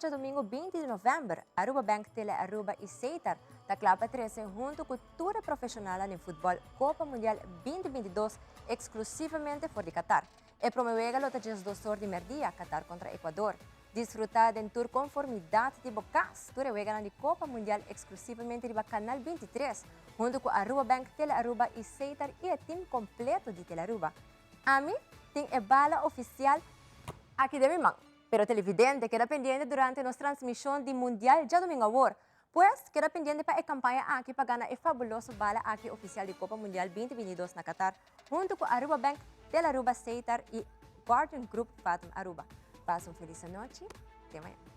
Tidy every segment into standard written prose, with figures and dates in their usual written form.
Djadomingo 20 di november, Aruba Bank Tele Aruba y Setar ta kla pa trece hunto cu tur e profesionalnan den futbol Copa Mundial 2022 exclusivamente for di Qatar. E prome wega lo ta 12 or di merdia, Qatar contra Ecuador. Disfruta den tur conformidad di bo cas tur e weganan di Copa Mundial exclusivamente riba Canal 23, hunto cu Aruba Bank Tele Aruba y Setar y e team completo di Tele Aruba. Ami tin e bala oficial aki den mi man. Pero televidente keda pendiente durante nos transmision di Mundial djadomingo awor. Pues, keda pendiente pa e campaña aki pa gana e fabuloso bala aki oficial di Copa Mundial 2022 na Qatar, hunto cu Aruba Bank, Telaruba Setar y Guardian Group Fatum Aruba. Pasa un feliz anochi. Te mañana.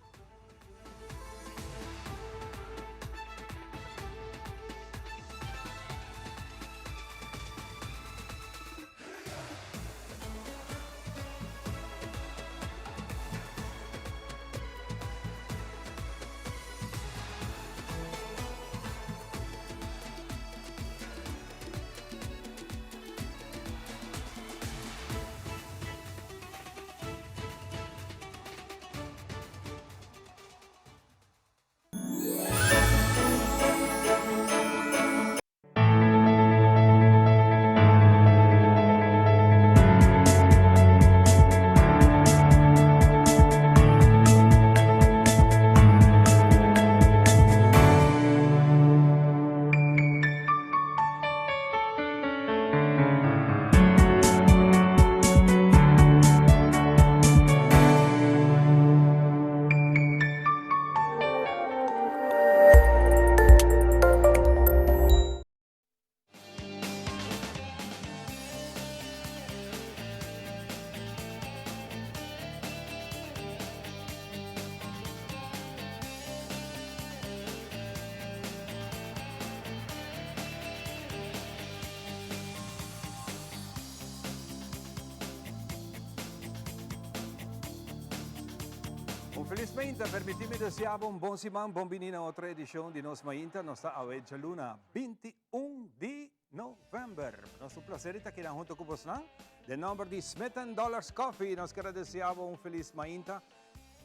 Un felis mainta, permiti mi desea bo un bon siman, bon bini na otro edicion di nos mainta. Nos ta awe djaluna 21 di november. Nos un placer di ta akinan hunto cu bosnan. Den nomber di Smith and Dollars Coffee nos kier a desea bo un felis mainta.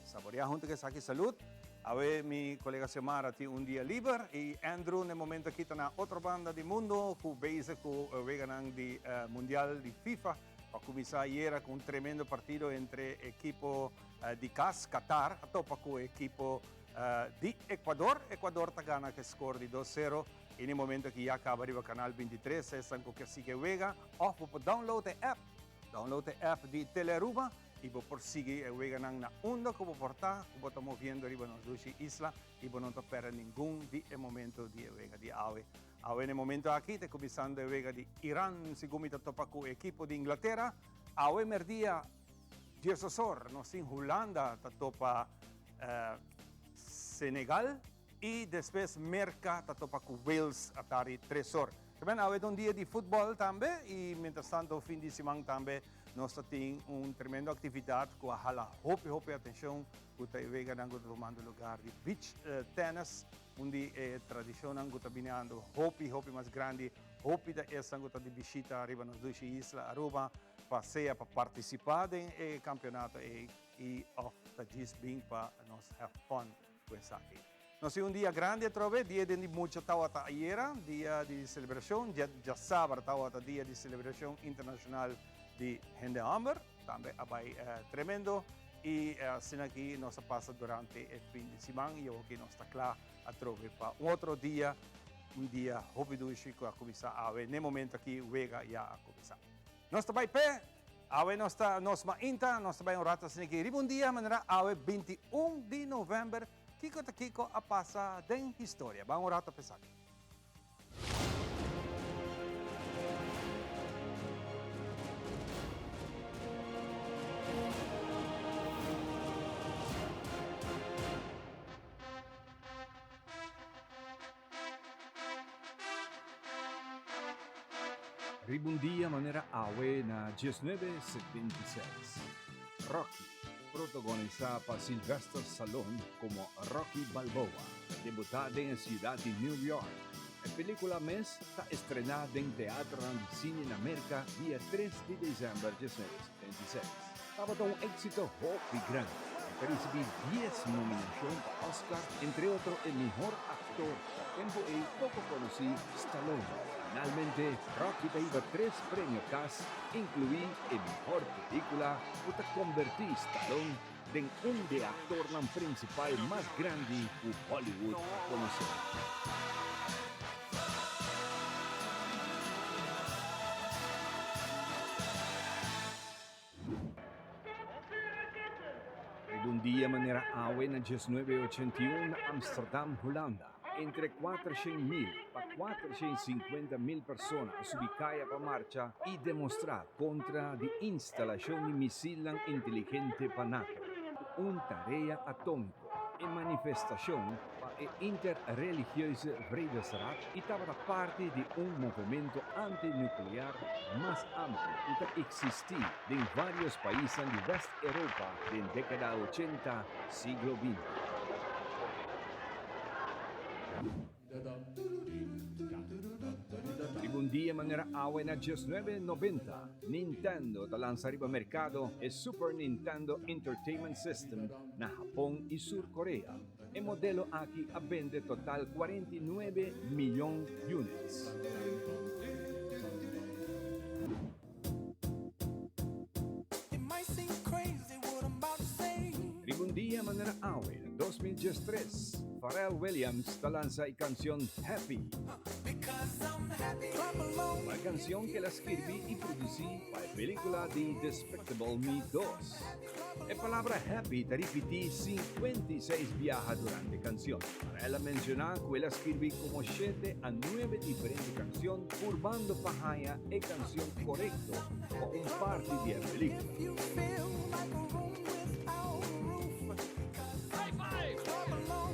Saborea hunto cu esaki salud. Awe mi colega Xiomara tin un dia liber y Andrew na e momento aki ta na otro banda di mundo cu bezig cu weganan di mundial di FIFA. Pa cuminsa ayera cu un tremendo partido entre ekipo di cas, Qatar, a topa cu ekipo di Ecuador. Ecuador ta gana cu e score di dos sero y na e momento aki ya caba riba canal 23. Esnan cu kier sigui e wega of bo por download e app, download e app di Telearuba y bo por sigui e weganan na unda cu bo por ta, cu bo ta moviendo riba nos dushi isla y bo no ta perde ningun di e momento di e wega di awe. Awe na e momento aki ta cuminsando e wega di Iran, segun mi ta topa cu e ekipo di Inglatera. Awe merdia diesosor nos tin Hulanda ta topa Senegal y despues Merca ta topa cu Wales atari tresor. Tamen awe ta un dia di futbol tambe y mientras tanto fin di siman tambe nos ta tin un tremendo actividad cu a hala hopi hopi atencion cu ta e weganan cu ta tumando lugar di beach tennis. Un di e tradishonnan ku ta bini ando hopi hopi mas grandi, hopi ta esnan ku ta di bishita riba nos dushi isla Aruba pa sea pa partisipá den e kampeonato ei i òf ta djis bin pa nos have fun ku esaki. Nos tin un dia grandi atrobe, dia den di mucha tawata ayera, dia di selebrashon, dia djasabra tawata dia di selebrashon internashonal di hende hòmber, tambe a bai tremendo. Y asina aki nos a pasa durante e fin di siman y awoki nos ta cla atrobe pa un otro dia, un dia hopi dushi cu a cuminsa awe. N'e momento aki wega ya a cuminsa. Nos ta bay p'e, awe nos ta nos mainta, nos ta bay un rato asina aki riba un dia manera awe 21 di november, kico ta kico a pasa den historia. Ban un rato p'esaki. Riba un dia manera awe na diesnuebe 76, Rocky, protagonisá pa Sylvester Stallone komo Rocky Balboa, ta debutá den e siudat di New York. E pelíkula mes ta estrená den teatronan di sine na Merka dia tres di desèmber 1976. Tabata un éksito hopi grandi. ta ricibi dies nominacion pa Oscar, entre otro e mihor actor pa tempo ey poco conoci Stallone. Finalmente, Rocky ta hiba tres premio cas, inclui e mihor pelicula cu ta converti Stallone den un di e actornan principal mas grandi cu Hollywood a conoce. Riba un dia manera awe na diesnuebe 81 na Amsterdam, Hulanda, entre 400.000 pa 450.000 persona a subi kaya pa marcha i demostrá kontra di instalashon di misilnan inteligente pa nato ku un tarea atómiko. E manifestashon pa e Interreligieuze Vredesraad i tabata parti di un movementu anti-nuklear mas amplio ku ta eksistí den vários paisnan di West Europa den dékada ochenta siglo binti. Riba un dia manera awe na diesnuebe nobenta, Nintendo ta lansa riba merkado e Super Nintendo Entertainment System na Hapon i Sur Korea. E modelo aki a bende total 49 miyon units. Riba un dia manera awe na 2013, Pharrell Williams ta lansa e kansion Happy. Un kansion ku el a skirbi i produsí pa e pelíkula di Despicable Me 2. E palabra happy ta ripití 56 biaha durante e kansion. Pharrell a menshoná ku el a skirbi komo shete a nuebe diferente kansion purbando pa haña e kansion korekto pa un parti di e pelíkula.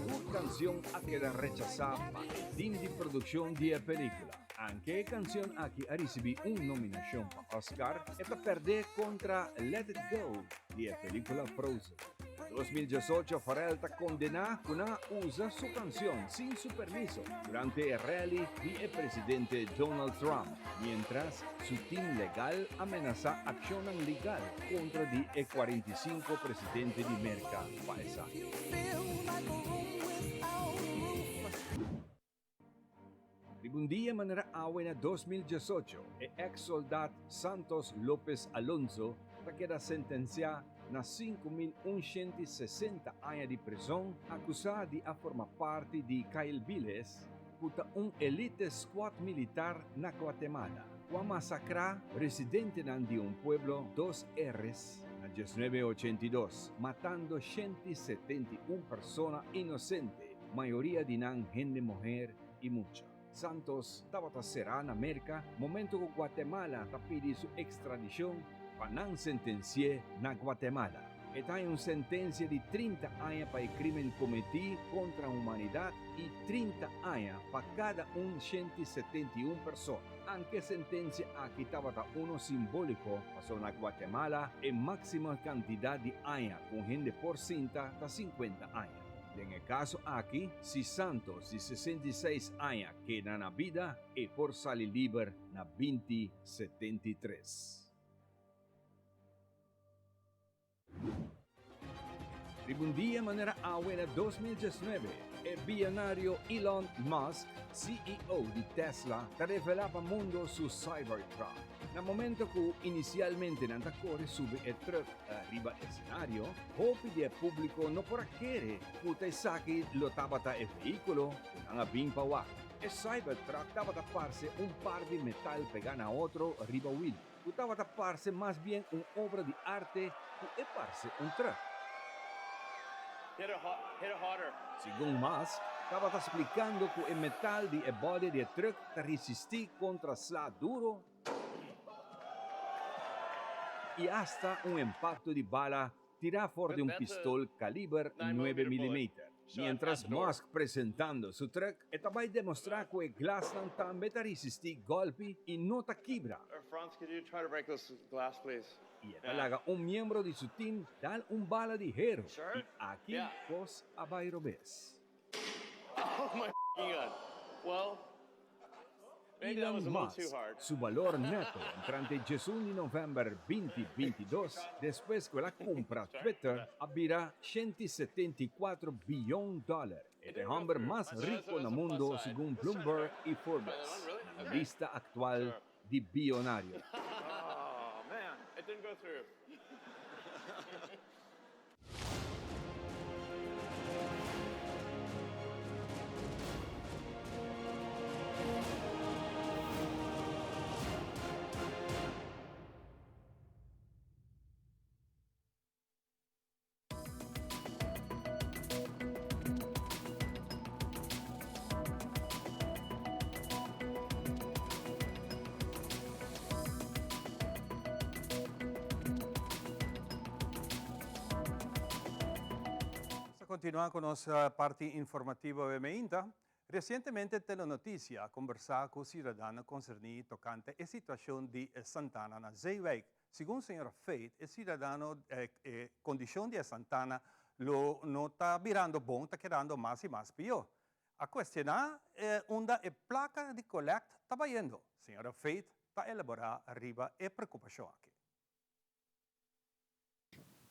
Tur kansion a keda rechasá pa e tim di produkshon di e pelíkula. Anke e kansion aki a risibí un nominashon pa Oscar, e ta pèrdè kontra Let It Go di e pelíkula Frozen. Na 2018 Pharrell ta kondená ku nan a usa su kansion sin su permiso durante e rally di e presidente Donald Trump, miéntras su tim legal a menasá akshonnan legal kontra di e 45 presidente di Merka pa esaki. Riba un dia manera awe na 2018, e eks-soldat Santos López Alonso ta keda sentensiá na 5.160 aña di prizon akusá di a forma parti di Kaibiles, ku ta un elite squad militar na Guatemala, ku a masakrá residentenan di un pueblo Dos Erres na 1982, matando 171 persona inosente, mayoria di nan hende muher i mucha. Santos tabata será na Merka momento ku Guatemala ta pidi su ekstradishon pa nan sentensi'é na Guatemala. E ta haña un sentensia di 30 aña pa e krímen kometí kontra humanidat i 30 aña pa kada un 171 persona. Anke e sentensia aki tabata uno simbóliko, pasobra na Guatemala e máksimo kantidat di aña ku un hende por sinta ta 50 aña. Den e kaso aki, si Santos di 66 aña keda na bida, e por sali liber na 2073. Riba un dia manera awe na 2019, e biyonario Elon Musk, CEO di Tesla, ta revelá pa mundo su Cybertruck. Na momento ku inisialmente nan ta kore subi e trùk riba esenario, hopi di e públiko no por a kere ku ta esaki lo tabata e vehíkulo ku nan a bin pa wak. E Cybertruck tabata parse un par di metal pegá na otro riba wil, ku tabata parse mas bien un obra di arte ku e parse un trùk. Segun Musk tabata splikando ku e metal di e body di e trùk ta risistí kontra sla duro i asta un impakto di bala tirá for di un pistol kaliber nuebe milimeter. Miéntras Musk presentando su trùk, e ta bai demostrá ku e glasnan tambe ta risistí gòlpi i no ta kibra. I e ta laga un miembro di su tim dal un bala di heru i aki kos a bai robes. Elon Musk su balor neto entrante 11 di novèmber 2022, despues ku el a kumpra Twitter, a bira 174 biyon dòler. E ta e hòmber mas riko na mundu segun Bloomberg i Forbes, na un lista aktual di biyonarionan. Nos ta continua cu nos parti informativo awe meinta. Recientemente Telenoticia a conversa cu ciudadano concerni tocante e situacion di Santana na Zeewijk. Segun señora Faith, e ciudadano e condicion di e Santana lo no ta birando bon, ta kedando mas y mas pio. A cuestiona unda e placa di collect ta bayendo. Señora Faith ta elabora riba e preocupacion aki.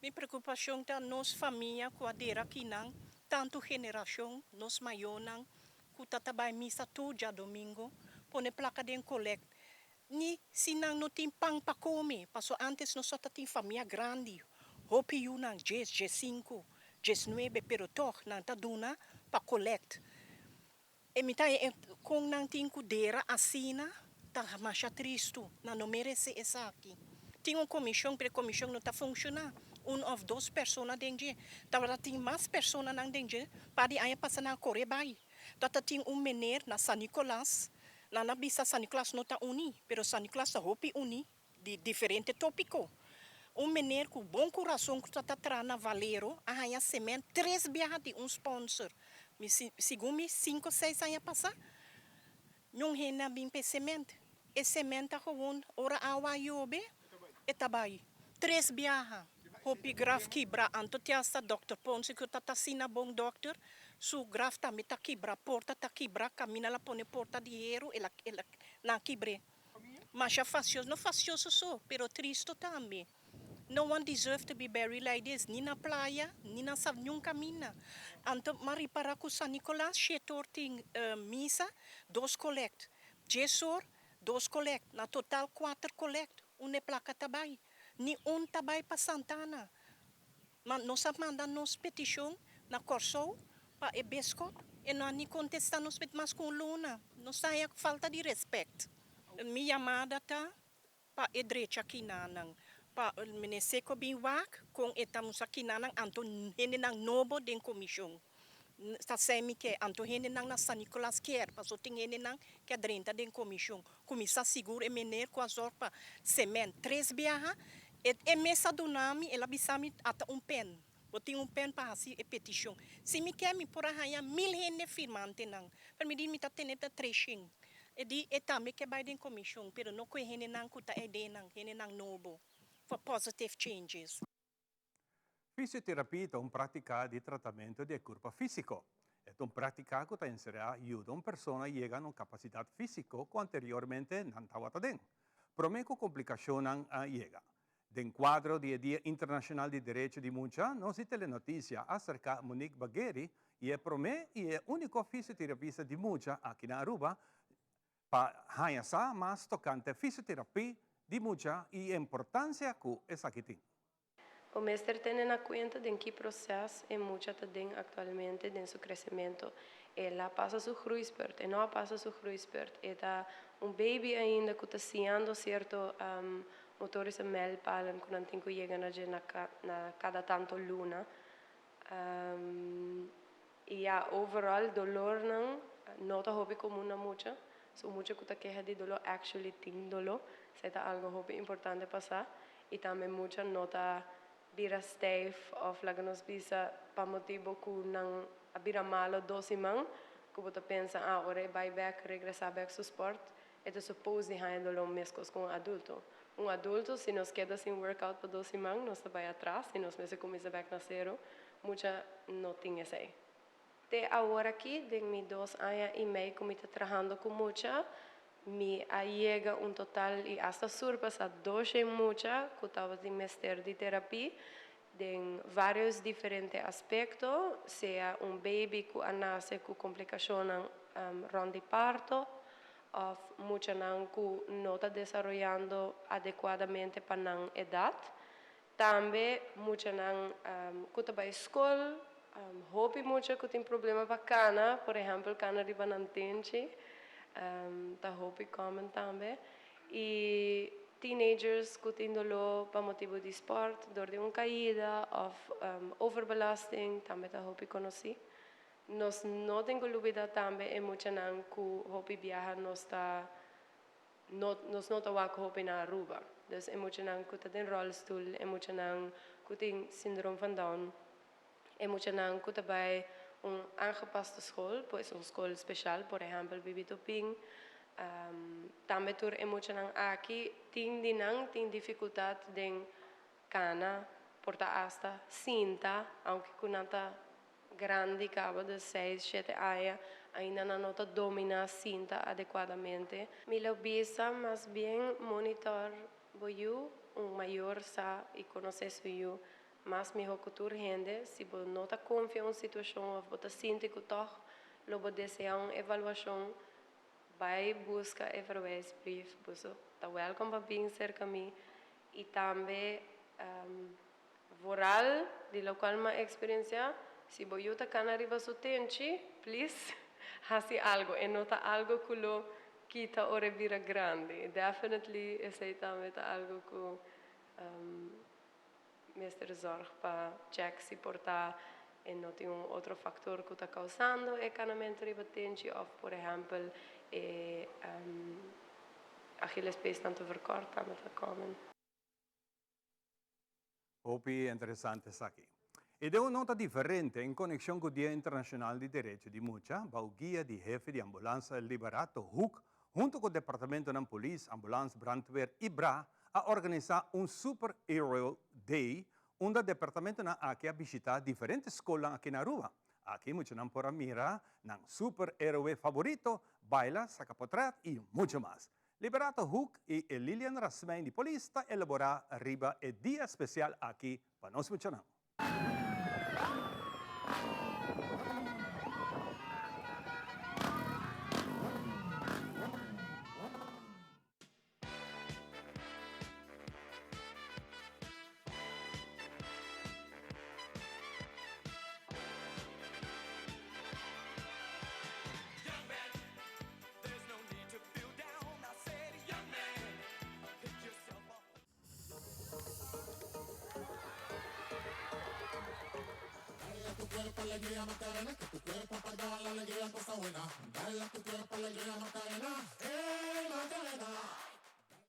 Mi preocupacion ta nos famia cu a dera akinan tanto generacion, nos mayornan cu ta ta bay misa tur djadomingo, pone placa den collect. Ni si nan no tin pan pa come, paso antes nos ta tin famia grandi, hopi yunan, djes, djesinku, djesnuebe, pero tog nan ta duna pa collect. E mi ta e con nan tin cu dera asina ta masha tristu, nan no merece esaki. Tin un comision pero e comision no ta funciona, un of dos persona den dje, tabata tin mas personanan den dje, par di aña pasa nan a core bay. Tata tin un meneer na San Nicolas, nan a bisa San Nicolas no ta uni, pero San Nicolas ta hopi uni di diferente topico. Un meneer cu bon curason cu ta ta traha na Valero a haña cement tres biaha di un sponsor. Mi segun mi cinco seis aña pasa, ñun hende a bin p'e cement. E cement ta gewoon ora awa a yobe e ta bay. Tres biaha. Hopi graf kibra anto te hasta dokter Ponce cu ta ta asina bon dokter su graf tambe ta kibra porta ta kibra caminda la pone porta di hero el a el a nan a kibre masha fastioso no fastioso so pero tristo tambe no one deserve to be buried like this ni na playa ni na sa niun caminda anto m'a ripara cu San Nicolas shete or tin misa dos collect dies or dos collect na total cuater collect unda e placa ta bay. Ni un ta bai pa Santana. Ma nos a manda nos peticion na Corsou pa e biscop e no a ni contesta nos met mas cu un luna. Nos ta haña falta di respect. Mi yamada ta pa e drecha kinanan, pa Minister cu bin wak con e ta musa kinanan anto hendenan nobo den comision. Ta sey mi ke anto hendenan na San Nicolas kier paso tin hendenan ke a drenta den comision. Cuminsa sigur e meneer cu a zorg pa cement tres biaha e e mes a duna mi el a bisa mi ata un pen bo tin un pen pa haci e peticion si mi ke mi por a haya mil hende firmantenan pero mi di mi ta tene ta treshen e di e tambe ke bay den comision pero no cu e hendenan cu ta eydenan hendenan nobo for positive changes. Fisioterapia ta un práktika di tratamentu di e kurpa físiko. E ta un práktika ku ta enserá yuda un persona yega na un kapasidat físiko ku anteriormente nan tabata den, promé ku komplikashonnan a yega. Den kuadro di e Dia Internashonal di Derecho di Mucha, nos di Telenotisia a aserká Monique Bagueri i e promé i e úniko fisioterapista di mucha aki na Aruba pa haña sa mas tokante fisioterapia di mucha i e importansia ku esaki tin. Bo mester tene na cuenta den ki proces e mucha ta den actualmente den su crecemento. El a pasa su groeispurt, e no a pasa su groeispurt, e ta un baby ainda cu ta siñando cierto motorische mijlpalen cu nan tin cu yega na dje na cada tanto luna. Y ya overall dolornan no ta hopi comun na mucha. So un mucha cu ta keha di dolor actually tin dolor. Esey ta algo hopi importante pa sa. Y tambe mucha no ta bira stijf of laga nos bisa pa motibo cu nan a bira malo dos siman cu bo ta pensa ah ora e bay bek regresa bek su sport e ta suppose di haña dolor mescos cu un adulto. Un adulto si nos keda sin workout pa dos siman nos ta bay atras y nos mester cuminsa bek na cero. Mucha no tin esei. Te awor aki, den mi dos aña i mei ku mi ta trahando ku mucha, Mi a yega un total y hasta surpasa 200 mucha cu tabatin mester di terapia den varios diferente aspecto, sea un baby cu a nace cu complicacion rond di parto, of muchanan cu no ta desaroyando adecuadamente pa nan edad. Tambe muchanan cu ta bay scol, hopi mucha cu tin problema pa cana, por ehempel cana riba nan tenchi, ta hopi common tambe. Y teenagers cu tin dolor pa motibo di sport, door di un caida of overbelasting, tambe ta hopi conoci. Nos no tin cu lubida tambe e muchanan cu hopi biaha nos ta no nos no ta wak hopi na Aruba. Dus e muchanan cu ta den rolstoel, e muchanan cu tin syndroom van Down, e muchanan cu ta bay un aangepaste school, pues un school special, por ehempel Bibi Topin. Tambe tur e muchanan aki tin di nan tin dificultad den cana, por ta hasta sinta, aunke cu nan ta grandi caba de seis, shete aña, ainda nan no ta domina sinta adecuadamente. Mi lo bisa mas bien monitor bo yu, un mayor sa y conoce su yu mas miho cu tur hende. Si bo no ta confia un situacion of bo ta sinti cu toch lo bo desea un evaluacion, bay busca e verwijsbrief. Boso ta welkom pa bin cerca mi y tambe vooral di locual m'a experiencia, si bo yu ta cana riba su tenchi, please haci algo. E no ta algo cu lo kita ora e bira grandi. Definitely esey tambe ta algo cu mester zorg pa check si por ta e no tin un otro factor cu ta causando e canamento riba tenchi of por ehempel e Achillespeesnan ta verkort tambe ta common. Hopi interesante esaki. E den un nota diferente en conexion cu Dia Internacional di Derecho di Mucha, bou guia di hefe di ambulansa Liberato Hoek, hunto cu departamentonan Polis, Ambulans, Brandweer y bra a organisa un Super Hero Day unda departamentonan aki a bishita diferente scolnan aki na Aruba. Aki muchanan por a mira nan super heroe favorito, baila, saca potret y mucho mas. Liberato Hoek y e Lilian Rasmijn di polis ta elabora riba e dia special aki pa nos muchanan.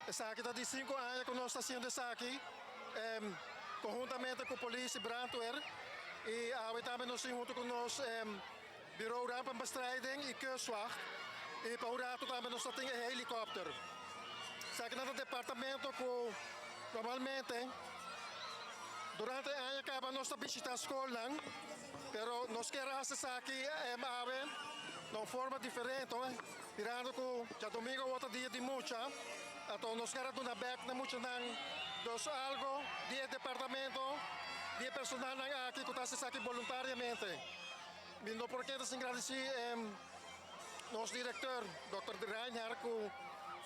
Esaki ta di sinku aña ku nos ta hasiendo esaki konhuntamente ku polis i brandweer i awe tambe nos tin huntu ku nos Bureau Rampenbestrijding i Kustwacht i pa un ratu tambe nos ta tin e helikòpter. Esaki nan ta departamento ku normalmente durante e aña kaba nos ta bishita skolnan pero nos kier hasi esaki awe na un forma diferente mirando ku djadomingo awor ta dia di mucha anto nos kier a duna bek na muchanan dos algo di e departamento di e personalnan aki ku ta hasi esaki boluntariamente. Mi no por keda sin gradisí nos direktor, dòkter Reinhard, ku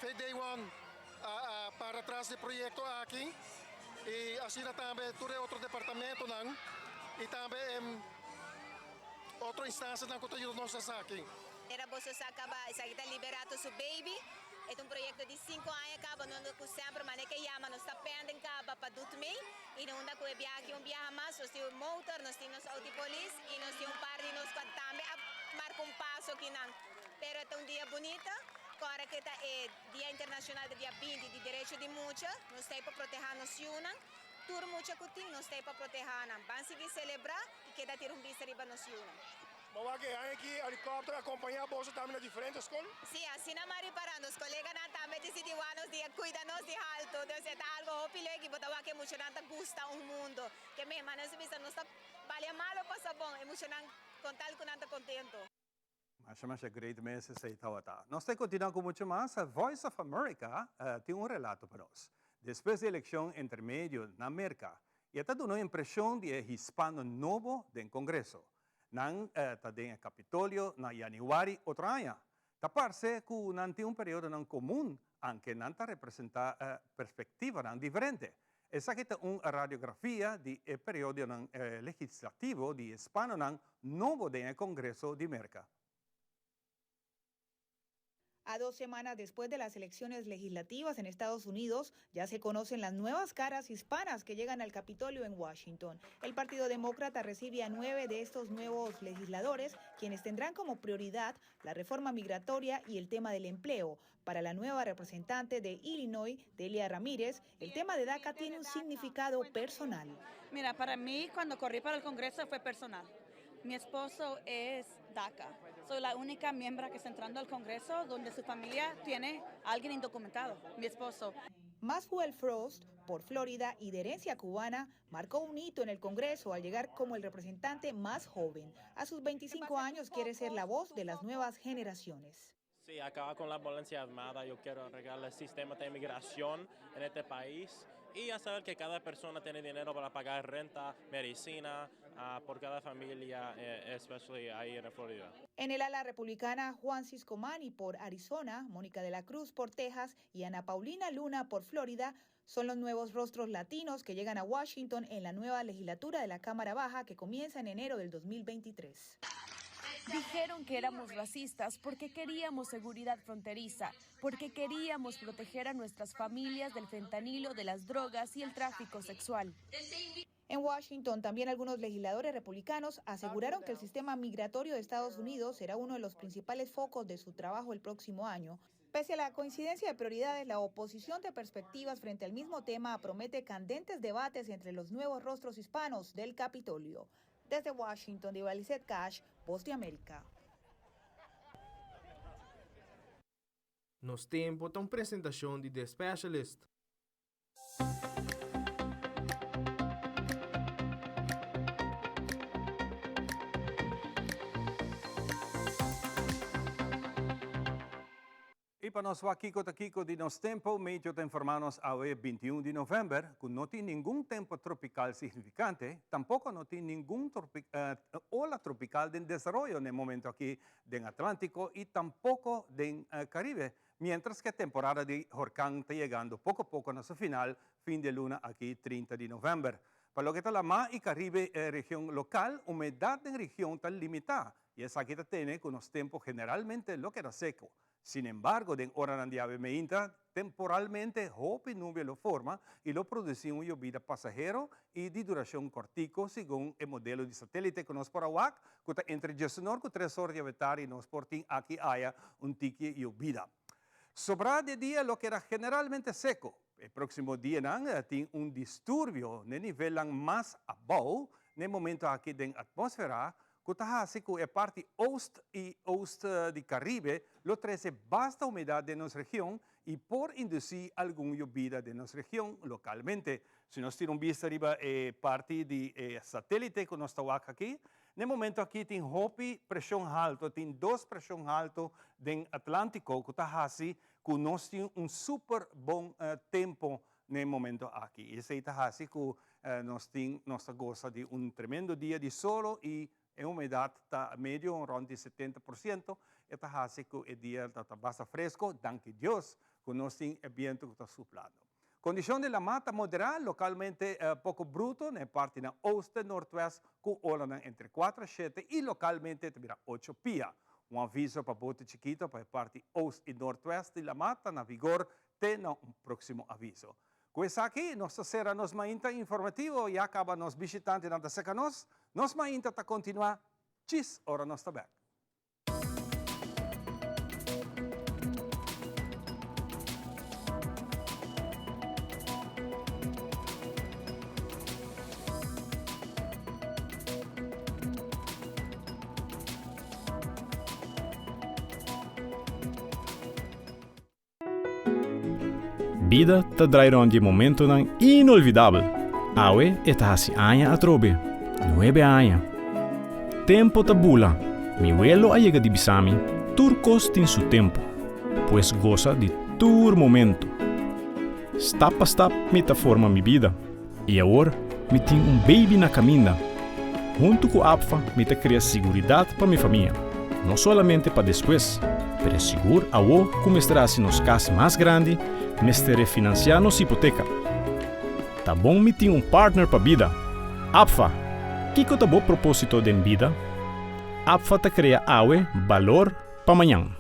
fe day one a para tras di e proyekto aki i asina tambe tur e otro departamentonan i tambe otro instansianan ku ta yuda nos esaki. Era boso sa caba esaki ta Liberato su baby. E ta un proyecto di cinco aña caba no unda cu semper mane ke yama nos ta penden caba pa doet mee y no unda cu e biaha aki un biaha mas nos tin un motor, nos tin nos auto polis y nos tin un par di nos cu tambe a marca un paso akinan. Pero e ta un dia bunita, ora cu ta e dia internacional di dia 20 di derecho di mucha, nos ta ey pa proteha nos yunan, tur mucha cu tin nos ta ey pa proteha nan. Ban sigui celebra y keda tira un bista riba nos yunan. Bo wak e aña aki helikòpter a kompañá boso tambe na diferente skol? Sí, asina m'a ripará. Nos koleganan tambe disidí wak nos di kuida nos di haltu. Dus e ta algu hopi leuk i bo ta wak e muchanan ta gusta un mundu. Ke mi hermana su bisa nos ta balia malo pasa bon, e muchanan kon tal ku nan ta kontento. Masha masha great mes esey tawata. Nos ta continua cu mucho mas. Voice of America tin un relato pa nos. Despues di eleccion intermedio na Merca, y e ta duna un impresion di e hispano nobo den Congreso. Nan ta den e Capitolio na januari otro aña. Ta parce cu nan tin un periodonan comun, anke nan ta representa perspectivanan diferente. Esaki ta un radiografia di e periodonan legislativo di hispanonan nobo den e Congreso di Merca. A dos semanas después de las elecciones legislativas en Estados Unidos, ya se conocen las nuevas caras hispanas que llegan al Capitolio en Washington. El Partido Demócrata recibe a nueve de estos nuevos legisladores, quienes tendrán como prioridad la reforma migratoria y el tema del empleo. Para la nueva representante de Illinois, Delia Ramírez, el tema de DACA tiene un significado personal. Mira, para mí cuando corrí para el Congreso fue personal. Mi esposo es DACA. Soy la única miembro que está entrando al Congreso donde su familia tiene a alguien indocumentado, mi esposo. Maxwell Frost, por Florida y de herencia cubana, marcó un hito en el Congreso al llegar como el representante más joven. A sus 25 años quiere ser la voz de las nuevas generaciones. Sí, acabar con la violencia armada, yo quiero arreglar el sistema de inmigración en este país y hacer que cada persona tiene dinero para pagar renta, medicina, por cada familia, especially ahí en Florida. En el ala republicana, Juan Ciscomani por Arizona, Mónica de la Cruz por Texas y Ana Paulina Luna por Florida son los nuevos rostros latinos que llegan a Washington en la nueva legislatura de la Cámara Baja que comienza en enero del 2023. Dijeron que éramos racistas porque queríamos seguridad fronteriza, porque queríamos proteger a nuestras familias del fentanilo, de las drogas y el tráfico sexual. En Washington, también algunos legisladores republicanos aseguraron que el sistema migratorio de Estados Unidos será uno de los principales focos de su trabajo el próximo año. Pese a la coincidencia de prioridades, la oposición de perspectivas frente al mismo tema promete candentes debates entre los nuevos rostros hispanos del Capitolio. Desde Washington, Divalicet Cash, Voz de América. Nos Tempo ta un presentacion di The Specialist. I pa nos wak kiko ta kiko di nos tempo, Meteo ta informa nos awe 21 di november ku no tin ningun tempo tropikal signifikante, tampoko no tin ningun ola tropikal den desaroyo na e momento aki den Atlantiko i tampoko den Karibe, mientras ku e temporada di horkan ta yegando poko poko na su final fin di e luna aki 30 di november. Pa loke ta lamá i Karibe e region lokal, humedat den region ta limitá i esaki ta tene ku nos tempo generalmente lo keda seko. Sin embargo, den oranan di awe meinta, temporalmente hopi nubia lo forma i lo produsí un yobida pasahero i di durashon kòrtiku, segun e modelo di satélite ku nos por a wak, ku ta entre diesunor ku tres or di awe tardi nos por tin aki aya un tiki yobida. Sobrá di e dia lo keda generalmente seko. E próksimo dianan tin un disturbio n'e nivelnan mas abou n'e momento aki den atmósfera ku ta hasi ku e parti oost i oost di Karibe lo trese basta humedat den nos region i por indusí algun yobida den nos region lokalmente. Si nos tira un bista riba e parti di e satélite ku nos ta wak aki, n'e momento aki tin hopi preshon halto, tin dos preshon halto den Atlántiko ku ta hasi ku nos tin un super bon tempo n'e momento aki. I esei ta hasi ku nos tin, nos ta gosa di un tremendo dia di solo i e humedat ta medio rond di 70%, e ta hasi ku e dia ta ta basta fresco, danki Dios ku nos tin e bientu ku ta suplando. Kondishon di lamá ta moderá, lokalmente poko bruto na e partinan oost noordwest ku olanan entre kuater a shete i lokalmente ta bira ocho pia. Un aviso pa bote chikito pa e parti oost i noordwest di lamá ta na vigor te na un próksimo aviso. Ku esaki nos ta sera nos mainta informativo, ya kaba nos bishitantenan ta seka nos, nos mainta ta kontinuá djis ora nos ta bèk. Bida ta drai rond di momentonan inolvidabel. Awe e ta hasi aña atrobe. Nuebe aña. Tempo ta bula. Mi welo a yega di bisa mi, tur kos tin su tempu, pues gosa di tur momento. Stap pa stap mi ta forma mi bida i awor mi tin un baby na kaminda. Huntu ku APFA mi ta krea siguridat pa mi famia, no solamente pa despues, pero sigur awo ku mester hasi nos kas mas grandi, mester refinansiá nos hipoteka. Ta bon mi tin un partner pa bida. APFA, Kiko ta bo propósito den bida? APFA ta krea awe balor pa mañan.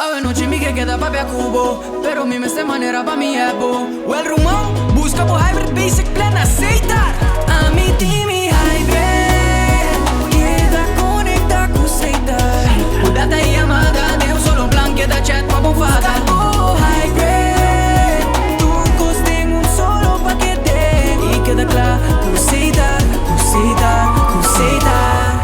Awe nochi mi ke keda papia ku bo Pero mi mester manera pa mi hep bo Wel ruman, buska bo Hybrid Basic Plan na Setar Ami tin mi hybrid Keda konekta ku Setar Ku data i yamada den un solo plan Keda chat pa bo fada Buska bo hybrid Tur kos den un solo pakete I keda kla ku Setar Ku Setar, ku Setar.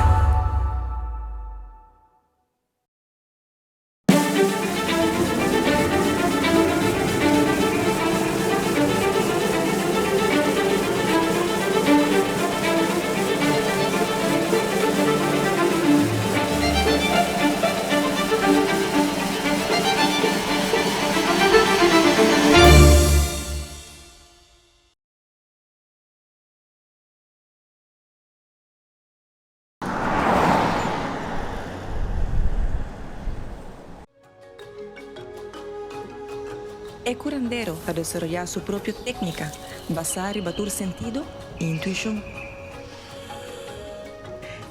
E curandero ta desaroyá su propio técnica basá riba tur sentido i intuishon.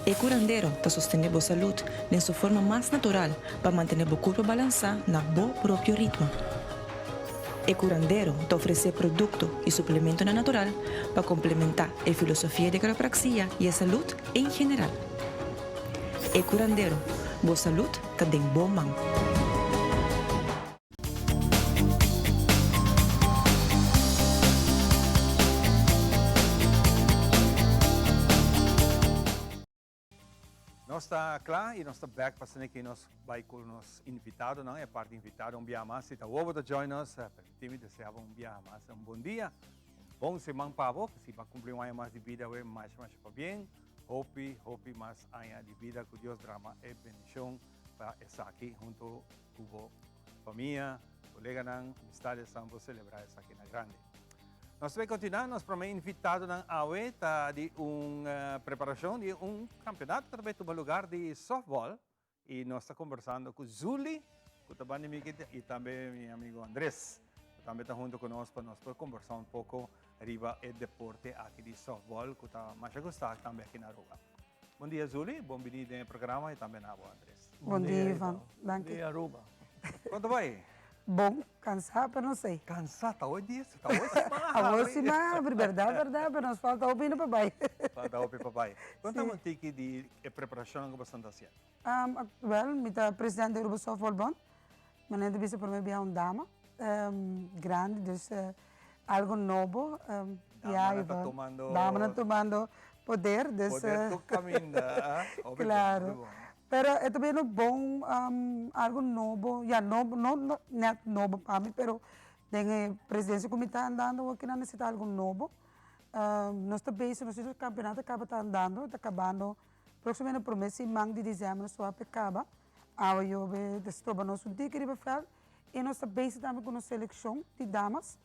E curandero ta sostené bo salud den su forma mas natural pa mantené bo curpa balansá na bo propio ritmo. E curandero ta ofresé producto i suplementonan natural pa complementá e filosofia di quiropraxia i e salud en general. E curandero, bo salud ta den bo man. Nos ta kla i nos ta bek pa asina ki nos bai ku nos invitadonan. E parti invitado un biaha mas si ta wobo ta join nos, permití mi desea bo un biaha mas un bon dia, un bon siman pa bo. Si bo a kumpli un aña mas di bida awe, masha masha pabien. Hopi hopi mas aña di bida ku Dios drama e bendishon pa esaki hunto ku bo famia, koleganan, amistades por selebrá esaki na grandi. Nos ta bay continua, nos prome invitadonan awe ta di un preparacion di un campeonato cu ta bay tuma lugar di softball y nos ta conversando cu Zuli cu ta banda mi y tambe mi amigo Andres cu tambe ta hunto cu nos pa nos por conversa un poco riba e deporte aki di softball cu ta masha gusta tambe aki na Aruba. Bon dia Zuli, bon bini den e programa y tambe na abo Andres. Bon dia Ivan, danki. Bon dia Aruba. Con ta bay? Bon, cansá pero no sei. Cansá, ta hoy dia, ta hoy siman a habri. Awor siman a habri, berdad, berdad, pero nos falta hopi pa bay. Falta hopi pa bay. Conta un tiki di e preparacionnan cu boso ta haciendo. Wel, mi ta presidente di Aruba Softball Bond. Manera ta bisa prome bia un dama grandi, dus algo nobo. Damanan ta tomando. Damanan tomando poder, dus. Poder tur caminda. Claro. Pero e ta bini bon, algo nobo, ya nobo, no net nobo pa mi, pero den e presidencia cu mi ta andando awo kinan necesita algo nobo. Nos ta bezig, nos campeonato caba ta andando, ta cabando proximamente prome siman di december nos ta wak pa e caba. Awe yobe ta stroba nos un tiki riba veld y nos ta bezig tambe cu nos seleccion di damas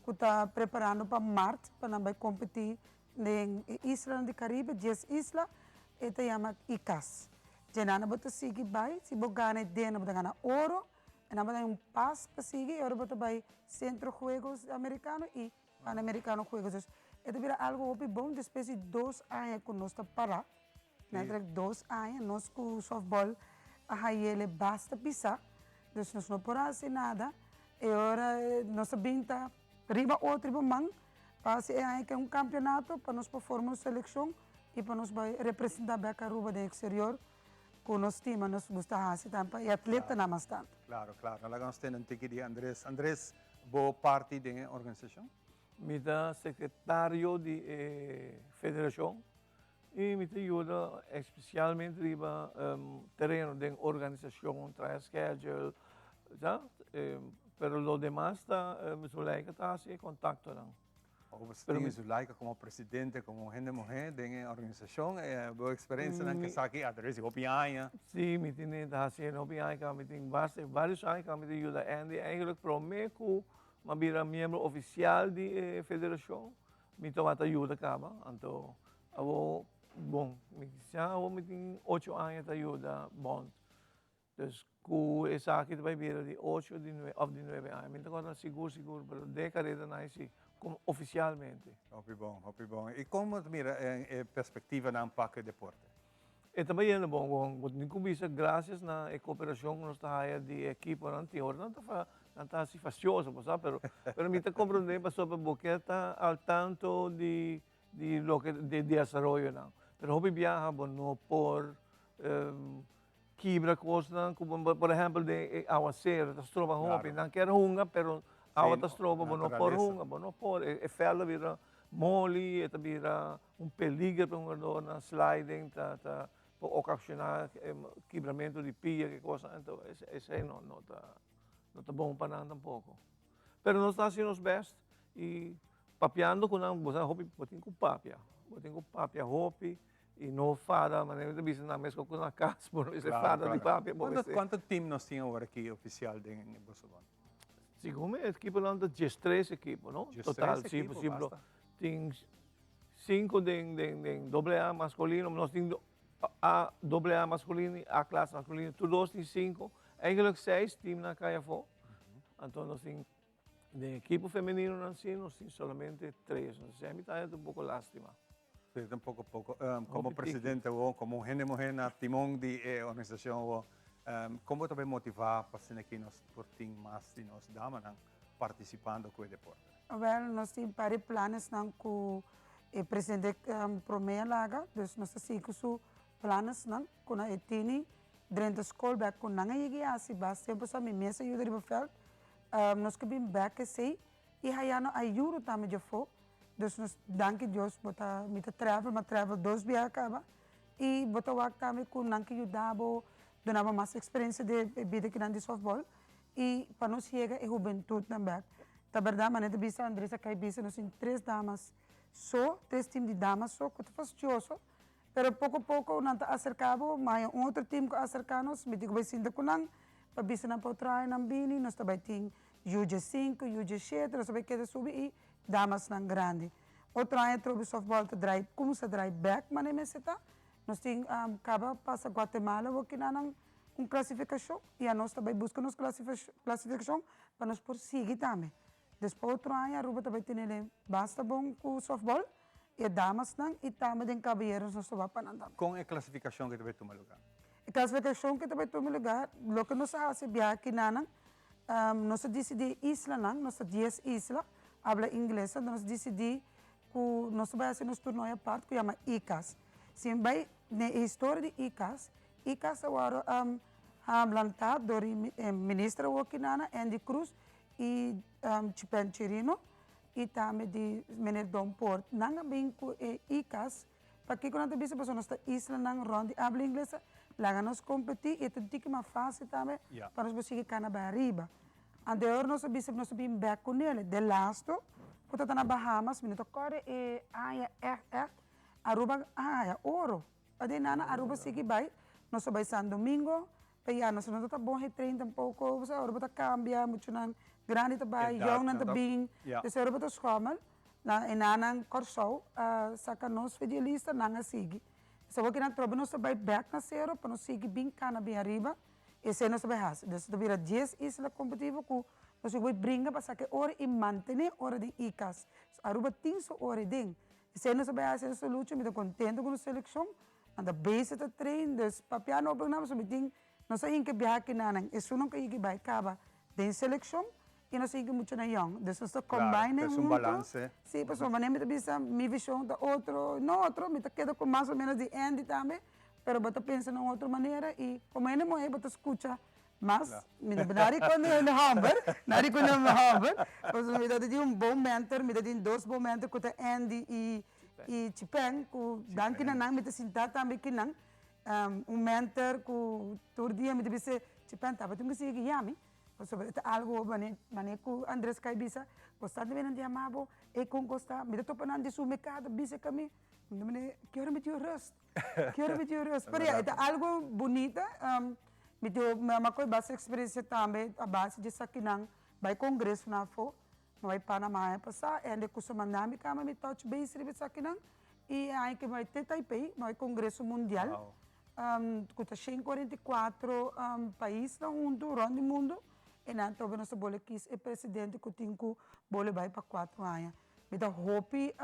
cu ta preparando pa maart pa nan bay competi den e islanan di Caribe, dies isla, e ta yama ICAS. Djenana bo ta sigui bay, si bo gana e dena bo ta gana oro, e nan bo ta haña un pas pa sigui y ora bo ta bay Centro Juegos Americano y Panamericano Juegos. Dus e ta bira algo hopi bon despues di dos aña cu nos ta para. Letterlijk dos aña nos cu softball a hayele basta pisa, dus nos no por haci nada. E ora nos a bin ta riba otro riba man pa haci e aña ke un campeonato pa nos por forma un seleccion y pa nos bay representa bek Aruba den exterior cu nos stima, nos gusta haci tambe pa e atletanan mas tanto. Claro, claro. Laga nos tende un tiki di Andres. Andres, bo parti den e organisacion? Mi ta secretario di e federacion y mi ta yuda especialmente riba tereno den organisacion, traha schedule, sa, pero lo demas ta Zuleika ta haci e contactonan. Pero mi Zulaika como presidente, como hende muhe den e organisacion, bo experiencianan cu esaki a traves di hopi aña. Si, mi tin ta haciendo hopi aña caba, mi tin basta, varios aña caba mi ta yuda Andy. Eigenlijk prome cu mi a bira miembro oficial di e federacion, mi tabata yuda caba. Anto awo, bon, mi sa awo mi tin ocho aña ta yuda Bond. Dus ku esaki ta bai bira di ocho di nue of di nuebe aña. Mi no ta kòrda sigur sigur pero den e kareda nan si komo ofisialmente. Hopi bon, hopi bon. I kon bo ta mira e perspektivanan pa ku e deporte? E ta bayendo bon bon. Bo tin ku bisa grasias na e koperashon ku nos ta haya di e ekiponan. Tin ora nan ta nan ta hasi fastioso bo sa pero pero mi ta komprondé pasobra bo ke ta al tanto di di loke di desaroyonan. Pero hopi biaha bo no por Kibra kosnan ku bo, por ehèmpel den e awasero ta stroba hopi, nan kier hunga pero awa ta stroba, bo no por hunga, bo no por, e vèlt ta bira moli, e ta bira un peliger pa e hungadornan, sliding ta ta por okashoná kibramentu di pia, ki kosnan, anto esei no no ta no ta bon pa nan tampoko. Pero nos ta hasi nos bèst i papiando ku nan, bo sa hopi bo tin ku papia, bo tin ku papia hopi I no fada, manera mi ta bisa nan meskos ku na kas, bo no mester fada di papia. Bo mester. Kuantu tim nos tin awor aki ofisial den boso bond? Segun mi ekiponan ta diestres ekipo, no? Total, si, por ejemplo, tin sinku den den den doble A maskulino, nos tin A doble A maskulino i A klas maskulino, tur dos tin sinku, eigenlijk seis timnan kai afó, anto nos tin den ekipo femeninonan si nos tin solamente tres, entonces mi ta haña ta un poko lastima. Sí, ta un poco poco. Como presidente awor, como un hende muher na timon di e organisacion awor, con bo ta bay motiva pa asina aki nos por tin mas di nos damanan participando cu e deporte? Wel, nos tin par di planesnan cu e presidente prome a laga, dus nos ta sigui cu su planesnan cu nan e tini drenta scol bek cu nan a yega y haci bas tempo sa mi mes a yuda riba veld, nos ke bin bek esey y haya no ayudo tambe djafo. Dus nos danki Dios bo ta mi ta travel mi a travel dos biaha kaba y bo ta wak tambe ku nan ke yuda bo duna bo mas experiencia den e bida kinan di softball y pa nos yega e hubentutnan bek ta berdad manera ta bisa Andres a kai bisa nos tin tres damas so tres team di damas so ku ta fastioso pero poko poko nan ta aserka bo mi haya un otro team ku a aserka nos mi tin ku bai sinta ku nan pa bisa nan pa otro aña nan bini nos ta bai tin yu diesinku yu diesshete nos ta bai keda subi y Damasnan grandi. Otro aña trobe softball ta draai kumsa draai bek manera mester ta. Nos tin kaba pasa Guatemala wokinanan un klasifikashon i anos ta bai buska nos klasifikashon pa nos por sigui tambe. Despues otro aña Aruba ta bai tene basta bon ku softball e damasnan i tambe den kabayeros nos ta wak pa nan tambe. Kon e klasifikashon ke ta bai tuma luga? E klasifikashon ke ta bai tuma luga loke nos a hasi biaha kinanan Nos a disidí islanan, nos ta dies isla, habla ingles, anto nos a disidí ku nos ta bai hasi nos torneo apart ku yama ICAS. Si mi bai den e historia di ICAS, ICAS a wòrdu lantá dor di e minister awor kinana, Andy Cruz i Chipen Chirino i tambe di meneer Don Poort. Nan a bin ku e ICAS Pakiko nan ta bisa pasobra nos ta islanan rond di habla inglesa, laga nos kompetí i e ta un tiki mas fásil tambe pa nos por sigui kana bai ariba. Anterior nos a bisa nos a bin bèk ku nel. De lasto ku ta ta na Bahamas, mi no ta kòrda e aña ègt ègt, Aruba a haña oro. Pa di nana Aruba sigui bai, nos a bai San Domingo, pa ya nos no ta ta bon getrain tampoko, bo sa Aruba ta kambia, muchanan grandi ta bai, yòngnan ta bin, dus Aruba ta skòmel. Na e nanan Kòrsou a saka nos for di e lista, nan a sigui. Esaki wak nan trobe nos ta bai bèk na sero pa nos sigui bin kana bin ariba, esei nos ta bai hasi. Dus ta bira dies isla kompetitivo ku nos tin ku bai bringa pa saka e ora i mantené ora den ICAS. So Aruba tin su ora den. Esei nos ta bai hasi nos lucha, mi ta kontento ku nos selekshon, nan ta bezig ta train, dus papia no open nan pasobra mi tin nos a hinka biaha kinanan, esunnan ku a yega bai kaba den selekshon I nos tin ki mucha na yòn. Dus nos ta combine Claro, es un hunto. balance. Sí, pasobra manera mi ta bisa mi vision ta otro, no otro, mi ta keda ku mas o menos di Andy tambe, pero bo ta pensa na un otro manera i komo hende muhé bo ta skucha mas, mi no na rikonde hende hòmber, na rikonde hende hòmber, pasobra mi ta tin un bon mentor, mi ta tin dos bon mentor ku ta Andy i i Chipeng, ku danki na nan mi ta sinta tambe ki nan, un mentor ku tur dia mi ta bisa, Chipeng tabatin ku sigui guia mi. Pasobra e ta algo mane mane ku Andres kai bisa, konstantemente nan ta yama bo, ey kon kos ta, mi ta topa nan di supermerkado bisa ku mi, mi ta mane, ki ora mi tin rust? Ki ora mi tin rust? Pero ya, e ta algo bunita, mi tin mi a kohe basta eksperensia tambe a base di esakinan, bai kongresonan afó, mi bai Panama aña pasá, hende ku sa manda mi kama mi touch base riba esakinan, i e aña ke mi bai te Taipei, mi bai kongreso mundial, ku ta 144 paisnan huntu rònt di mundu i nan trobe nos ta bole kis e presidente ku tin ku bole bai pa kuatro aña. Mi ta hopi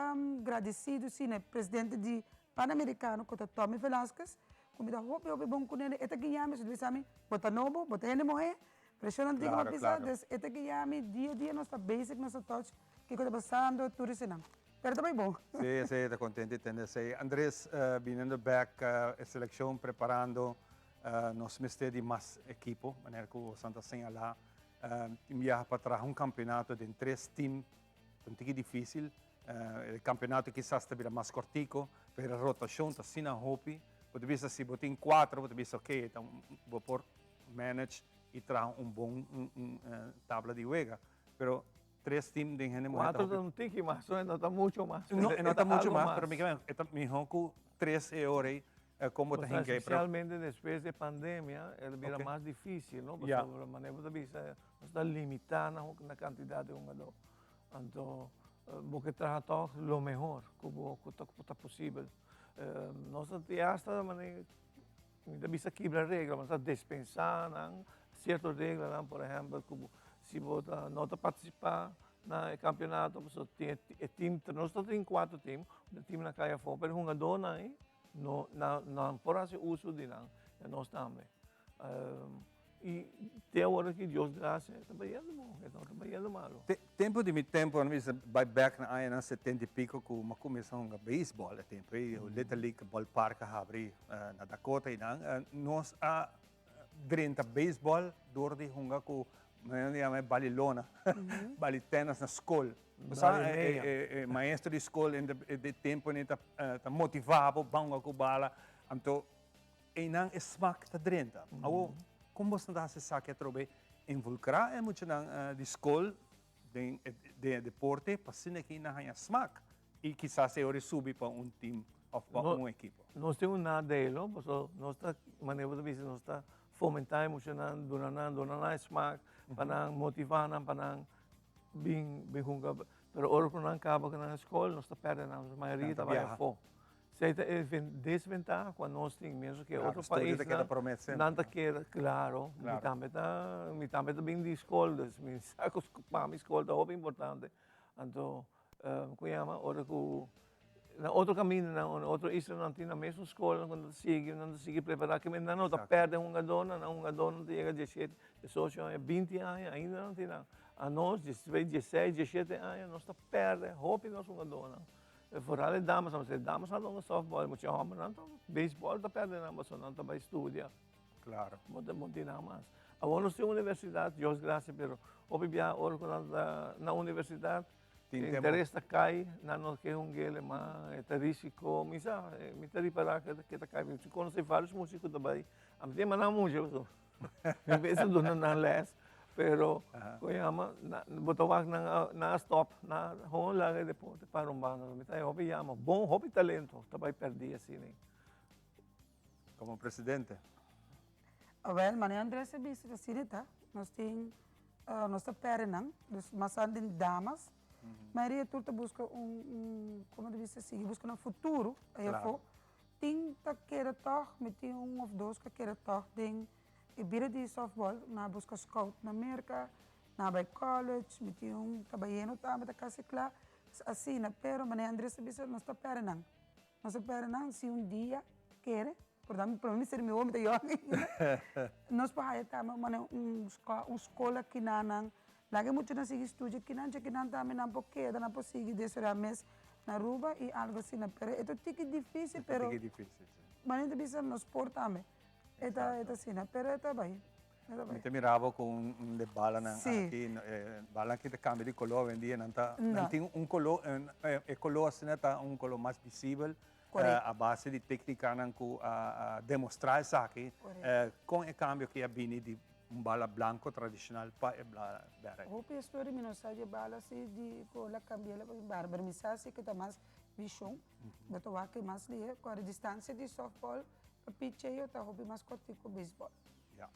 gradesido si na e presidente di Panamericano ku ta Tommy Velasquez ku mi ta hopi hopi bon kuné. E ta guiña mi, su ta bisa mi, bo ta nobo, bo ta hende muhé, preshonnan tin ku bo pisa, dus e ta guiña mi dia dia nos ta basic, nos ta touch kiko ta pasando tur eseinan. Pero ta bay bon. Sí, sí, ta contento di tende esey. Andres, biniendo bek e seleccion preparando, nos mester di mas ekipo, manera cu bosan ta señala. Tin biaha pa traha un campeonato den tres team ta un tiki dificil. E campeonato kisas ta bira mas cortico, pero e rotacion ta asina hopi. Bo ta bisa si bo tin cuatro, bo ta bisa ok, bo por manage y traha un bon tabla di wega. Pero Tres team den hende muher ta Cuatro ta un tiki mas, so e no ta mucho mas. No, e no ta mucho mas, pero mi ke e ta mihó ku tres e ora ei kon bo ta hinka ei. Especialmente despues di pandemia el a bira mas dificil, no? Pasobra manera bo ta bisa nos ta limita na cantidad di hungadó. Anto bo ke traha tòg lo mehor ku bo ku ta posibel. Nos ta tin hasta manera Mi ta bisa kibra regla, nos ta despensá nan sierto reglanan, por ehèmpel ku si bo ta no ta partisipá na e kampionato pasobra tin e tim, nos ta tin kuater tim, un tim na kai afó, pero e hungadónan ei no nan nan por hasi uso di nan, i nos tambe. I te awor aki Dios grasia e ta bayendo bon, e no ta bayendo malo. Tempu di mi tempu, mi bisa bai bek na añanan setenta i piko ku mi a kuminsá hunga beisbòl e tempu ei, Little League ballpark a habri na Dakota einan. Nos a drenta beisbòl dor di hunga ku nan yama e bali lona, bali tènis na skol. Bo sa e maestro di skol e tempu ei ta motivá bo ban hunga ku bala. Anto Einan e smak ta drenta. Awor, kon boso ta hasi esaki atrobe? Involukrá e muchanan di skol den e deporte pa asina ki nan haña smak i kisas e ora e subi pa un tim òf pa un ekipo. Nos tin un nadeel, no? Pasobra nos ta, manera bo ta bisa, nos ta fomentá e muchanan, duna nan, duna nan e smak pa nan motivá nan pa nan bin bin hunga. Pero ora ku nan kaba ku nan skol, nos ta pèrdè nan. Mayoria ta bai afó. Esei ta e desventaha ku anos tin, mientras ku e otro paisnan nan ta keda, klaro, mi tambe ta, mi tambe ta bin di skol, dus mi sa ku pa mi skol ta hopi importante. Anto, ku yama, ora ku na otro kamindanan, na otro islanan tin nan mesun skolnan ku nan ta sigui, nan ta sigui prepará, kimen nan no ta pèrdè hungadónan, nan hungadónan ta yega diesshete, diesocho aña, binti aña, ainda nan tin nan. Anos, diesseis, diesshete aña, nos ta pèrdè hopi nos hungadónan. Vooral e damas, e damas nan ta hunga softball, mucha hombernan ta baseball ta perde nan pasobra nan ta bai studia. Claro. Bo ta bon tin nan mas. Awor nos tin universidad, Dios gracia, pero hopi bia ora cu nan ta na universidad, interes ta cay, nan no ke hungele mas, e ta risico, mi sa, mi ta ripara ke ta cay, mi conoce varios mucha cu ta bai, ami tin mana mucha pasobra. Mi mester duna nan les, pero ku yama, bo ta wak nan a stop, nan a gewoon laga e deporte para un banda. Mi ta haña hopi yama, bon, hopi talento ta bai pèrdí asina. Komo presidente? Awel, manera Andres a bisa ta asina ta, nos tin, nos ta pèrdè nan, dus mas an den damas, mayoria tur ta buska un, un, komo ta bisa, sigui buska nan futuro ayafó. Tin ta keda tòg, mi tin un òf dos ku a keda tòg den e bida di sòftbòl, nan a buska scout na Merka, nan a bai college, mi tin un ta bayendo tambe ta kasi kla, asina, pero manera Andres a bisa nos ta pèrdè nan, nos ta pèrdè nan si un dia kere, por ta prome mi ser mi hopi mi ta yòn ainda, nos por haya tambe manera un un skol aki na nan Laga e muchanan sigui studia kinan dje kinan tambe nan por keda, nan por sigui desaroyá mes na Aruba i algo asina. Pero e ta tiki difícil, pero E ta tiki difícil, si. Manera ta bisa nos por tambe. E ta e ta asina, pero e ta bai, e ta bai. Mi ta mira bo ku un de balanan aki, e balanan aki ta kambia di koló awendia, nan ta, nan tin un koló, e koló asina ta un koló mas visibel a base di téknikanan ku a demostrá esaki. Kon e kambio aki a bini di. Un bala blanco tradicional pa e bala berde. Hopi historia mi no sa di e bala si di cu la cambia la barber mi sa si cu ta mas vision bo ta wak e mas lihe cu a distancia di softball pa picheo ta hopi mas cortico cu baseball.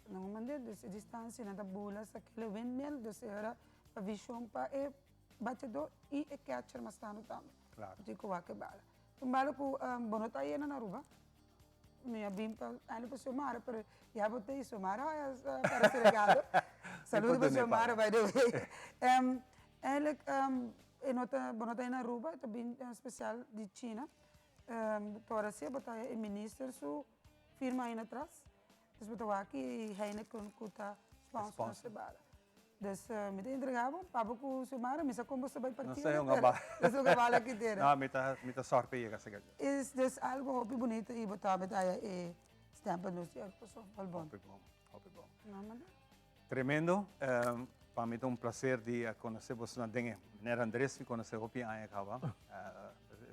No mande dus e distancia nan ta bula sa kele windmill dus e ora pa vision pa e bateador y e catcher mas tanto tambe. Claro. Bo tin cu wak e bala. Un bala cu bo no ta yena na Aruba. Mi a bin pa aña pa Xiomara, pero ya bo ta Xiomara para su regalo. Saludo pa Xiomara, by the way. Um, eigenlijk, um, e no ta, bo no ta in Aruba, e ta bin special di China. Um, tora si bo ta e minister su firma ahí atras. Dus bo ta wak i Heineken ku ta sponsor nos e bala. Dus mi ta entrega bo, pabo ku Xiomara, mi sa kon bo sa bai No partido, sa hunga pero bala. no sa hunga bala kitera. No, mi ta, mi ta sòrg pa yega sega. Is dus algo hopi bunita i bo ta met haya e stempel nos di Aruba Softball Bond. Hopi bon, hopi bon. No, manda. Tremendo. Pa mi ta un placer di a conoce bosonan den e meneer Andres mi conoce hopi aña caba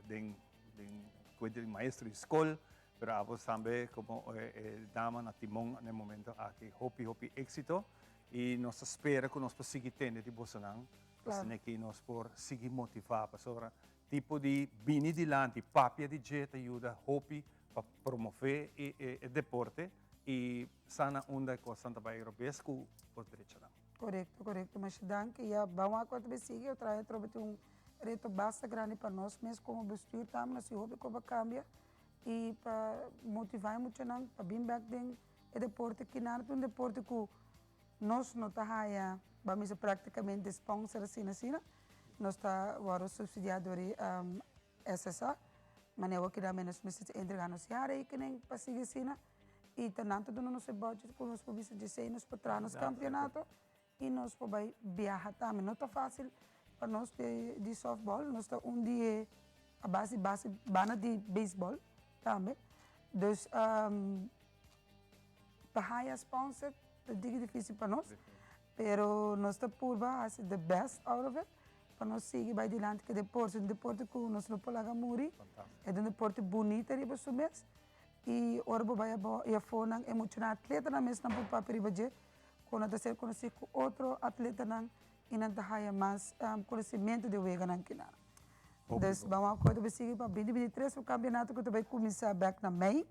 den den cuenta di maestro di school pero abos tambe como e dama na timon na e momento aki hopi hopi exito y nos ta spera cu nos por sigui tende di bosonan pasobra aki nos por sigui motiva pasobra tipo di bini dilanti papia di dje ta yuda hopi pa promove e deporte y sa na unda e cosnan ta bay robes cu por drecha nan. Corecto, corecto. Masha danki. Ya, ban wak cuanto be sigui. Otra vez atrobe tin un reto basta grandi pa nos mes como bestuur tambe. Nos tin hopi cu pa cambia y pa motiva e muchanan pa bin bek den e deporte kinan. Ta un deporte cu nos no ta haya, ban bisa practicamente sponsor asina asina. Nos ta worde subsidia door di SSA, manera bo keda menos mester ta entrega nos jaarrekening pa sigui asina y ta nan ta duna nos e budget cu nos por bisa djesey nos por traha nos campeonato y nos por bay biaha tambe. No ta facil pa nos di softball, nos ta un di e a base base banda di baseball tambe, dus pa haya sponsor ta diki dificil pa nos, pero nos ta purba haci the best out of it. Pa nos sigui bai dilanti ku e deporte. Un deporte ku nos no por laga muri. E ta un deporte bunita riba su mes. I ora bo bai abou i afonan e muchanan atletanan mes nan por papia riba dje ku nan ta ser konosí ku otro atletanan i nan ta haya mas konosementu di e weganan kinan. Dus ban wak ku ta bai sigui pa binti 23 ku kampionato ku ta bai kuminsá bèk na mei.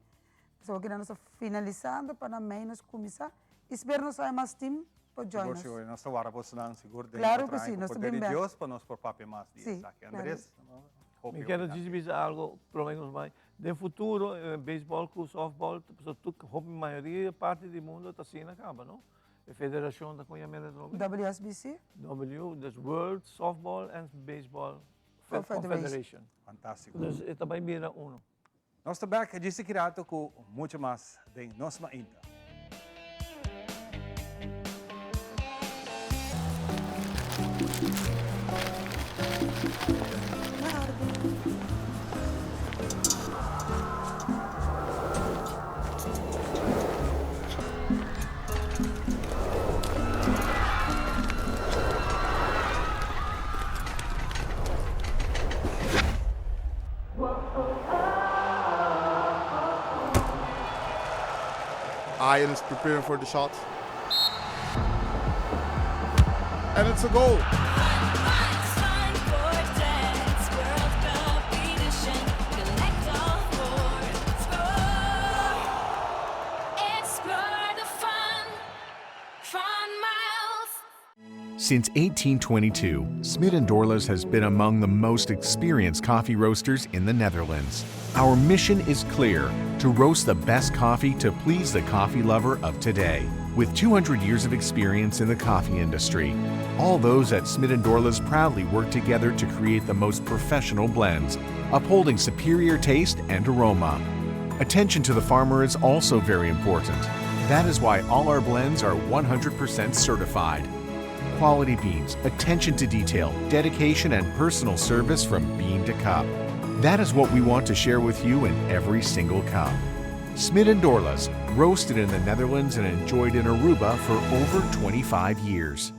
Pasobra kinan nos ta finalisando pa na mei nos kuminsá i spera nos haya mas tim pa join Sigur, nos. sigur. Nos ta warda bosonan sigur den Claro otro ku si, aña ku nos ta poder bin di bèk. Dios pa nos por papia mas di Si, esaki. claro. Andres, hopi, Mi hopi kier danki. djis bisa algo prome ku nos bai. Den futuro beisbòl ku sòftbòl pasobra tur hopi mayoria parti di mundo ta asina kaba no. E federashon ta kon yam'e atrobe? WSBC? W, dus World Softball and Baseball Confederation. Confederation. Fantástiko. Dus e ta bai bira uno. Nos ta bek djis aki rato ku mucho mas den Nos Mainta. Ian is preparing for the shot. And it's a goal. Since 1822, Smit & Dorlas has been among the most experienced coffee roasters in the Netherlands. Our mission is clear, to roast the best coffee to please the coffee lover of today. With 200 years of experience in the coffee industry, all those at Smit & Dorlas proudly work together to create the most professional blends, upholding superior taste and aroma. Attention to the farmer is also very important. That is why all our blends are 100% certified. Quality beans, attention to detail, dedication, and personal service from bean to cup. That is what we want to share with you in every single cup. Smit and Dorlas, roasted in the Netherlands and enjoyed in Aruba for over 25 years.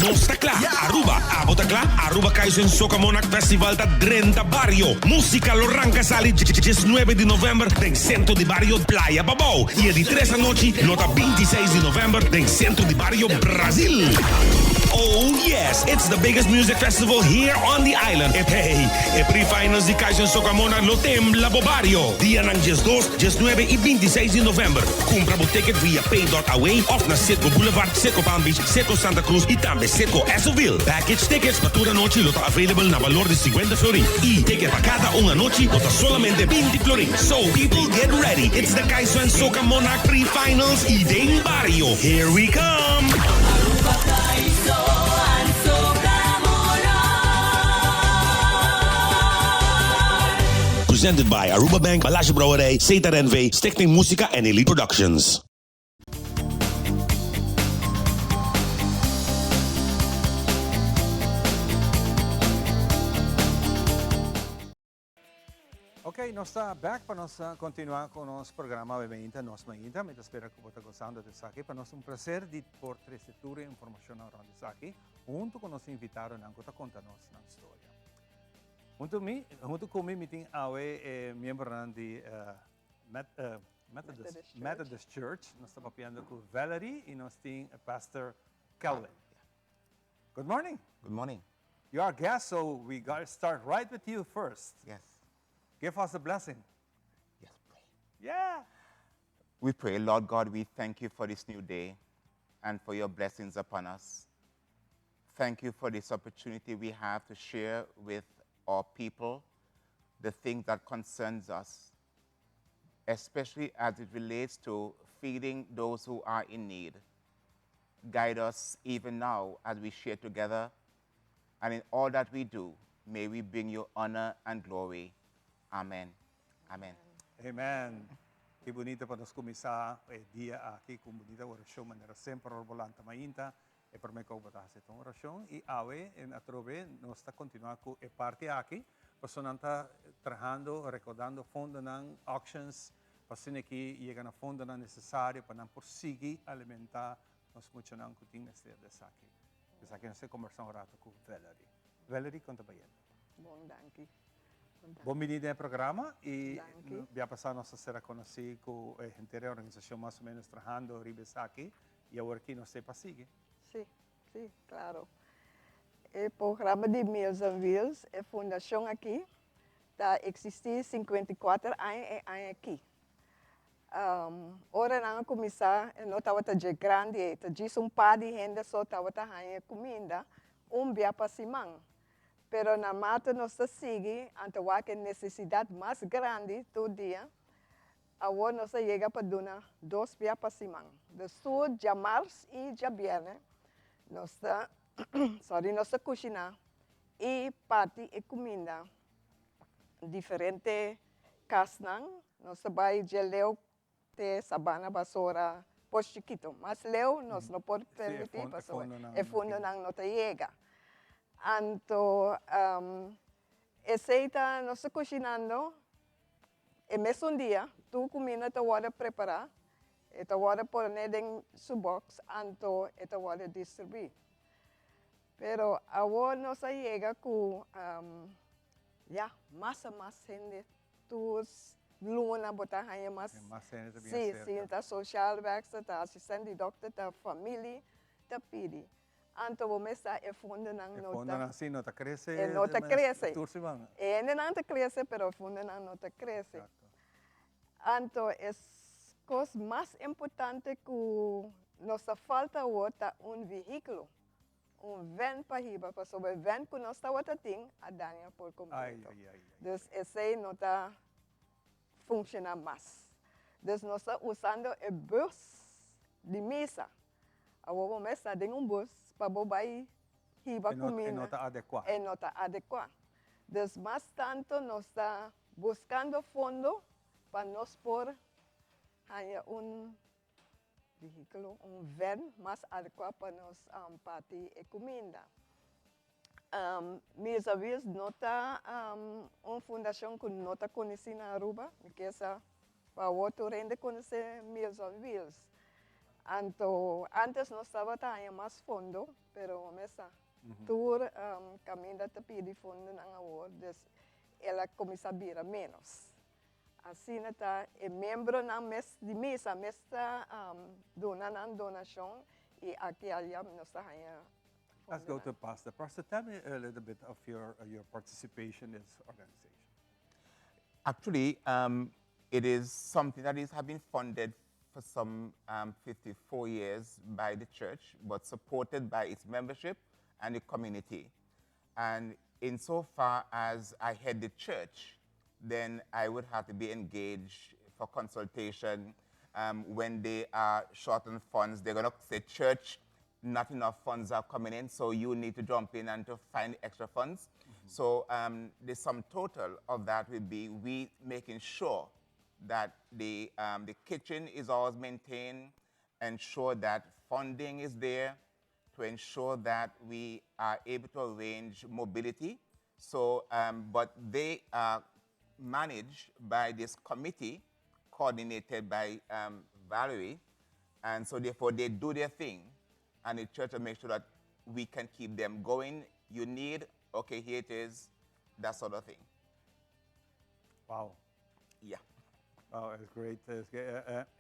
Nos ta kla! Aruba, abo ta kla? Aruba Kaiso en Soca Monarch Festival ta drenta bario! Musica lo ranca sali diesnuebe di november den Centro di Bario Playa Pabou y e di tres anochi lo ta bintiseis di november den Centro di Bario Brasil! Oh yes, it's the biggest music festival here on the island. E hey, e pre-finals di Kaiso en Soca Monarch lo tembla bo bario! Dianan diesdos, diesnuebe y bintiseis di november. Kumpra bo ticket via pay dot away òf na Citgo Boulevard, Citgo Palm Beach, Citgo Santa Cruz y tambe Citgo Essoville. Package tickets pa tur anochi lo ta available na balor di sinkuenta florin y ticket pa kada un anochi lo ta solamente binti florin. So people get ready, it's the Kaiso and Soca Monarch Pre-Finals y den bario, here we come! Aruba Kaiso and Soca Monarch. Presented by Aruba Bank, Balashi Brouwerij, Setar NV, Stichting Musica en Elite Productions. Ok, nos ta back pa nos continua cu nos programa Awe Mainta, Nos Mainta. Mi ta spera cu bo ta gozando di esaki. Pa nos un placer di por trece tur e informacionnan rond esaki, hunto cu nos invitadonan cu ta conta nos nan storia. Hunto mi, hunto cu mi, mi tin awe e miembronan di Methodist, Methodist Church. Nos ta papiando cu Valerie y nos tin Pastor Kelvin. Good morning. Good morning. You are guest, so we got to start right with you first. Yes. Give us a blessing. Yes, pray. Yeah. We pray, Lord God, we thank you for this new day and for your blessings upon us. Thank you for this opportunity we have to share with our people the things that concerns us, especially as it relates to feeding those who are in need. Guide us even now as we share together, and in all that we do, may we bring you honor and glory. Amen. Amen. Amen. Ki bunita pa nos kuminsá e dia aki ku un bunita orashon manera semper ora bo lanta mainta e promé ku bo ta hasi ta un orashon i awe en atrobe nos ta kontinuá ku e parti aki pasobra nan ta trahando rekodando fondonan auctions pa asina ki yega na fondonan nesesario pa nan por sigui alimentá nos muchanan ku tin mester di esaki. Esaki nos ta kombersá un rato ku Valerie. Valerie kon ta bayendo? Bon danki. Bon bini den e programa y bia pasa nos a sera conoci cu e henter e organisacion mas o menos trahando riba esaki y awor aki nos ta pa sigui. Si, si, claro. E programa di Meals on Wheels, e fundacion aki, ta existi 54 aña e aña aki. Ora nan a cuminsa e no tabata dje grandi ei, ta djis un par di hende so tabata haña e cuminda un bia pa siman. Pero na mata nos ta sigui, anto wak e nesesidat mas grandi tur dia, awor nos a yega pa duna dos bia pa siman. Dus tur djamars i djabièrnè nos ta sorry nos ta kushiná i parti e kuminda diferente kasnan. Nos ta bai dje leu Te Sabana Basora Pos Chikito. Mas leu nos no por permiti pasobra e fondonan no ta yega. Anto esey ta nos ta cushinando e mesun dia tur cuminda ta wordo prepara, e ta wordo pone den su box anto e ta wordo distribui. Pero awor nos a yega cu ya mas a mas hende Tur luna bo ta haña mas. Mas hende ta bin Sí, aserka. sí, ta social werkster, ta asistent di dokter, ta family ta pidi. Anto bo mes sa e fondonan E no ta. fondonan sí no ta krese. E no ta krese. Tur siman. E hendenan ta krese, pero e fondonan no ta krese. Exacto. Anto e kos mas importante ku nos ta falta awor ta un vehíkulo. Un vèn pa hiba pasobra e vèn ku nos tabata tin a daña por kompleto. Dus esei no ta funshoná mas. Dus nos ta usando e bùs di misa. Awor bo mes ta den un bùs pa bo bai hiba kuminda. E no ta adekuá. E no ta adekuá. Dus mas tantu nos ta buskando fondo pa nos por haña un Vehículo, un vèn mas adekuá pa nos parti e kuminda. Meals on Wheels no ta un fundashon ku no ta konosí na Aruba. Mi ke sa pa awor tur hende konosé Meals on Wheels. Anto antes nos tabata haña mas fondo, pero mesa tur caminda ta pidi fondonan awor, dus el a cuminsa bira menos. Asina ta e miembronan mes di misa mes ta duna nan donacion y aki aya nos ta haña Let's go to Pastor. Pastor, tell me a little bit of your, your participation in this organization. Actually, it is something that is have been funded for some 54 years by the church, but supported by its membership and the community. And insofar as I head the church, then I would have to be engaged for consultation. When they are short on funds, they're going to say, church, not enough funds are coming in, so you need to jump in and to find extra funds. So the sum total of that would be we making sure that the kitchen is always maintained, ensure that funding is there, to ensure that we are able to arrange mobility. So, but they are managed by this committee coordinated by Valerie. And so therefore they do their thing. And the church will make sure that we can keep them going. You need, okay, here it is, that sort of thing. Wow. Yeah. Oh, it's great. It's great.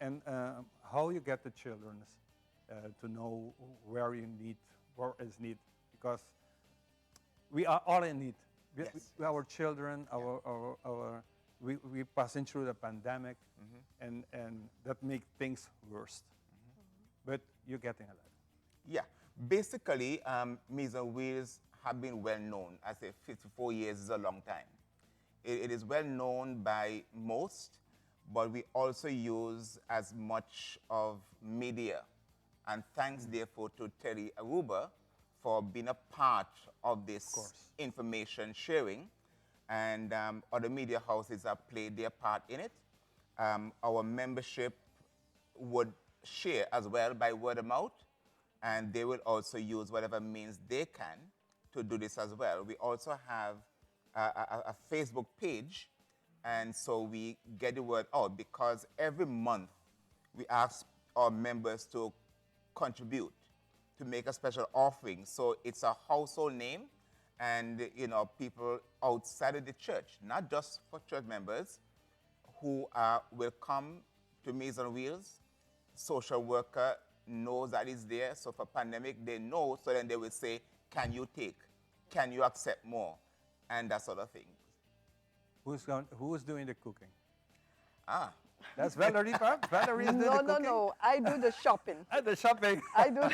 And how you get the children to know where you need, where is need, because we are all in need. Our children, our, we passing through the pandemic, and that make things worse. But you're getting a lot. Yeah. Basically, Meals on Wheels have been well known. I say 54 years is a long time. It is well known by most, but we also use as much of media. And thanks, therefore, to Tele Aruba for being a part of this information sharing. And other media houses have played their part in it. Our membership would share as well by word of mouth, and they will also use whatever means they can to do this as well. We also have a Facebook page, and so we get the word out because every month we ask our members to contribute, to make a special offering. So it's a household name, and people outside of the church, not just for church members, who will come to Meals on Wheels. Social worker knows that it's there, so for pandemic they know, so then they will say, can you take? Can you accept more? And that sort of thing. Who is doing the cooking? Ah. That's Valerie, perhaps? Valerie is doing No, the no, cooking? no. I do the shopping. Ah, the shopping. I do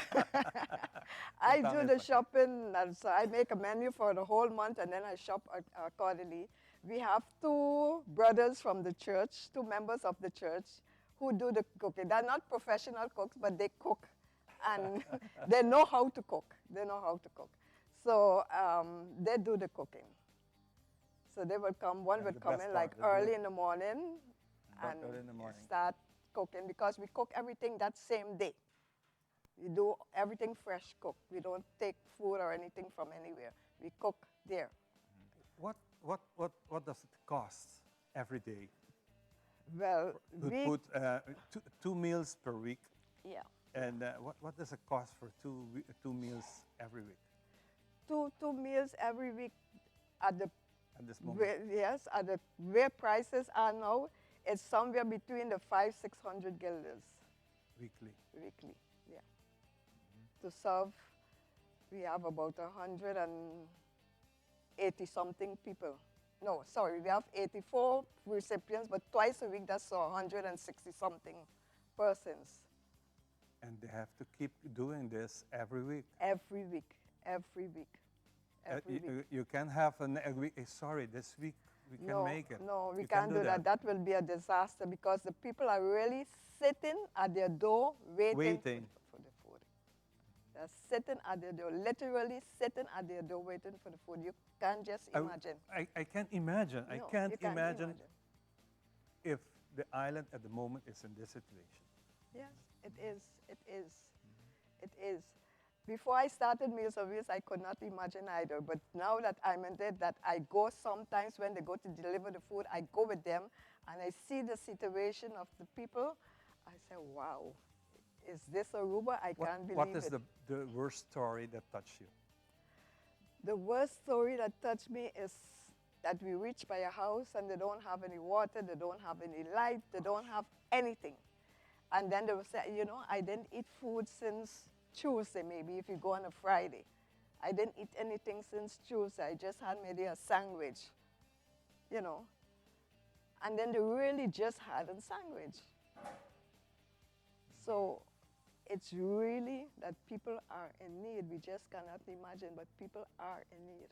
the shopping, and so I make a menu for the whole month, and then I shop accordingly. We have two brothers from the church, two members of the church, who do the cooking. They're not professional cooks, but they cook, and they know how to cook. They know how to cook. So they do the cooking. So they would come, one And would the come best in part like is early in the morning Start and early in the morning. Start cooking, because we cook everything that same day. We do everything fresh cooked. We don't take food or anything from anywhere. We cook there. What does it cost every day? Well, To we put two meals per week. Yeah. And what does it cost for two meals every week? Two meals every week at the At this moment. Where, yes, at the where prices are now, it's somewhere between the five, 600 guilders. Weekly. Weekly, yeah. To serve, we have about 180 something people. No, sorry, we have 84 recipients, but twice a week, that's 160 something persons. And they have to keep doing this every week. Every week, every week, every week. You can have an, a week, sorry, this week we can No, make it. No, we You can't do that. That will be a disaster because the people are really sitting at their door waiting, Waiting. For the food. They're sitting at their door, literally sitting at their door waiting for the food. You can't just imagine. I can't imagine. I No, can't you can't imagine imagine. if the island at the moment is in this situation. Yes, it is. It is. It is. Before I started Meals on Wheels, I could not imagine either. But now that I'm in it, that I go sometimes when they go to deliver the food, I go with them and I see the situation of the people. I say, wow, is this Aruba? I What, can't believe what is it. the, the worst story that touched you? The worst story that touched me is that we reach by a house and they don't have any water, they don't have any light, they don't have anything. And then they will say, you know, I didn't eat food since Tuesday, maybe if you go on a Friday. I didn't eat anything since Tuesday. I just had maybe a sandwich, you know. And then they really just had a sandwich. So it's really that people are in need. We just cannot imagine, but people are in need.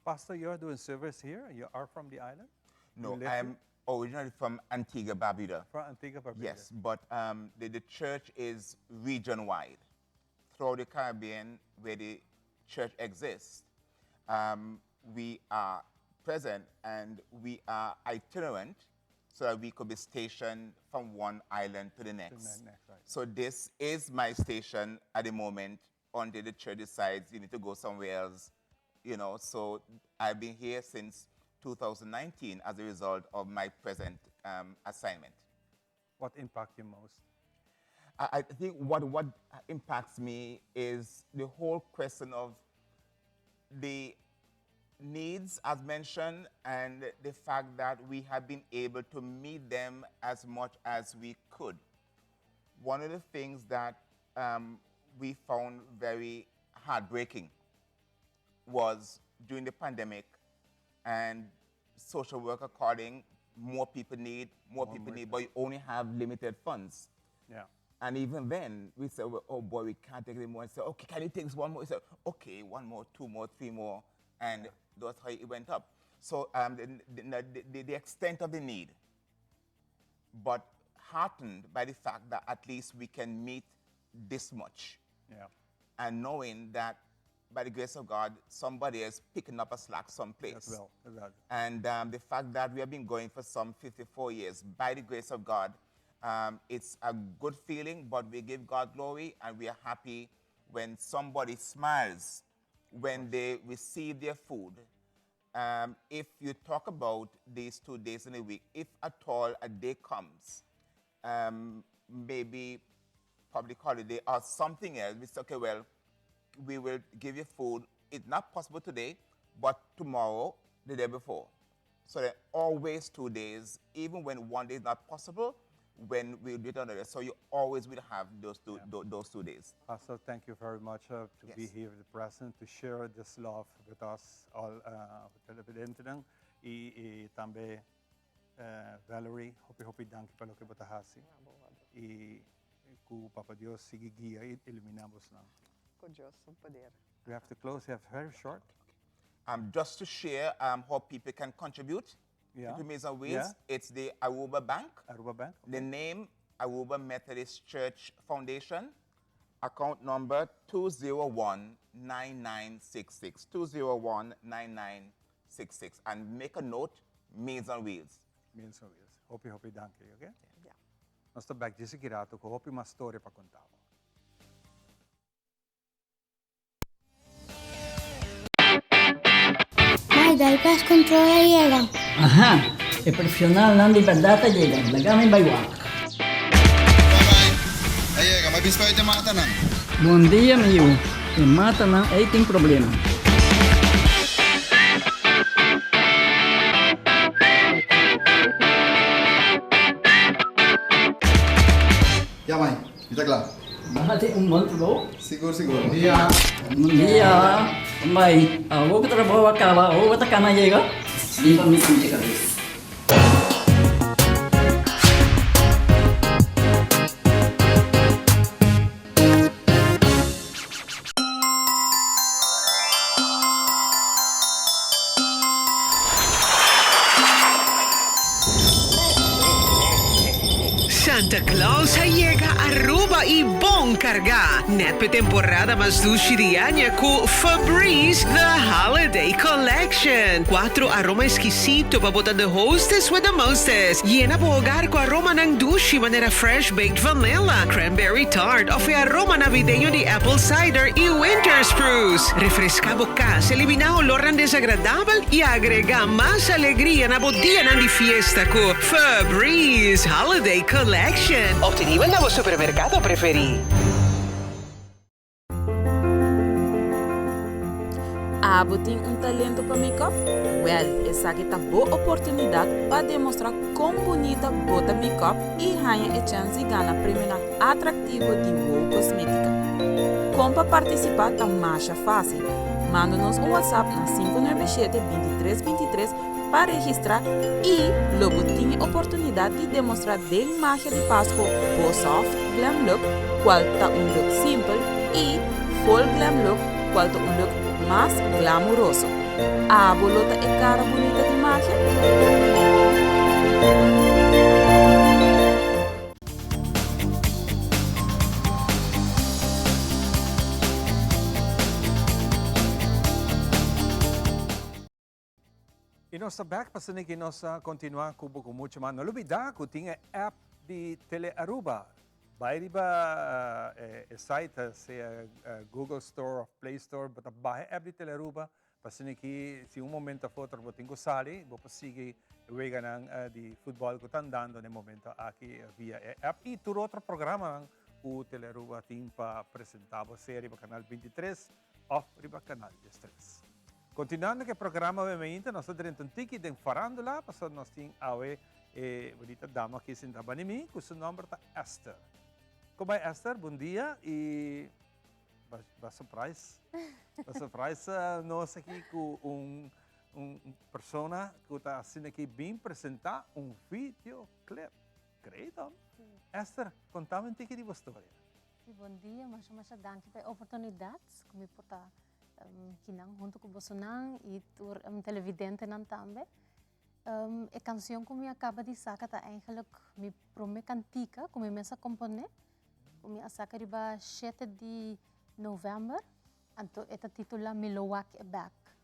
Pastor, you are doing service here. You are from the island? No, You live I am here? originally from Antigua, Barbuda. From Antigua, Barbuda. Yes, but um, the, the church is region wide. Throughout the Caribbean, where the church exists, um, we are present and we are itinerant so that we could be stationed from one island to the next. next, right. So this is my station at the moment until the church decides you need to go somewhere else, you know. So I've been here since 2019 as a result of my present um, assignment. What impacted you most? I, I think what, what impacts me is the whole question of the needs, as mentioned, and the fact that we have been able to meet them as much as we could. One of the things that um, we found very heartbreaking was during the pandemic and social worker calling, more people need, more, More people need, but you only have limited funds. Yeah. And even then, we said, well, oh boy, we can't take any more. And said, okay, can you take this one more? We said, okay, one more, two more, three more. And that's how it went up. So um, the, the, the, the extent of the need, but heartened by the fact that at least we can meet this much. Yeah. And knowing that by the grace of God, somebody is picking up a slack someplace. As well. Exactly. And um, the fact that we have been going for some 54 years, by the grace of God, um, it's a good feeling, but we give God glory and we are happy when somebody smiles when they receive their food. Um, if you talk about these two days in a week, if at all a day comes, um, maybe public holiday or something else, we say, okay, well, we will give you food. It's not possible today, but tomorrow, the day before. So there are always two days, even when one day is not possible, when we do it another. So you always will have those two, tho- those two days. Pastor, thank you very much uh, to be Yes. here, the present, to share this love with us all, uh, televidentenan. Y, y tambe uh, Valerie, hopi hopi danki pa loke bo ta hasi. Y ku Papa Dios sigui guia y iluminá boso. Ku Dios su poder. We have to close, we have very short. Um, just to share um, how people can contribute Yeah. to Meals on Wheels, Yeah. it's the Aruba Bank. Aruba Bank. The name, Aruba Methodist Church Foundation. Account number 2019966. 2019966. And make a note, Meals on Wheels. Meals on Wheels. Hopi hopi danki, okay? Yeah. Nos ta back djis aki rato ku hopi mas storia pa konta. Mai, dal pest control a yega. Aha, e profesionalnan di berdad a yega, laga mi bai wak. A yega, ma bispa e matanan. Bon dia mi yu, e matanan ei tin problema. Ya mai, mi ta kla. Bo hasi un bon trabou? Sigur, sigur. Bon dia. Bon dia. Mai, awor ku trabou a kaba, awor bo ta kana yega? Bin pa mi pinche kabes. Santa Claus a yega Aruba y bon carga! Net p'e temporada mas dushi di aña cu Febreze The Holiday Collection. Cuatro aroma exquisito pa bo ta the hostess with the mostest. Yena bo hogar cu aromanan dushi manera fresh baked vanilla, cranberry tart of e aroma navideño di apple cider y winter spruce. Refresca bo cas, eliminá olornan desagradabel y agregá mas alegria na bo dianan di fiesta cu Febreze Holiday Collection. Collection, obtenibel na bo supermercado preferi. Abo tin un talento pa make-up? Wèl, esaki ta bo oportunidat pa demostrá kon bunita bo ta make-up i haña e chèns di gana premionan atraktivo di Wow Kosmétika. Kon pa partisipá ta masha fásil. Manda nos un WhatsApp na 597 23 23 pa registrá i lo bo tin e oportunidat di demostrá den magia di Pasco bo soft glam look, cual ta un look simpel, y full glam look, cual ta un look mas glamuroso. Abo lo ta e cara bunita di magia? Y nos ta back pa asina ki nos a continua cu bo cu mucho mas. No lubida cu tin e app di Tele Aruba. Bay riba e site, sea Google Store of Play Store, bo ta baha e app di Tele Aruba pa asina ki si un momento of otro bo tin cu sali, bo por sigui e weganan di futbol cu ta andando na e momento aki via e app y tur otro programanan cu Tele Aruba tin pa presenta bo, sea riba canal 23 of riba canal 13. Continuando cu e programa awe mainta nos ta drenta un tiki den farandula pasobra nos tin awe e bonita dama aki sinta bani mi cu su nomber ta Esther. Con bai Esther? Bon dia y ba surprise ba surprise nos aki cu un un persona cu ta asina aki bin presenta un video clip. Great hom. Esther, contame un tiki di bo storia. Si, bon dia. Masha masha danki pa e oportunidad cu mi por ta kinan hunto cu bosonan y tur televidentenan tambe. E cancion cu mi a caba di saca ta eigenlijk mi prome cantica cu mi mes a compone, cu mi a saca riba shete di november, anto e ta titula Mi lo wak e bek.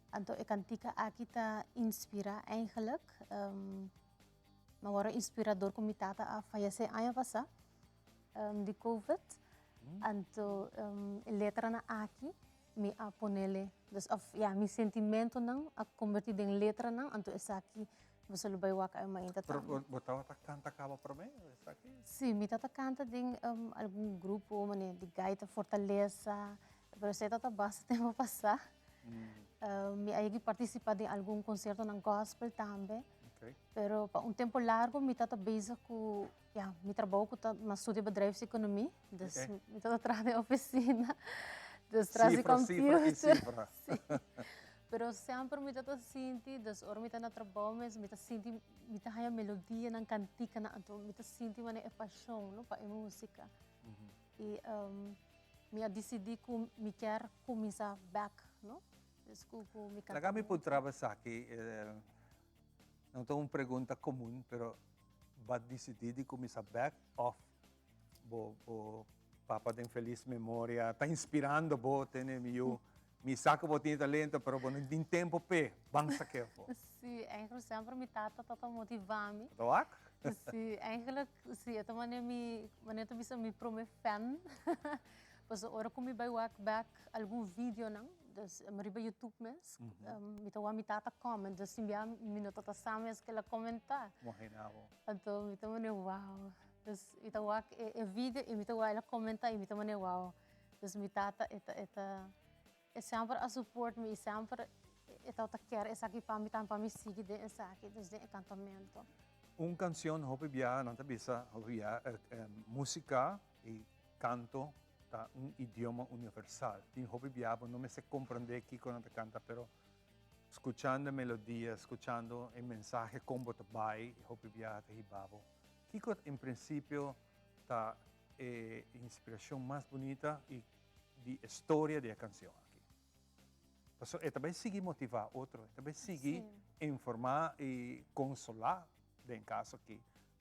Anto e cantica aki ta inspira eigenlijk, mi a worde inspira door cu mi tata a fayece aña pasa di covid. Anto e letranan aki mi a ponele, dus of ya, mi sentimentonan a converti den letranan, anto esaki boso lo bay wak awe mainta Pero tambe. bo tabata canta caba prome esaki? Si, mi tabata canta den algun grupo manera di Gaita Fortaleza, pero esey tabata basta tempo pasa. Mi a yegi participa den algun conciertonan gospel tambe, pero pa un tempo largo mi tabata bezig cu Ya, mi trabou ku ta, mi a studia bedrijfseconomie, dus okay. mi ta traha den oficina, dus tras di computer. Cifra, cifra. Sí. Pero semper mi ta sinti, dus ora mi ta na trabou mes, mi ta sinti, mi ta haya melodianan, kantikanan, anto mi ta sinti manera e pasion, no, pa e músika. Mm -hmm. I um, mi a disidí ku mi kier kuminsá bèk, no? Dus ku, ku mi Laga mi puntra bo esaki, eh, no ta un pregunta komun, pero Bo disidí di kuminsá bèk òf bo bo papa den felis memoria ta inspirando bo tene mi yu mi sa ku bo tin e talento pero bo no tin tempu p'e ban sak'é afó. Sí, eigenlijk semper mi tata ta ta motivá mi. Ta wak? Sí, eigenlijk sí, e ta manera mi manera ta bisa mi promé fan. Pasobra ora ku mi bai wak bèk algun videonan Dus riba YouTube mes, mi ta wak mi tata comment, dus tin bia mi no ta sa mes ke el a comenta. Imagina bo. Anto mi ta mane wow. Dus mi ta wak e video y mi ta wak el a comenta y mi ta mane wow. Dus mi tata e ta e ta e semper a support mi y semper e tabata kier esaki pa mi tambe pa mi sigui den esaki, dus den e cantamento. Un cancion hopi bia nan ta bisa hopi bia musica y Canto ta un idioma universal. Tin hopi bia bo no mester comprende kico nan ta canta, pero scuchando e melodia, scuchando e mensahe con bo ta bay, hopi bia ta hiba bo. Kico en principio ta e inspiracion mas bunita y di e storia di e cancion aki? Pasobra e ta bay sigui motiva otro, e ta bay sigui informa y consola, den caso aki,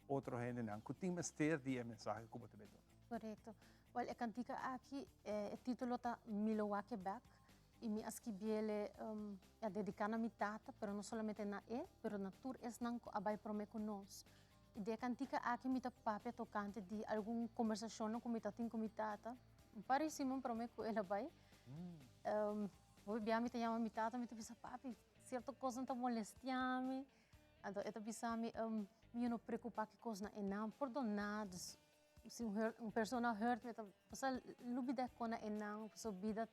otro hendenan cu tin mester di e mensahe cu bo ta bay duna. Correcto. Wel, e cantica aki, e titulo ta Mi lo wak e bek y mi a skibiele a dedica na mi tata, pero no solamente na e, pero na tur esnan cu a bay prome cu nos. Y den e cantica aki mi ta papia tocante di algun conversacionnan cu mi ta tin cu mi tata, un par di siman prome cu el a bay. Hopi bia mi ta yama mi tata, mi ta bisa, papi, cierto cosnan ta molestia mi. Anto e ta bisa mi. Mi no preocupa ki cosnan e nan por dona, dus si un hurt, un persona hurt mi ta pasa lubida con e nan, paso bida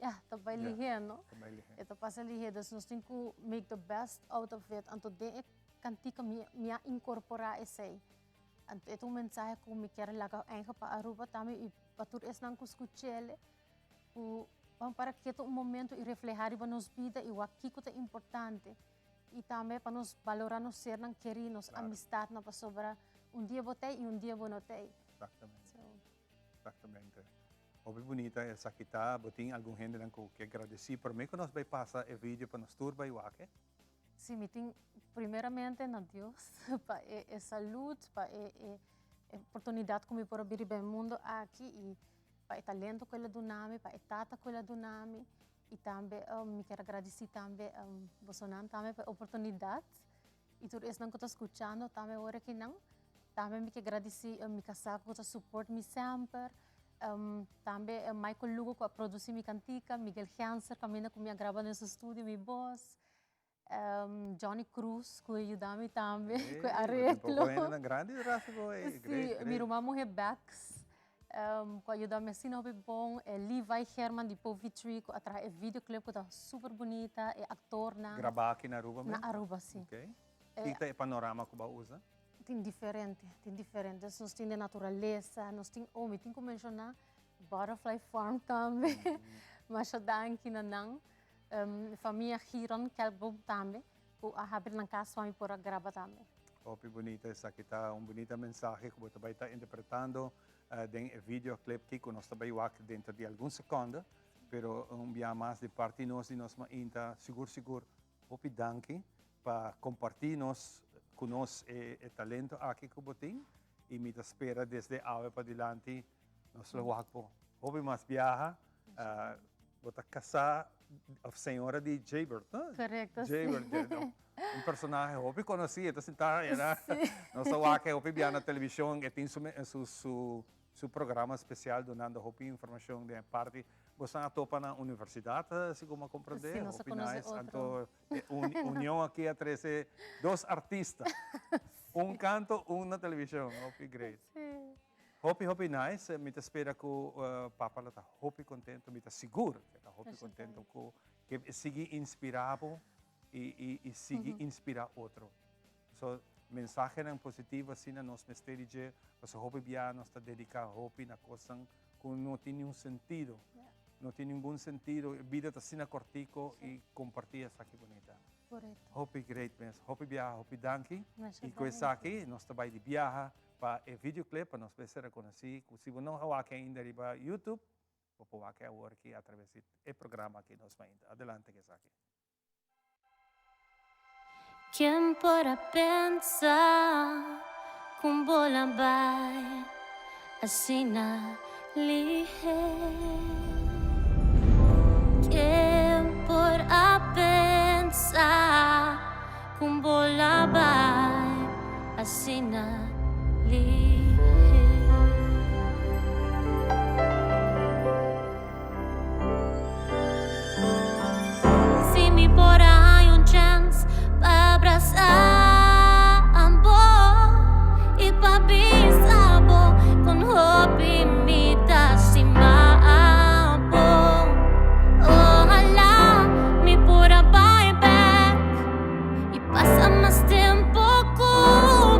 ya ta bai lihe, no? Ta bai lihe. E ta pasa lihe, dus nos tin cu make the best out of it, anto den e cantica mi mi a incorpora esey. Anto e ta un mensahe cu mi kier laga eigen pa Aruba tambe y pa tur esnan cu scuchele cu ban para keto un momento y refleha riba nos bida y wak kico ta importante. Y tambe pa nos balora nos sernan kerí, nos amistadnan, pasobra un dia bo t'ei y un dia bo no t'ei. Exactamente. So. Exactamente. Hopi bunita esaki ta. Bo tin algun hendenan cu ke gradeci prome cu nos bay pasa e video pa nos tur bay wak e? Si, mi tin primeramente na Dios pa e e salud, pa e e oportunidad cu mi por a biri riba e mundo aki y pa e talento cu el a duna mi, pa e tata cu el a duna mi. Y tambe mi kier a gradici tambe bosonan tambe pa e oportunidad y tur esnan cu ta scuchando tambe ora akinan. Tambe mi kier gradici mi casa cu ta support mi semper, tambe Michael Lugo cu a produci mi cantica, Miguel Genser caminda cu mi a graba den su studio mi bos, Johnny Cruz cu a yuda mi tambe cu e areglo. Si, mi ruman muhe Bex cu a yuda mi asina hopi bon, e Levi Herman di Povi Tree cu a traha e videoclip cu ta super bunita, e actornan. Graba aki na Aruba mes? Na Aruba, si. Ok. Ki ta e panorama cu bo a usa? Tin diferente, tin diferente. Nos tin de naturalesa, nos tin, oh mi tin cu menciona Butterfly Farm tambe. Masha danki na nan. Famia Giron Kelkboom tambe cu a habri nan cas pa mi por a graba tambe. Hopi bunita esaki ta un bunita mensahe cu bo ta bay ta interpretando den e videoclip ki cu nos ta bay wak dentro di algun seconde, pero un bia mas di parti nos di nos mainta sigur sigur hopi danki pa comparti nos cu nos e talento aki cu bo tin y mi ta spera desde awe padilanti Nos lo wak bo hopi mas biaha. Bo ta casá of señora di Jaybird, no? Correcto, sí. Jaybird, no? Un personahe hopi conocí, e ta sintá ahí, no? Nos ta wak e hopi biaha na television, e tin su su su su programa especial dunando hopi informacion den e parti. Boso a topa na universidad, segun mi a comprende? Sí, nos a Hopi conoce nice. otro. Anto e union aki a trece dos artista. Un canto, un na television. Hopi great. Sí. Hopi hopi nice, mi ta spera cu papa lo ta hopi contento, mi ta sigur cu e ta hopi contento cu e sigui inspira bo y y sigui inspira otro. So mensahenan positivo asina nos mester di dje, pasobra hopi bia nos ta dedica hopi na cosnan cu no tin niun sentido, no tin ningun sentido, e bida ta asina cortico y comparti esaki bunita. Hopi great mes, hopi biaha, hopi danki y cu esaki nos ta bay di biaha Pa e videoclip pa nos mester reconoci cu si bo no a wak ainda riba YouTube, bo por wak awor aki atraves di e programa aki Nos Mainta. Adelante cu esaki. Ken por a pensa ku un bola bai asina lihe? Ken por a pensa ku un bola bai asina lihe? Si mi por a haña un chèns pa brasá bo i pa bisa bo kon hopi mi ta stima bo. Ohalá mi por a bai bèk i pasa mas tempu ku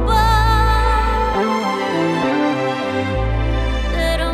bo. Pero.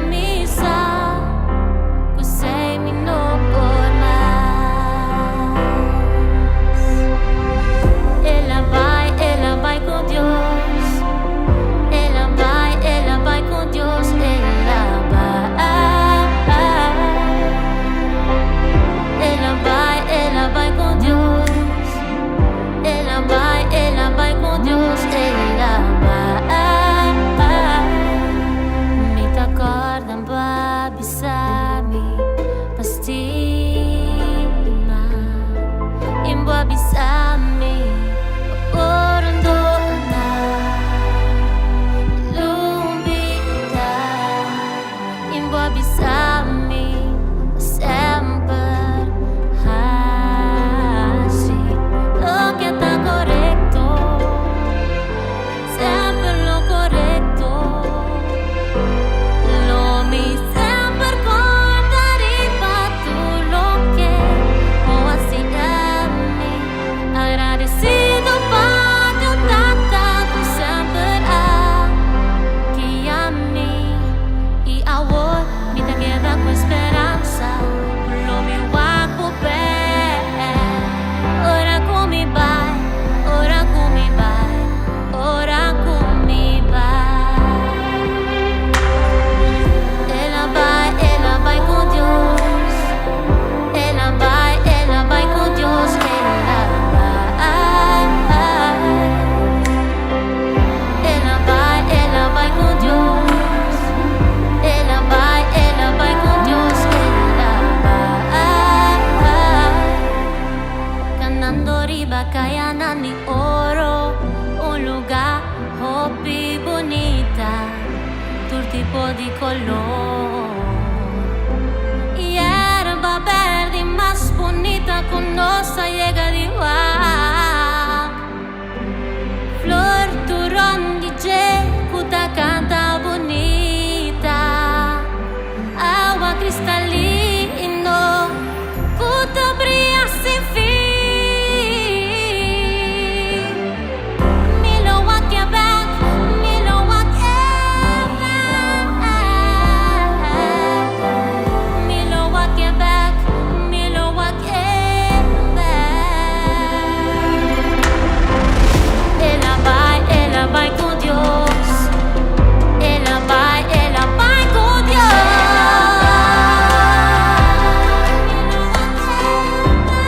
koló. Yerba berde mas bunita ku nos a yega di wak. Flor tur rònt di dje ku ta kanta bunita. Awa kristalino ku ta bria sin fin. Mi lo wak e bèk, mi lo wak e bèk. Mi lo wak e bèk, mi lo wak e bèk. El a bai, el a bai ku Dios. El a bai, el a bai ku Dios.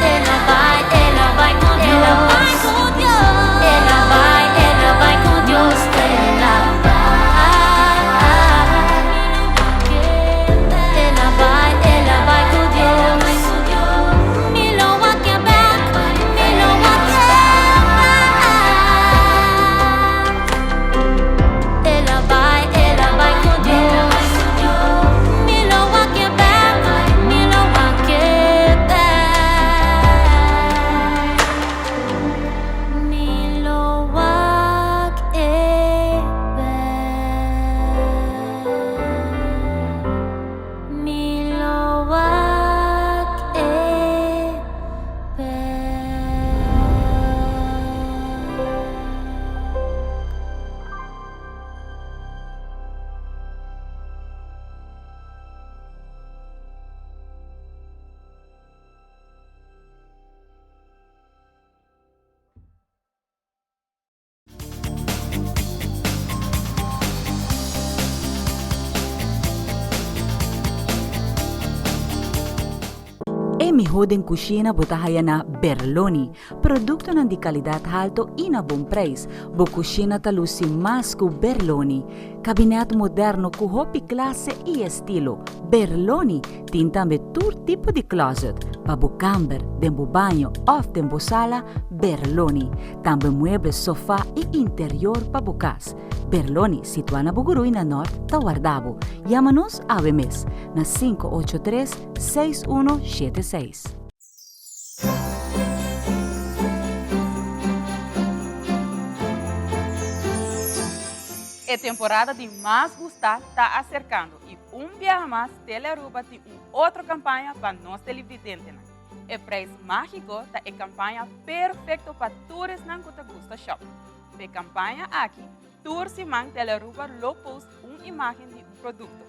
El a bai, el a bai ku Dios. El a bai, el a bai ku Dios. El a bai. El a bai, el a bai ku Dios. Mi lo wak e bèk, mi lo wak e bèk. El a bai, el a bai ku Dios. Mi lo wak e bèk, mi lo wak e bèk. Mi lo wak e bèk. Mi lo wak e bèk. E mihó den kushina bo ta haya na Berloni. Produktonan di kalidat halto i na bon preis. Bo kushina ta lusi mas ku Berloni. Kabinèt moderno ku hopi klase i estilo. Berloni tin tambe tur tipo di closet, pa bo kamber, den bo baño òf den bo sala, Berloni. Tambe mueble, sofá i interior pa bo kas. Berloni, situá na Bugurui na Nort, ta warda bo. Yama nos awe mes na 583 6176. E temporada di mas gustá ta aserkando i un biaha mas Telearuba tin un otro kampaña pa nos televidentenan. E Prijs Mágiko ta e kampaña perfekto pa tur esnan ku ta gusta shòp. P'e kampaña aki, tur siman Telearuba lo post un imágen di un produkto.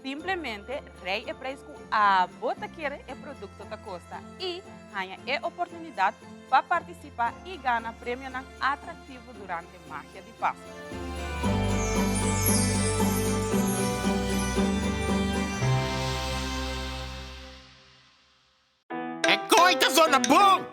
Simplemente rei e prijs ku abo ta kere e produkto ta kosta i haña e oportunidat pa partisipá i gana premionan atraktivo durante Magia di Pasku. E koi ta zona bon!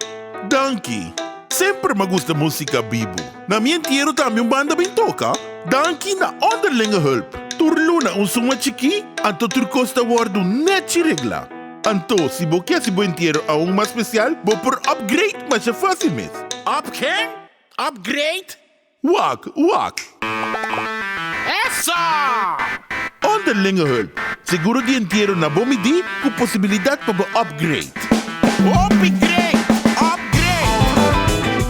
Danki! Semper m'a gusta musica bibu. Na mi entiero tambe un banda bin toca. Danki na Onderlinge Hulp. Tur luna un suma chikí, anto tur kos ta wordu nechi regla. Anto, si bo ke hasi bo entiero aun mas special, bo por upgrade masha fácil mes. Up ken? Upgrade? Wak, wak. Esa! Onderlinge hulp, seguro di entiero na bo midí ku posibilidat pa bo upgrade. Hopi great! Upgrade!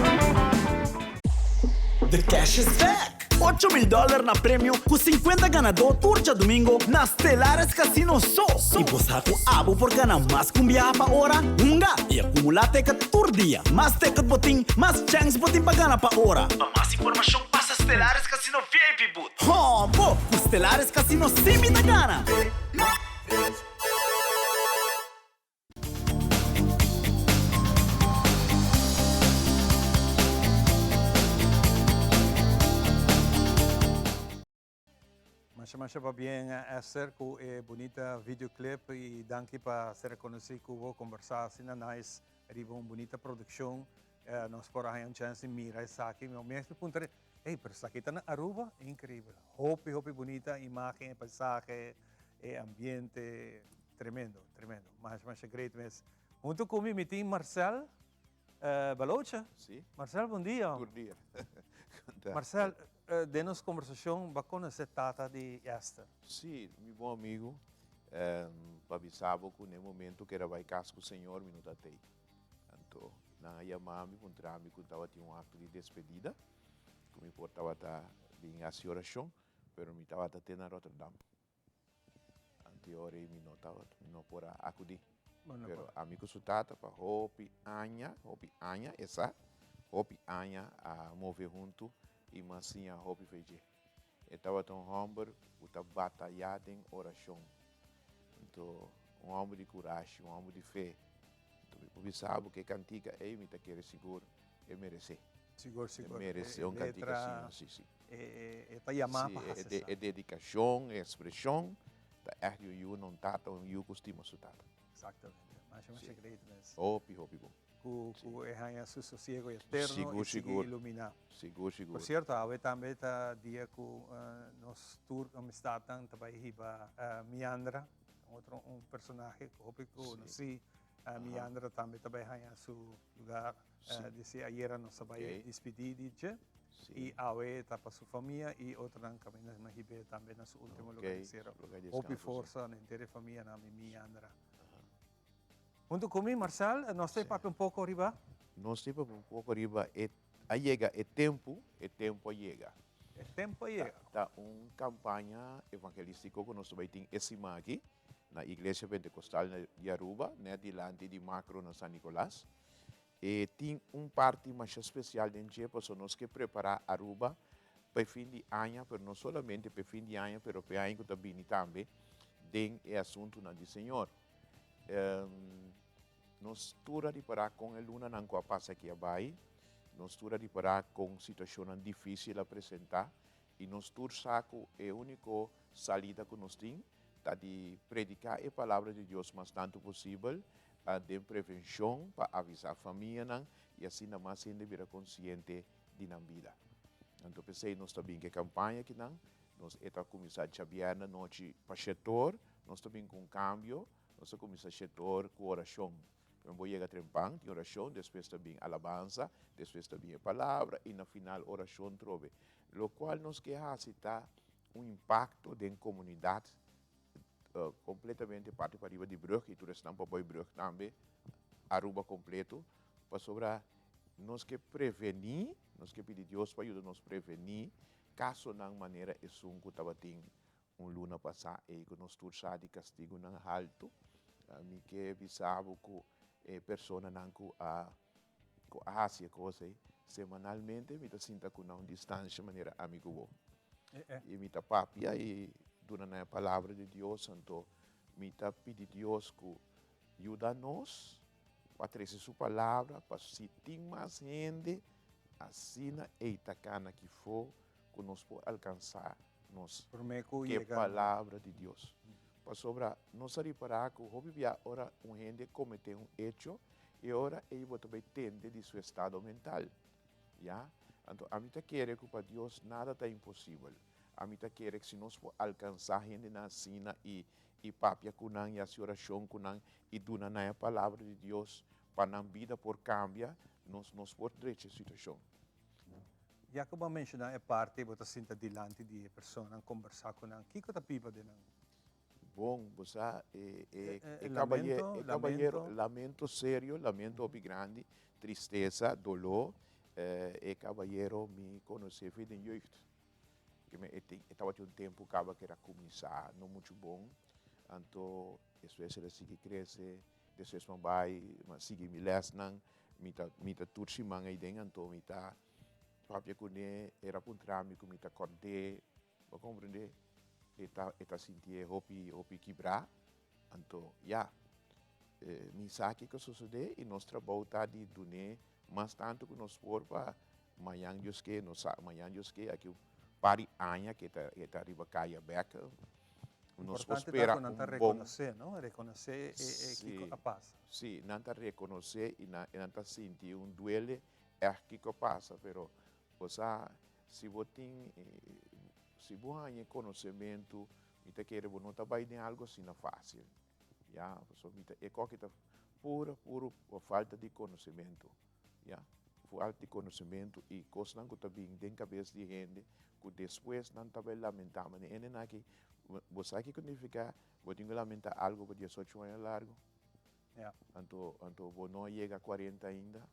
The cash is back! 8000 dollar na premio ku 50 ganadó tur djadumingo na Stellaris Casino so! I bo sa ku abo por gana mas ku un biaha pa ora? Hunga i akumulá teket tur dia. Mas teket bo tin, mas chèns bo tin pa gana pa ora. Pa mas informashon pasa Stellaris Casino VIP Booth. Hò bo, ku Stellaris Casino sí mi ta gana! Masha masha pabien Esther cu e bunita videoclip y danki pa ser reconoci cu bo conversa asina nice riba un bunita produccion. Nos por a haya un chance di mira esaki. Mi mes mi puntra, hey, pero esaki ta na Aruba? Increibel. Hopi hopi bunita imagen, e paisahe, e ambiente, tremendo, tremendo. Masha masha great mes. Hunto cu mi mi tin Marcel Balocha. Si. Marcel, bon dia. Bon dia. Marcel. den nos kombersashon bo a konosé tata di Esther. Sí, mi bon amigu. Pa bisa bo ku na e momento ku era bai kas ku Señor mi no ta tei. Anto nan a yama mi puntra mi ku tabatin un akto di despedida ku mi por tabata bin hasi orashon, pero mi tabata te na Rotterdam. Anto e ora ei mi no tabata, mi no por a akudí. Pero ami ku su tata pa hopi aña, hopi aña, e sa, hopi aña a move huntu i mi a siña hopi fe dje. E tabata un hòmber ku ta batayá den orashon. Anto, un hòmber di kurashi, un hòmber di fe. Anto, mi por bisa bo ku e kantika ei mi ta kere sigur e meresé. Sigur, sigur. E meresé un kantika asina, si, si. E ta yamá pa hasi esaki. E dedikashon, e ekspreshon ta ègt di un yu na un tata, un yu ku stima su tata. Eksaktamente. Masha, masha great mes. Hopi, hopi bon. Ku ku e haña su sosiego eterno i sigui iluminá. Sigur, sigur. Por sierto, awe tambe ta dia ku nos tur amistatnan ta bai hiba Miandra, otro un personahe ku hopi konosí. Miandra tambe ta bai haña su lugar. Disi ayera nos a bai dispidí di dje i awe ta pa su famia i otronan kaminda na hib'é tambe na su último lugar di sero. Hopi forsa na henter e famianan di Miandra. Huntu ku mi, Marcel, nos ta papia un poko riba. Nos ta papia un poko riba e a yega e tempu, e tempu a yega. E tempu a yega. Ta un kampaña evangelístiko ku nos ta bai tin e siman aki na Iglesia Pentekostal di Aruba, nèt dilanti di Makro na San Nicolas. E tin un parti masha spesial den dje pasobra nos ke prepará Aruba pa e fin di aña, pero no solamente pa e fin di aña, pero pa e aña ku ta bini tambe den e asuntunan di Señor. Nos tur a ripará kon e lunanan ku a pasa aki a bai, nos tur a ripará kon situashonnan difísil a presentá i nos tur sa ku e úniko salida ku nos tin ta di prediká e Palabra di Dios mas tantu posibel den prevenshon pa avisá famianan i asina mas hende bira konsiente di nan bida. Anto p'esei nos ta bin ku e kampaña akinan. Nos e ta kuminsá djabièrnè anochi pa shetor, nos ta bin ku un kambio, nos ta kuminsá shetor ku orashon. Promé bo yega trempan, tin orashon, despues ta bin alabansa, despues ta bin e palabra i na final orashon trobe. Lokual nos ke hasi ta un impakto den komunidat kompletamente parti pariba di brug i tur esnan pabou e brug tambe, Aruba kompleto, pasobra nos ke prevení, nos ke pidi Dios pa yuda nos prevení Kasonan manera esun ku tabatin un luna pasá ei ku nos tur sa di kastigunan haltu. Mi ke bisa bo ku e personanan ku a ku a hasi e kos ei, semanalmente mi ta sinta ku nan un distansha manera ami ku bo. I mi ta papia i duna nan e palabra di Dios, anto mi ta pidi Dios ku yuda nos pa trese su palabra pa si tin mas hende asina ei ta kana kifó ku nos por alkansá nos ke palabra di Dios. Pasobra nos a ripará ku hopi bia ora un hende kometé un echo e ora ei bo ta bai tende di su estado mental. Ya? Anto ami ta kere ku pa Dios nada ta imposibel. Ami ta kere ku si nos por alkansá hendenan asina i i papia ku nan i hasi orashon ku nan i duna nan e palabra di Dios pa nan bida por kambia, nos nos por drecha e situashon. Ya ku bo a menshoná e parti bo ta sinta dilanti di e personanan kombersá ku nan, kiko ta biba den nan? Bon, bo sa e e e kabayero, e kabayero, lamento serio, lamento hopi grandi, tristesa, doló, e kabayero mi konosé for den jeugd. E tabatin un tempu kaba ku el a kuminsá no muchu bon, anto despues el a sigui krese, despues mi a bai, mi a sigui mi lèsnan, mi ta mi ta tur siman eiden, anto mi ta papia kuné, el a puntra mi ku mi ta kòrd'é, bo a komprendé? E ta e ta sintié hopi hopi kibrá, anto ya, mi sa kiko a sosodé i nos trabou ta di dun'é mas tantu ku nos por pa Mañan Dios ke, no sa, mañan Dios ke, aki un par di aña ke ta, e ta riba kaya bek. Nos por spera un bon. Importante ta ku nan ta rekonosé, no? Rekonosé e, e kiko a pasa. Sí, nan ta rekonosé i nan, nan ta sinti un duele ègt kiko a pasa, pero bo sa, si bo tin, si bo haña e konosementu, mi ta kere bo no ta bai den algu asina fásil, ya, pasobra mi ta, e koki ta puro, puro falta di konosementu. Ya. Falta di konosementu i kosnan ku ta bin den kabes di hende ku despues nan ta bai lamentá. Mane hendenan aki, bo sa kiko nifiká bo tin ku lamentá algu pa diesocho aña largu? Anto, anto bo no a yega kuarenta ainda,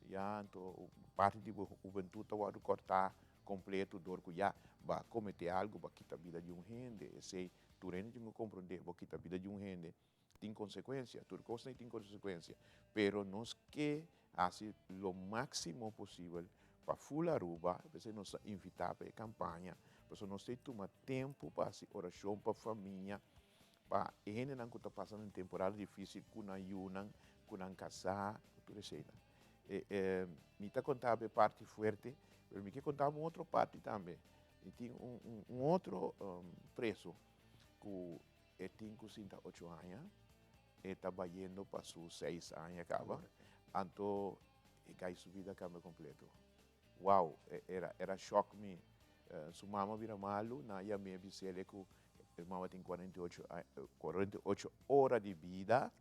ya anto parti di bo hubentut ta wòrdu kòrtá kompleto dor ku ya bo a kometé algu, bo a kita bida di un hende. Esei tur hende tin ku komprondé, bo kita bida di un hende tin konsekuensia, tur kosnan tin konsekuensia, pero nos ke hasi lo máksimo posibel pa ful Aruba, p'esei nos ta invitá pa e kampaña, pasobra nos ta tuma tempu pa hasi orashon pa famia, pa e hendenan ku ta pasa den temporada difísil ku nan yunan, ku nan kasá, ku tur eseinan. Mi ta konta bo e parti fuerte, pero mi ke konta bo un otro parti tambe. Mi tin un otro preso ku E tin ku sinta ocho aña, e ta bayendo pa su seis aña kaba, anto e kai su bida kambia kompleto. Wow, era era shòk mi. Su mama bira malu, nan a yam'é bis'el ku e mama tin 48 48 ora di bida.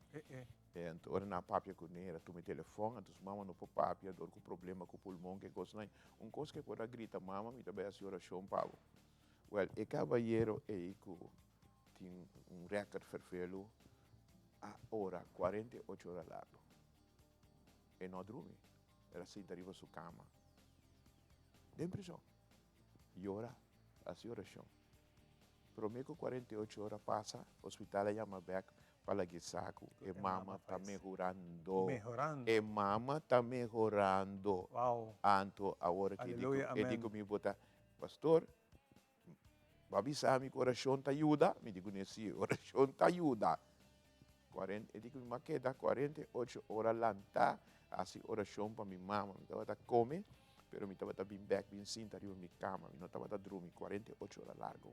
Anto ora nan a papia kuné, el a tuma e telefòn, anto su mama no por papia dor ku problema ku pulmon, ke kosnan. Un kos ku e por a grita, Mama, mi ta bai hasi orashon pa bo. Wèl, e kabayero ei ku tin un rèkòrt ferfelu a ora 48 ora largu. E no a drumi, el a sinta riba su kama den prison, yora, hasi orashon. Promé ku 48 ora pasa, hospital a yama bèk pa lag'é sa ku e mama ta mehorando. E mama ta mehorando. Anto awor ki e di ku mi bo ta, Pastor, Bo a bisa mi ku orashon ta yuda? Mi di kuné, Sí, orashon ta yuda. E di ku mi, Mi a keda 48 ora lantá hasi orashon pa mi mama. Mi tabata kome, pero mi tabata bin bèk bin sinta riba mi kama. Mi no tabata drumi 48 ora largu.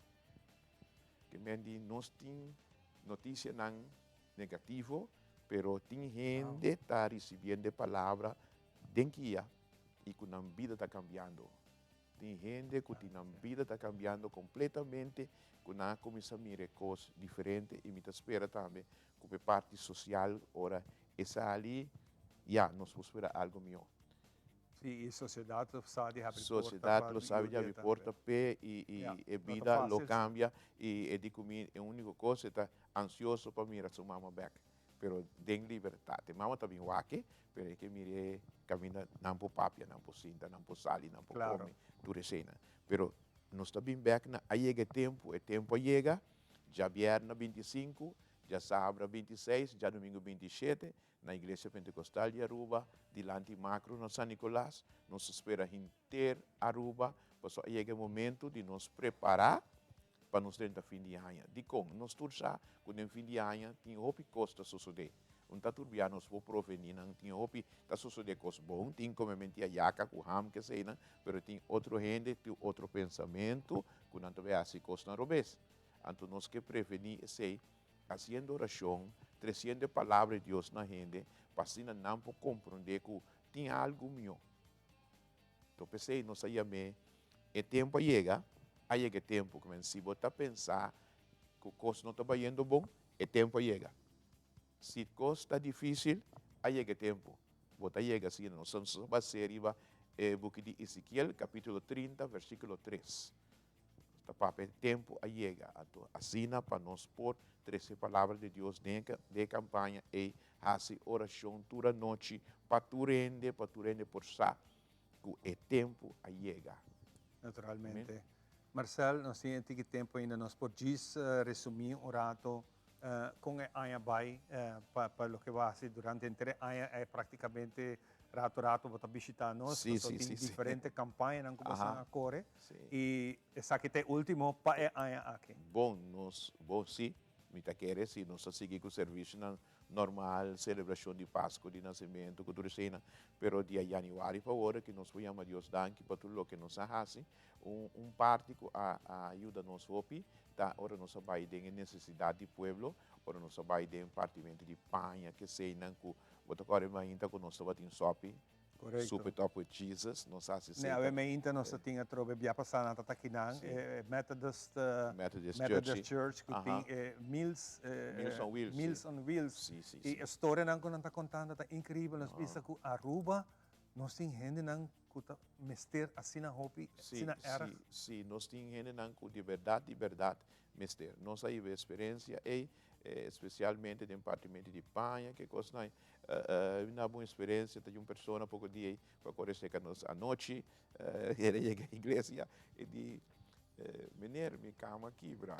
Ke men di nos tin notisianan negativo, pero tin hende ta risibiendo e palabra den kia i ku nan bida ta kambiando. Tin hende ku tin nan bida ta kambiando kompletamente, ku nan a kuminsá mira e kos diferente i mi ta spera tambe ku pa e parti sosial ora e sali, ya, nos por spera algu mihó. Sí, i sosiedat lo sa di habri porta pa Sosiedat lo sabi di habri porta p'e i e bida lo kambia i e di ku mi e úniko kos e ta ansioso pa mira su mama bèk. Pero den libertat. E mama ta bin wak e, pero e ke mira e kaminda nan por papia, nan por sinta, nan por sali, nan por kome, tur eseinan. Pero nos ta bin bek na a yega e tempu, e tempu a yega, djabièrnè 25, djasabra 26, djadumingu 27, na Iglesia Pentecostal di Aruba, dilanti Macro na San Nicolas. Nos ta spera henter Aruba, pasobra a yega e momento di nos prepara pa nos drenta fin di aña. Dikon? Nos tur sa ku den fin di aña tin hopi kos ta sosodé. Un ta turbia nos por provení nan, tin hopi ta sosodé kos bon, tin komementu di ayaka ku ham keseinan, pero tin otro hende tin otro pensamentu ku nan ta bai hasi kosnan robes. Anto nos ke prevení esei hasiendo orashon, tresiendo e palabra di Dios na hende pa asina nan por komprondé ku tin algu mihó. To p'esei nos a yam'é E tempu a yega, a yega e tempu. Ku men si bo ta pensa ku kos no ta bayendo bon, e tempu a yega. Si kos ta difísil, a yega e tempu. Bo ta yega asina. Nos ta bas'é riba e buki di Ezekiel, kapítulo 30, versíkulo 3. Nos ta papia e tempu a yega. Anto asina pa nos por trese palabra di Dios den e kampaña ei, hasi orashon tur anochi pa tur hende, pa tur hende por sa ku e tempu a yega. Naturalmente. Marcel, nos tin e tiki tempu ainda, nos por djis resumí un rato kon e aña bai pa loke bo a hasi durante henter e aña, e praktikamente rato rato bo ta bishitá nos, pasobra tin diferente kampañanan ku boso a kore i esaki ta e último pa e aña aki. Bon, nos, bon sí, mi ta kere si nos ta sigui ku servisionan normal, celebracion di Pasco, di nacimento, cu tur eseinan, pero dia januari pa ora cu nos por yama Dios danki pa tur loke nos a haci, un un parti cu a a yuda nos hopi ta ora nos a bay den e necesidad di pueblo, ora nos a bay den partimento di paña, keseinan cu bo ta corda mainta cu nos tabatin sopi. Correcto. Soup it up with Jesus, nos hasi Ne, seta. awe meinta nos ta tin atrobe bia pasá nan ta takinan, e Methodist, Methodist Methodist Church, Church ku tin e Meals, Meals on Wheels, Meals on Wheels. Sí, sí, I sí. e storianan ku nan ta kontando ta inkribel. Nos bisa ku Aruba. Nos tin hendenan ku ta mester asina hopi, asina erg? Sí, sí, nos tin hendenan ku di bèrdat, di bèrdat mester. Nos a hiba e eksperensia ei, spesialmente den partimentu di paña, ke kosnan ei. Mi na bon eksperensia ta di un persona poko dia ei ku a kore serka nos anochi, el a yega iglesia, e di, Meneer, mi kama kibra.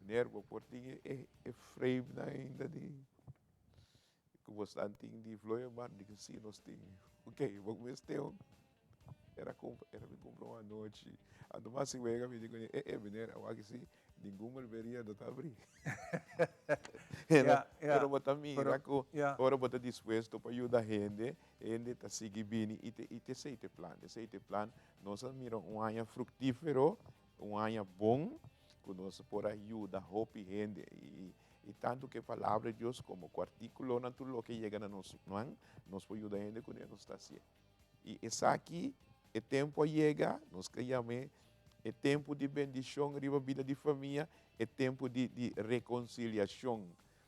Meneer, bo por tin e frame-nan ainda di. Ku bosnan tin di vlooienbar? Mi di, Si, nos tin. Ok, bo mester un. Era kumpra, era mi kumpra un anochi. Anto mas si wega mi di kuné, e e meneer, awor si ningun barberia no ta abrí. Pero, pero bo ta mira ku ora bo ta dispuesto pa yuda hende, hende ta sigui bini i te i te esei ta e plan, esei ta e plan. Nos a mira un aña fruktífero, un aña bon ku nos por a yuda hopi hende i I tantu ku e Palabra di Dios komo ku artíkulonan tur loke yega na nos man, nos por yuda hende kuné nos ta hasié. I esaki, e tempu a yega, nos ke yam'é e tempu di bendishon riba bida di famia, e tempu di di rekonsiliashon.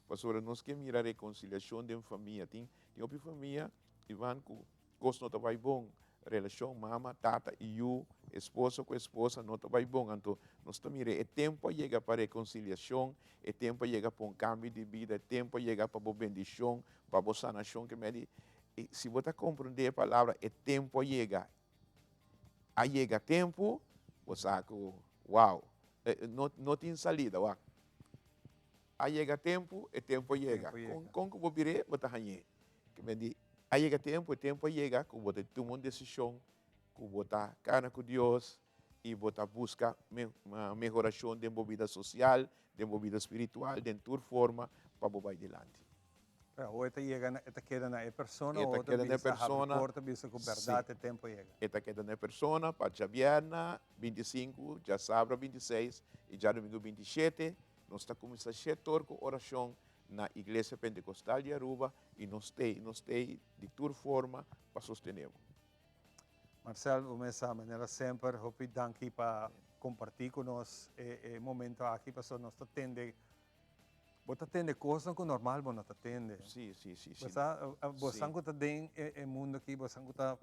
Pasobra nos ke mira rekonsiliashon den famia. Tin tin hopi famia, Ivan, ku Kos no ta bai bon. Relashon mama, tata i yu, esposo ku esposa no ta bai bon. Anto nos ta mira e tempu a yega pa rekonsiliashon, e tempu a yega pa un kambio di bida, e tempu a yega pa bo bendishon, pa bo sanashon. Ke medi, si bo ta komprondé e palabra e tempu a yega, a yega tempu, bo sa ku wow, no no tin salida wak. A yega tempu, e tempu a yega. Kon ku bo bir'é, bo ta hañ'é. Ke medi, A yega tempu, e tempu a yega ku bo ta tuma un desishon ku bo ta kana ku Dios i bo ta buska mehorashon den bo bida sosial, den bo bida spiritual, den tur forma pa bo bai dilanti. Pero awor e ta yega na, e ta keda na e persona o ta bisa habri porta bisa ku bèrdat e tempu a yega? E ta keda na e persona pa djabièrna 25, djasabra 26 i djadumingu 27 nos ta kuminsá shetor ku orashon na Iglesia Pentecostal di Aruba y nos t'ey, nos t'ey di tur forma pa sostene bo. Marcel, bo mes sa manera semper hopi danki pa comparti cu nos e momento aki pasobra nos ta tende, bo ta tende cosnan cu normal bo no ta tende. Si, si, si, si. Bo sa, bosan cu ta den e mundo aki, bosan cu ta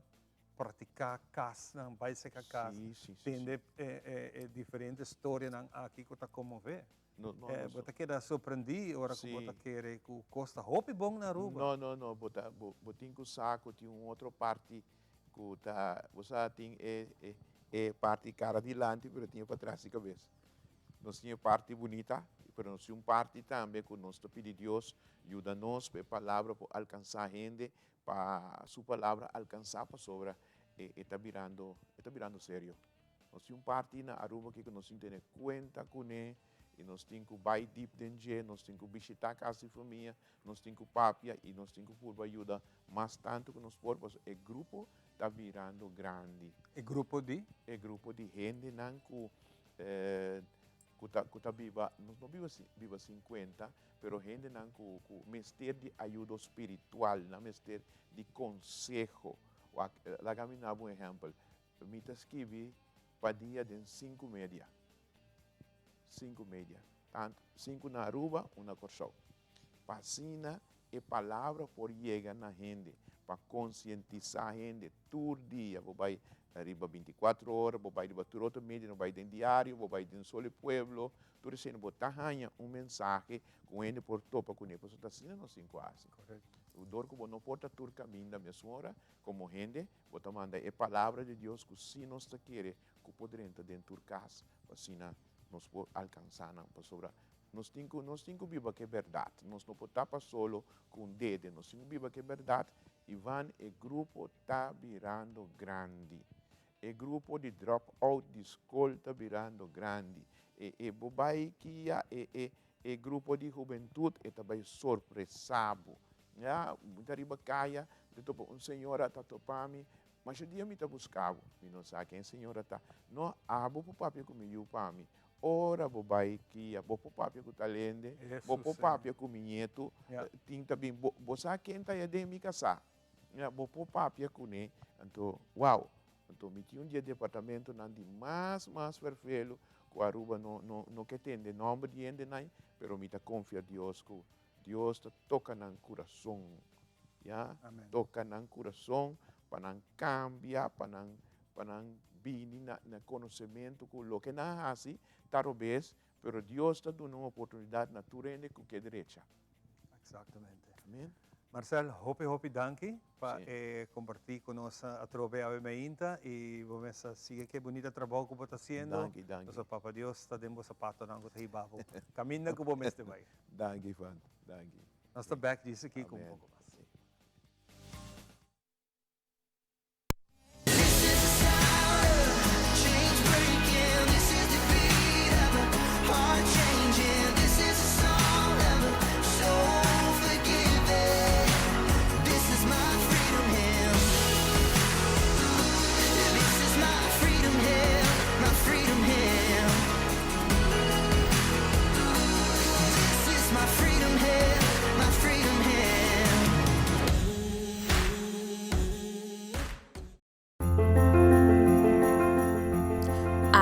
practica casnan, bay seca cas, tende e diferente storianan aki cu ta conmove. No, no, no. Bo ta keda sorprendí ora ku bo ta kere ku kos ta hopi bon na Aruba. No, no, no. Bo ta, bo, bo tin ku sa ku tin un otro parti ku ta, bo sa tin e, e, e parti kara dilanti pero tin e patras di kabes. Nos tin e parti bunita, pero nos tin un parti tambe ku nos ta pidi Dios yuda nos pa e palabra por alkansá hende, pa su palabra alkansá pasobra e, e ta birando, e ta birando serio. Nos tin un parti na Aruba aki ku nos tin tene kuenta kuné i nos tin ku bai dip den dje, nos tin ku bishitá kas di famia, nos tin ku papia i nos tin ku purba yuda mas tantu ku nos por pasobra e grupo ta birando grandi. E grupo di? E grupo di hendenan ku ku ta ku ta biba, nos no biba biba sin kuenta, pero hendenan ku ku mester di ayudo spiritual, nan mester di konseho. Wak, laga mi naba un ehèmpel. Mi ta skibi pa dia den sinku media. Sinku media. Tantu sinku na Aruba, un na Kòrsou. Pa asina e palabra por yega na hende, pa konsientisá hende tur dia. Bo bai riba bintikuatro ora, bo bai riba tur otro media, bo bai den diario, bo bai den Sol y Pueblo, tur esei bo ta haña un mensahe ku hende por topa kuné. Pasobra ta asina nos tin ku hasi. Dor ku bo no por ta tur kaminda mesun ora, komo hende, Bo ta manda e Palabra di Dios ku si nos ta kere ku por drenta den tur kas, pa asina nos por alkansá nan. Pasobra nos tin ku nos tin ku biba ku e bèrdat. Nos no por tapa solo ku un dede. Nos tin ku biba ku e bèrdat. Ivan, e grupo ta birando grandi. E grupo di drop out di skol ta birando grandi. E e bo bai kia e e e grupo di hubentut e ta bai sorpresá bo. Ya, mi ta riba kaya, mi ta topa un señora ta topa mi, Masha dia mi ta buska bo. Mi no sa ken señora ta. No, abo por papia ku mi yu pa mi. Ora bo bai kia, bo por papia ku tal hende, bo por papia ku mi ñetu, tin ta bin, bo, bo sa ken ta den mi kasá. Ya, bo por papia kuné. Anto, wow! Anto mi tin un di e departamentonan di mas, mas ferfelu ku Aruba no, no, no ke tende nòmber di hendenan, pero mi ta konfia Dios ku Dios ta toka nan kurason. Ya, toca nan curason pa nan cambia, pa nan pa nan bini na na conocemento cu loke nan a haci ta robes, pero Dios ta duna un oportunidad na tur hende cu ke drecha. Exactamente. Amen. Marcel, hopi hopi danki pa e comparti cu nos atrobe awe meinta y bo mes a sigui ke bunita trabou cu bo ta haciendo. Danki, danki. Pasobra Papa Dios ta den bo zapatonan cu ta hiba bo caminda cu bo mester bay. Danki, Ivan. Danki. Nos ta bek djis aki cu un poco mas.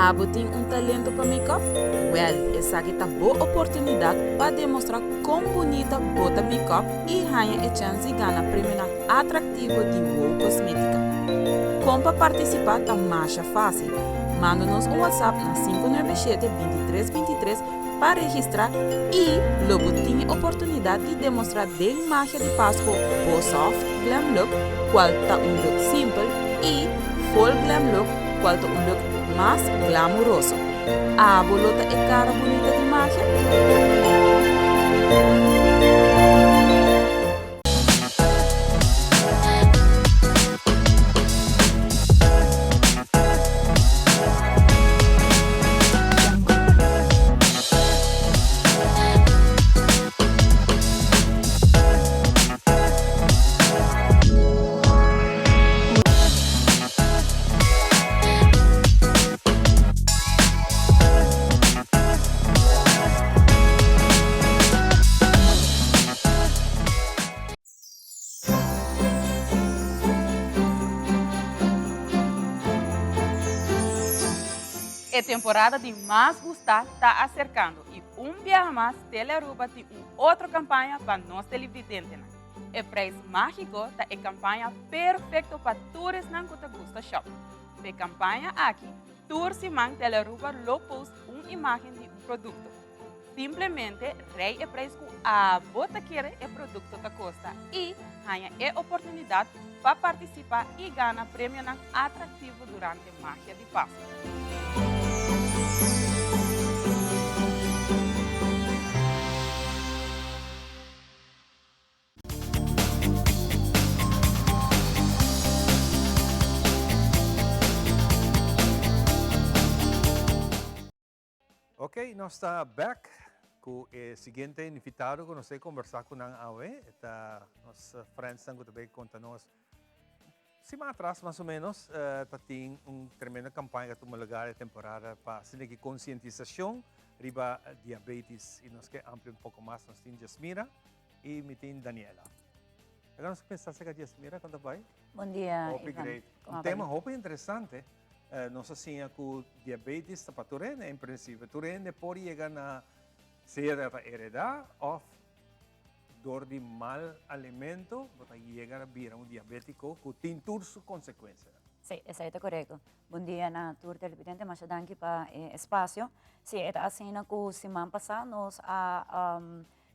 Abo tin un talento pa make-up? Wel, esaki ta bo oportunidad pa demostra con bunita bo ta make-up y haña e chens di gana premionan atractivo di Wow Cosmetica. Con pa participa ta masha facil. Manda nos un WhatsApp na 597 23 23 pa registra y lo bo tin e oportunidad di demostra den Magia di Pasco bo soft glam look cual ta un look simpel y full glam look cual ta un look mas glamuroso. Abo lo ta e cara bunita di magia? E temporada di mas gustá ta aserkando i un biaha mas Telearuba tin un otro kampaña pa nos televidentenan. E Prijs Mágiko ta e kampaña perfekto pa tur esnan ku ta gusta shòp. P'e kampaña aki, tur siman Telearuba lo post un imágen di un produkto. Simplemente rei e prijs ku abo ta kere e produkto ta kosta i haña e oportunidat pa partisipá i gana premionan atraktivo durante Magia di Pasku. Ok, nos ta back cu e siguiente invitado cu nos ta conversa cu nan awe. E ta nos friendsnan cu ta bay conta nos. Siman atras mas o menos ta tin un tremendo campaña cu a tuma lugar e temporada pa asina ki concientisacion riba diabetes. Y nos ke amplia un poco mas. Nos tin Jasmira y mi tin Daniela. Laga nos cuminsa acerca Jasmira, con ta bay? Bon dia, Hopi Ivan. great. Como Un bay? tema hopi interesante. Nos a siña cu diabetes ta pa tur hende en principio. Tur hende por yega na sea ta hereda of door di mal alimento bo ta yega na bira un diabetico cu tin tur su consecuencianan. Sí, esey ta corecto. Bon dia na tur televidente, masha danki pa e espacio. Sí, e ta asina cu siman pasa nos a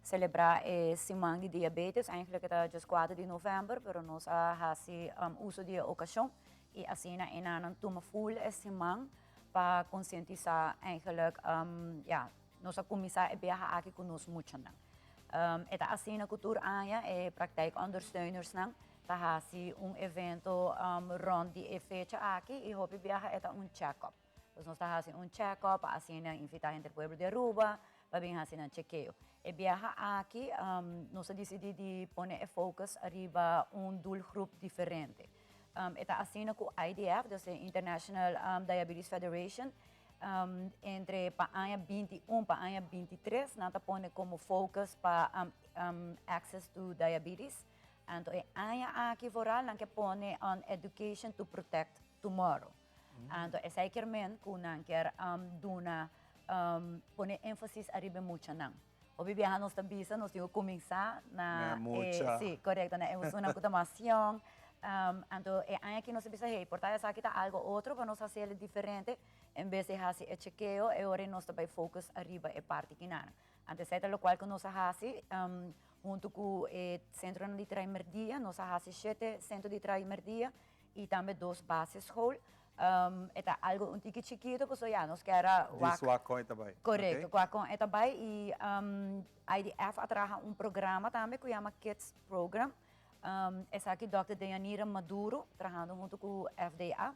celebra e siman di diabetes, eigenlijk e ta djescuater di november, pero nos a haci uso di e ocasion Y asina e nannan tuma full e siman pa concientisa eigenlijk, ja, nos a cuminsa e biaha aki cu nos muchanan. E ta asina cu tur aña e praktijk ondersteunersnan ta haci un evento rond di e fecha aki y hopi biaha e ta un check-up. Dus nos ta haci un check-up pa asina invita henter pueblo di Aruba pa bin haci nan chekeo. E biaha aki nos a dicidi di pone e focus ariba un doelgroep diferente. E ta asina ku IDF, dus e International Diabetes Federation, entre pa aña 21 pa aña 23 nan ta pone komo focus pa access to diabetes. Anto e aña aki vooral nan ke pone on education to protect tomorrow. Anto esei kier men ku nan kier duna pone énfasis ariba e muchanan. Hopi biaha nos ta bisa nos tin ku kuminsá na Na mucha. Sí, korekto, na e esunnan ku ta mas yòn. Anto e aña aki nos a bisa, hey, por ta esaki ta algo otro pa nos hasi el diferente, en bes di hasi e chekeo, e ora nos ta bai focus ariba e parti kinan. Anto esei ta lokual ku nos a hasi huntu ku e sentronan di Tra'i Merdia, nos a hasi shete sentro di Tra'i Merdia i tambe dos basisschool. E ta algo un tiki chikito pasobra ya nos kier a wak. Dis wak kon e ta bai. Korekto, wak kon e ta bai i IDF a traha un programa tambe ku yama Kids Program. Esaki Dòkter Deyanira Maduro trahando huntu ku FDA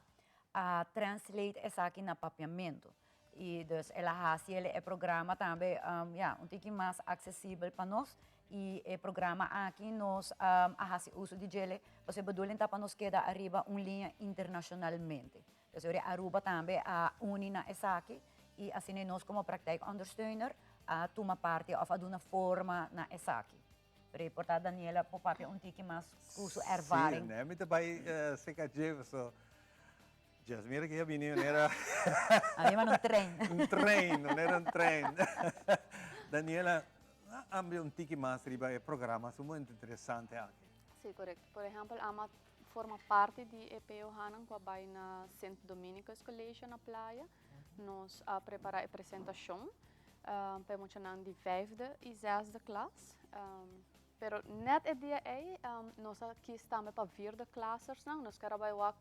a translate esaki na papiamentu. I dus el a hasi el e programa tambe ya un tiki mas aksesibel pa nos i e programa aki nos a hasi uso di djele pasobra e bedoeling ta pa nos keda ariba un liña internashonalmente. Dus ora Aruba tambe a uni na esaki i asina nos komo praktijkondersteuner a tuma parti òf a duna forma na esaki. Pero e por ta Daniela por papia un tiki mas ku su ervaring. Sí, mi ta bai seka dje pasobra Dios, mira que ya bini manera... A mi man un trein. Un trein, manera un trein. Daniela, ambi un tiki mas riba e programa, su muy interesante aki. Sí, correcto. Por ehempel, ama forma parti di e POH-nan cu a bay na Sint Dominicus College na Playa. Nos a prepara e presentacion pa e muchanan di vijfde y zesde klas. Pero net e dia ey nos a kies tambe pa vierde klassersnan. Nos ker a bay wak,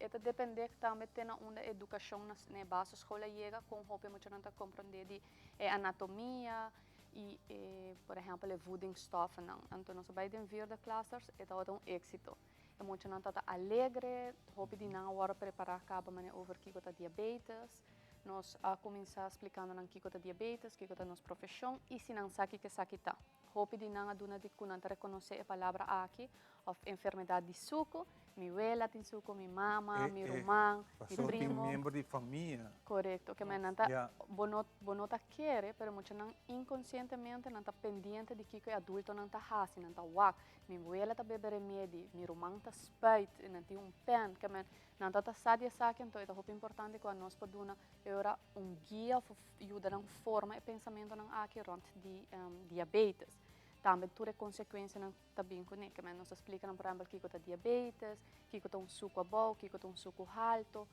e ta depende tambe te na unda e educacion na e basisschool a yega, con hopi muchanan ta comprende di e anatomia y e, por ehempel, e voedingsstoffennan. Anto nos a bay den vierde klassers, e tabata un exito. E muchanan tabata alegre, hopi di nan a worde prepara caba manera over kico ta diabetes. Nos a cuminsa splicando nan kico ta diabetes, kico ta nos profesion y si nan sa kico esaki ta. Hopi di nan a duna di ku nan ta rekonosé e palabra aki òf enfermedat di suku. Mi wela tin suku, mi mama, mi ruman, mi Pasobra tin primo. miembro di famia. Korekto. Ke men nan ta, bo no, bo no ta kere, pero muchanan inkonsientemente nan ta pendiente di kiko e adultonan ta hasi. Nan ta wak, mi wela ta bebe remedi, mi ruman ta spuit, nan tin un pen. Ke men nan ta ta sa di esaki, anto e ta hopi importante ku anos por duna e ora un guia òf yuda nan forma e pensamentonan aki rond di diabetes. Tambe tur e konsekuensianan ta bin kuné. Ke men nos ta splika nan por ehèmpel kiko ta diabetes, kiko ta un suku abou, kiko ta un suku haltu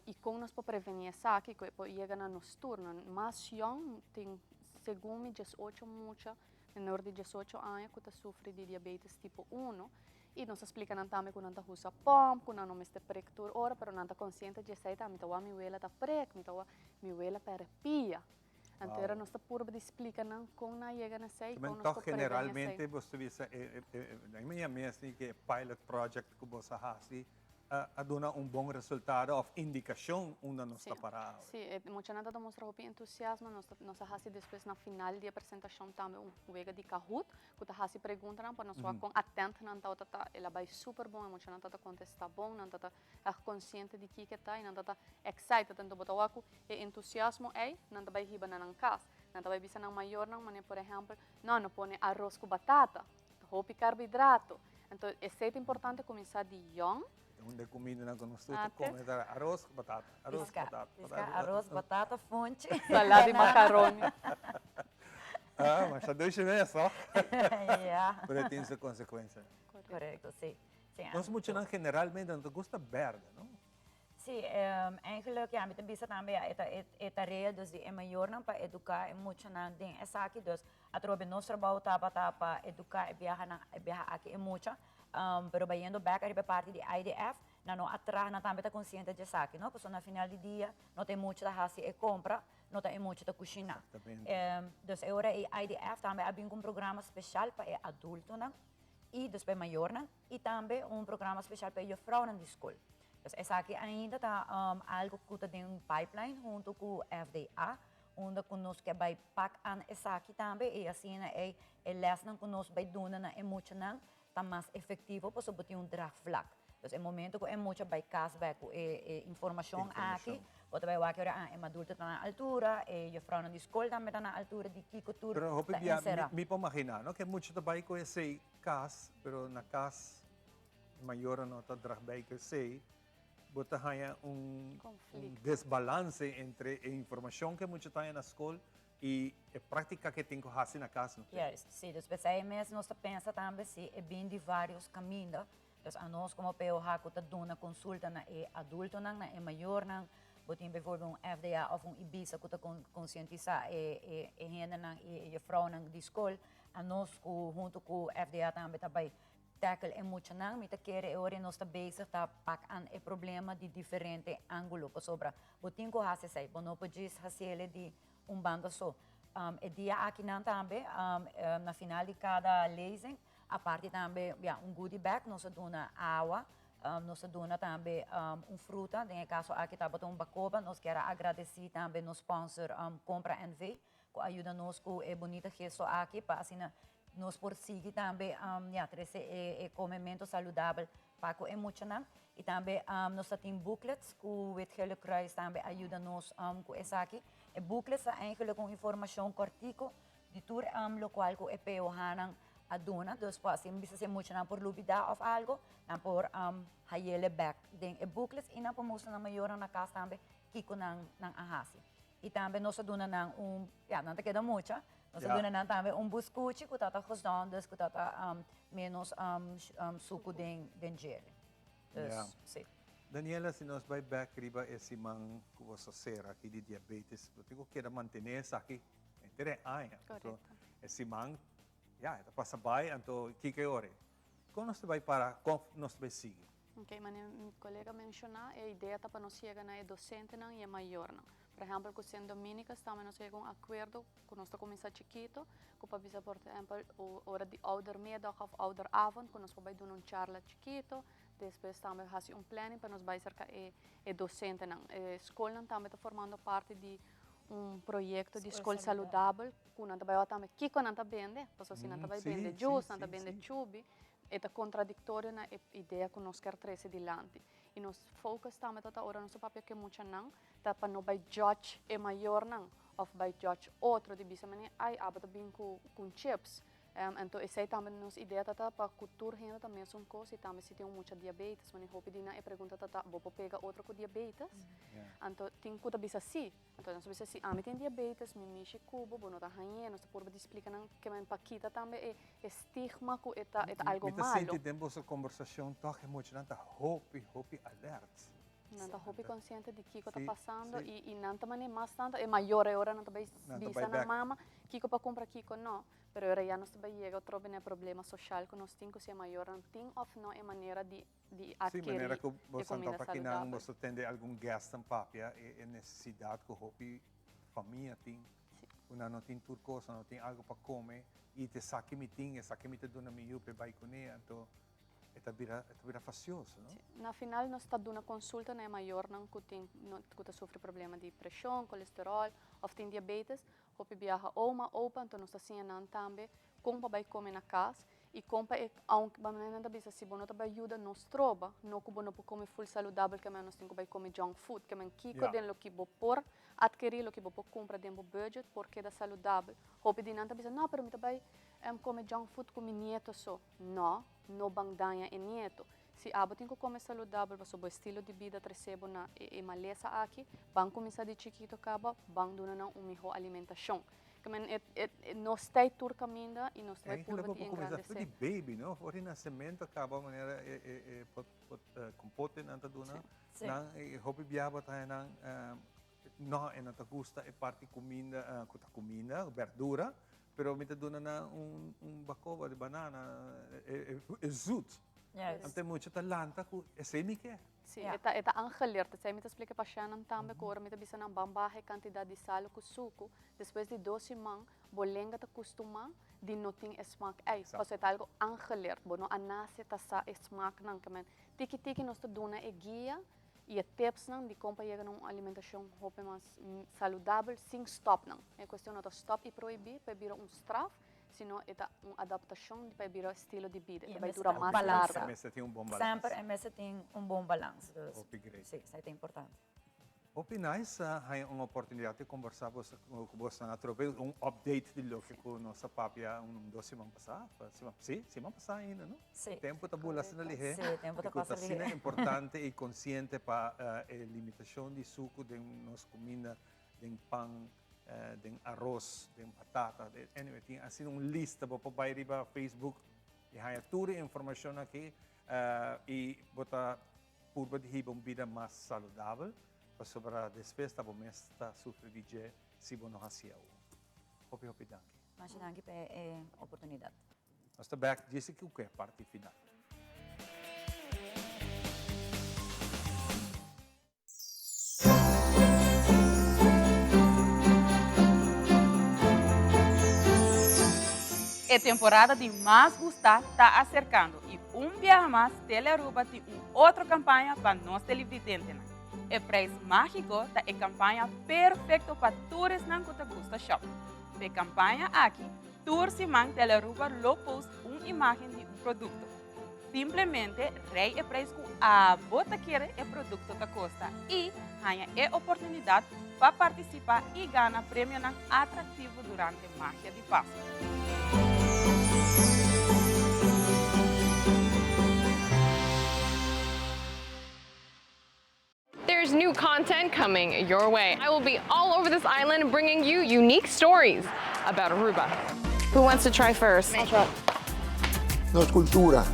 i kon nos por prevení esaki ku e por yega na nos tur. Nan mas yòn tin segun mi diesocho mucha menor di diesocho aña ku ta sufri di diabetes tipo uno. I nos a splika nan tambe ku nan ta usa pòmp, ku nan no mester prek tur ora, pero nan ta konsiente dje esei ta, mi ta wak mi wela ta prek, mi ta wak mi wela pèrdè pia. Anto era nos ta purba di splika nan kon nan a yega na esei, kon nos por prevení esei. Generalmente bo ta bisa, e mi a mes di ku e pilot project ku bo sa hasi a duna un bon resultado òf indikashon unda nos ta pará awe. Sí, e muchanan ta demostrá hopi entusiasmo. Nos ta nos a hasi despues na final di e presentashon tambe un wega di Kahoot ku ta hasi preguntanan pa nos wak kon atent nan tabata ta. El a bai super bon, e muchanan tabata kontestá bon, nan tabata ègt konsiente di kiko e ta i nan tabata excited. Anto bo ta wak ku e entusiasmo ei nan ta bai hiba na nan kas. Nan ta bai bisa nan mayornan manera por ehèmpel, no, no pone aros ku batata. Hopi karbohidrato. Anto esei ta importante kuminsá di yòn. Un de kumindanan ku nos tur ta kome ta aros ku batata, aros ku batata. Piska, aros, batata, funchi. Salada di makaroni. Ah, masha dushi mes, ho? Ja. Pero e tin su konsekuensianan. Korekto, si. Nos muchanan generalmente no ta gusta bèrdè, no? Sí, eigenlijk ja, mi ta bisa tambe ja, e ta e tarea dus di e mayornan pa eduká e muchanan den esaki. Dus atrobe nos trabou tabata pa eduká e biahanan, e biaha aki e mucha. Pero bayendo bèk ariba e parti di IDF, nan no a traha, nan tambe ta konsiente di esaki, no? Pasobra na final di dia no ta e mucha ta hasi e kompra, no ta e mucha ta kushiná. Dus e ora ei IDF tambe a bin ku un programa speshal pa e adultonan i dus pa e mayornan i tambe un programa speshal pa e jufrounan di skol. Dus esaki ainda ta algo ku ta den pipeline huntu ku FDA, unda ku nos ke bai pak an esaki tambe i asina ei e lèsnan ku nos bai duna na e muchanan ta mas efektivo pasobra bo tin un draagvlak. Dus e momento ku e mucha bai kas bai ku e informashon aki, bo ta bai wak ora ah e madulto ta na altura, e jufrounan di skol tambe ta na altura di kiko tur Pero hopi ta bia enserá. mi por maginá no ku e mucha ta bai ku esei kas, pero na kas. Mayornan no ta drag bij ku esei. Bo ta haña un desbalance entre e informacion cu e mucha ta haña na scol y e practica cu e tin cu haci na cas. No? Juist, si. Dus p'esei mes nos ta pensa tambe si e bin di varios caminda. Dus anos como POH cu ta duna consulta na e adultonan, na e mayornan, bo tin bijvoorbeeld un FDA of un IBISA cu ta concientisa e hendenan y e juffrouwnan di scol, anos cu hunto cu FDA tambe ta bay Tackle e muchanan, mi ta kere e ora nos ta bezig ta pak an e problema di diferente angulo, pasobra bo tin ku hasi esei, bo no por djis hasiele di un banda so. E dia akinan tambe, na final di kada lezing, aparte tambe ya un goodie bag, nos a duna awa, nos a duna tambe un fruta, den e kaso aki tabata un bakoba, nos kier a agradesi tambe nos sponsor Compra NV, ku a yuda nos ku e bunita gesto aki pa asina nos por sigui tambe ya trese e komemento saludabel pa ku e muchanan. I tambe nos ta tin booklets ku Wit Gele Kruis tambe a yuda nos ku esaki. E booklets ta eigenlijk un informashon kòrtiku di tur lokual ku e POH-nan a duna. Dus pa asina bisa si e muchanan por lubidá òf algu, nan por hayele bèk den e booklets i nan por mustra nan mayornan na kas tambe kiko nan a hasi. I tambe nos a duna nan un, ya, nan ta keda mucha, nos a duna nan tambe un buskuchi ku ta ta gezond, dus ku ta ta menos suku den den djele. Dus, si. Daniela, si nos bai bek riba e siman ku bo sa sera aki di diabetes, bo tin ku keda mantené esaki henter e aña. Anto e siman, ya, e ta pasa bai, anto kiko e ora ei? Kon nos ta bai para, kon nos ta bai sigui? Ok, manera mi colega menciona, e idea ta pa nos yega na e docentenan y e mayornan. Por ehempel, cu Sint Dominicus tambe nos a yega un acuerdo cu nos ta cuminsa chikito, cu pa bisa por ehempel ora di oudermiddag of ouderavond cu nos por bay duna un charla chikito, despues tambe haci un planning pa nos bay cerca e e docentenan. E scolnan tambe ta formando parti di un proyecto di scol saludabel cu nan ta bay wak tambe kico nan ta bende, pasobra si nan ta bay bende juice, nan ta bende chubi, E ta kontradiktorio na e idea ku nos kier trese dilanti. I nos focus tambe ta ta ora nos ta papia ku e muchanan ta pa no bai judge e mayornan òf bai judge otro di bisa manera ai abo ta bin ku un chips. Anto esei tambe nos idea ta ta pa ku tur hende ta mesun kos i tambe si tin un mucha diabetes manera hopi di nan e pregunta ta ta bo por pega otro ku diabetes? Anto tin ku ta bisa si. Anto nos ta bisa si ami tin diabetes mi mishi ku bo, bo no ta hañ'é, nos ta purba di splika nan ke men pa kita tambe e e stigma ku e ta e ta algo Mi ta malo. sinti den boso kombersashon tòg e muchanan ta hopi hopi alert. Nan ta hopi konsiente di kiko ta Sí, pasando sí. i i nan ta manera mas tantu e mayor e ora nan ta bai Nan ta bisa bai nan bèk. mama kiko pa kumpra kiko no, pero e ora ya nos ta bai yega otro bene e problema soshal ku nos tin ku si e mayornan tin òf no e manera di di Sí, adkerí manera ku e boso comida topa kinan, saludabel. boso tende algun guestnan papia e e nesesidat ku hopi famia tin, ku nan no tin tur kos, nan no tin algu pa kome i ta esaki mi tin, esaki mi ta duna mi yu pa e bai kuné, anto e ta bira e ta bira fasioso, no? Sí. Na final nos ta duna konsulta na e mayornan ku tin ku ta sufri problema di preshon, kolesteròl òf tin diabetes, hopi biaha oma, opa, anto nos ta siña nan tambe kon pa bai kome na kas i kon pa e, aunke bo nan ta bisa si bo no ta bai yuda no stroba, no ku bo no por kome ful saludabel ke men nos tin ku bai kome junk food, ke men kiko den loke bo por adkerí, loke bo por kumpra den bo budget por keda saludabel. Hopi di nan ta bisa no pero mi ta bai kome junk food ku mi nieto so. No, no ban daña e nieto. Si abo tin ku kome saludabel pasobra bo estilo di bida trese bo na e malesa aki, ban kuminsá di chikito kaba, ban duna nan un mihó alimentashon. Ke men e e nos ta e tur kaminda i nos ta bai Eigenlijk purba bo di por kuminsá for di engrandesé. baby, no? For di nasementu kaba manera e e e pot pot kompote nan ta duna. Sí. Nan e hopi biaha bo ta haña nan no e no ta gusta e parti kuminda ku ta kuminda, bèrdura, pero mi ta duna nan un un bakoba di banana e e zoet. Yes. Anto e mucha ta lanta ku esei mi ke. Sí, e ta e ta aangeleerd. Esei mi ta splika e pashèntnan tambe ku ora mi ta bisa nan ban baha e kantidat di salu ku suku, despues di dos siman bo lenga ta kustumá di no tin e smak ei. Pasobra e ta algu aangeleerd. Bo no a nase ta sa e smaknan. Ke men tiki tiki nos ta duna e guia i e tipsnan di kon pa yega na un alimentashon hopi mas saludabel sin stòp nan. E kuestion no ta stòp i prohibí pa e bira un straf, sino e ta un adaptashon pa e bira estilo di bida, e ta bai dura mas largu. Mester tin un bon balans. Semper e mester tin un bon balans. Hopi great. Sí, esei ta importante. Hopi nice haña un oportunidad di conversa cu bosnan atrobe, un update di loke cu nos a papia un dos siman pasa, si, siman pasa ainda no? Si. Tempo ta bula asina lihe. Si, tempo ta pasa lihe. Y cu ta asina importante y consciente pa e limitacion di sucu den nos cuminda, den pan, den aros, den batata, anyway tin asina un lista, bo por bay riba Facebook y haña tur e informacion aki y bo ta Purba di hiba un bida mas saludabel, pasobra despues ta bo mes ta sufri di dje si bo no haci awo. Hopi hopi danki. Masha danki pa e oportunidad. Nos ta bek djis aki cu e parti final. E temporada di mas gustá ta aserkando i un biaha mas Telearuba tin un otro kampaña pa nos televidentenan. E Prijs Mágiko ta e kampaña perfekto pa tur esnan ku ta gusta shòp. P'e kampaña aki, tur siman Telearuba lo post un imágen di un produkto. Simplemente rei e prijs ku abo ta kere e produkto ta kosta i haña e oportunidat pa partisipá i gana premionan atraktivo durante Magia di Pasku. There's new content coming your way. I will be all over this island bringing you unique stories about Aruba. Who wants to try first? I'll try. Nos cultura.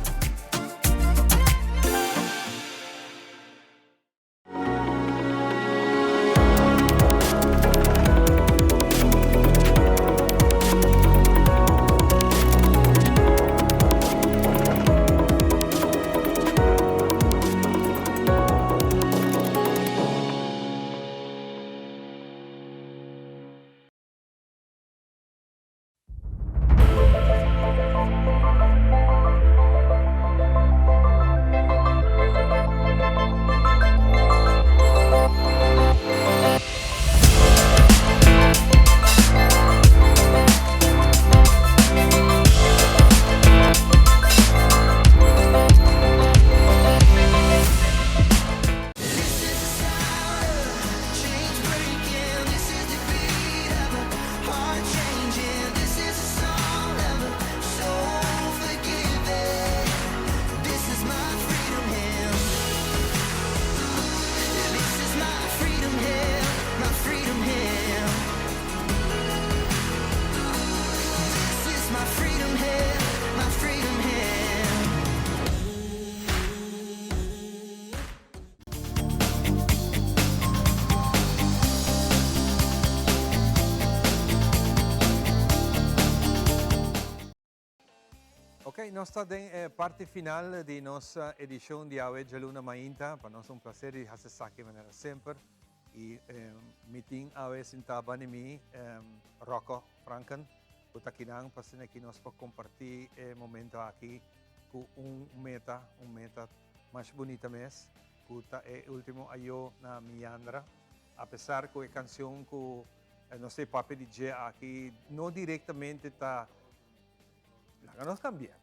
Ok, nos ta den e parti final di nos edicion di awe djaluna mainta. Pa nos ta un placer di haci esaki manera semper. Y mi tin awe sinta bani mi Rocco Franken cu ta kinan pa asina ki nos por comparti e momento aki cu un meta, un meta mas bunita mes cu ta e ultimo ayo na Miandra. A pesar cu e cancion cu nos ta e papia di dje aki no directamente ta laga nos cambia.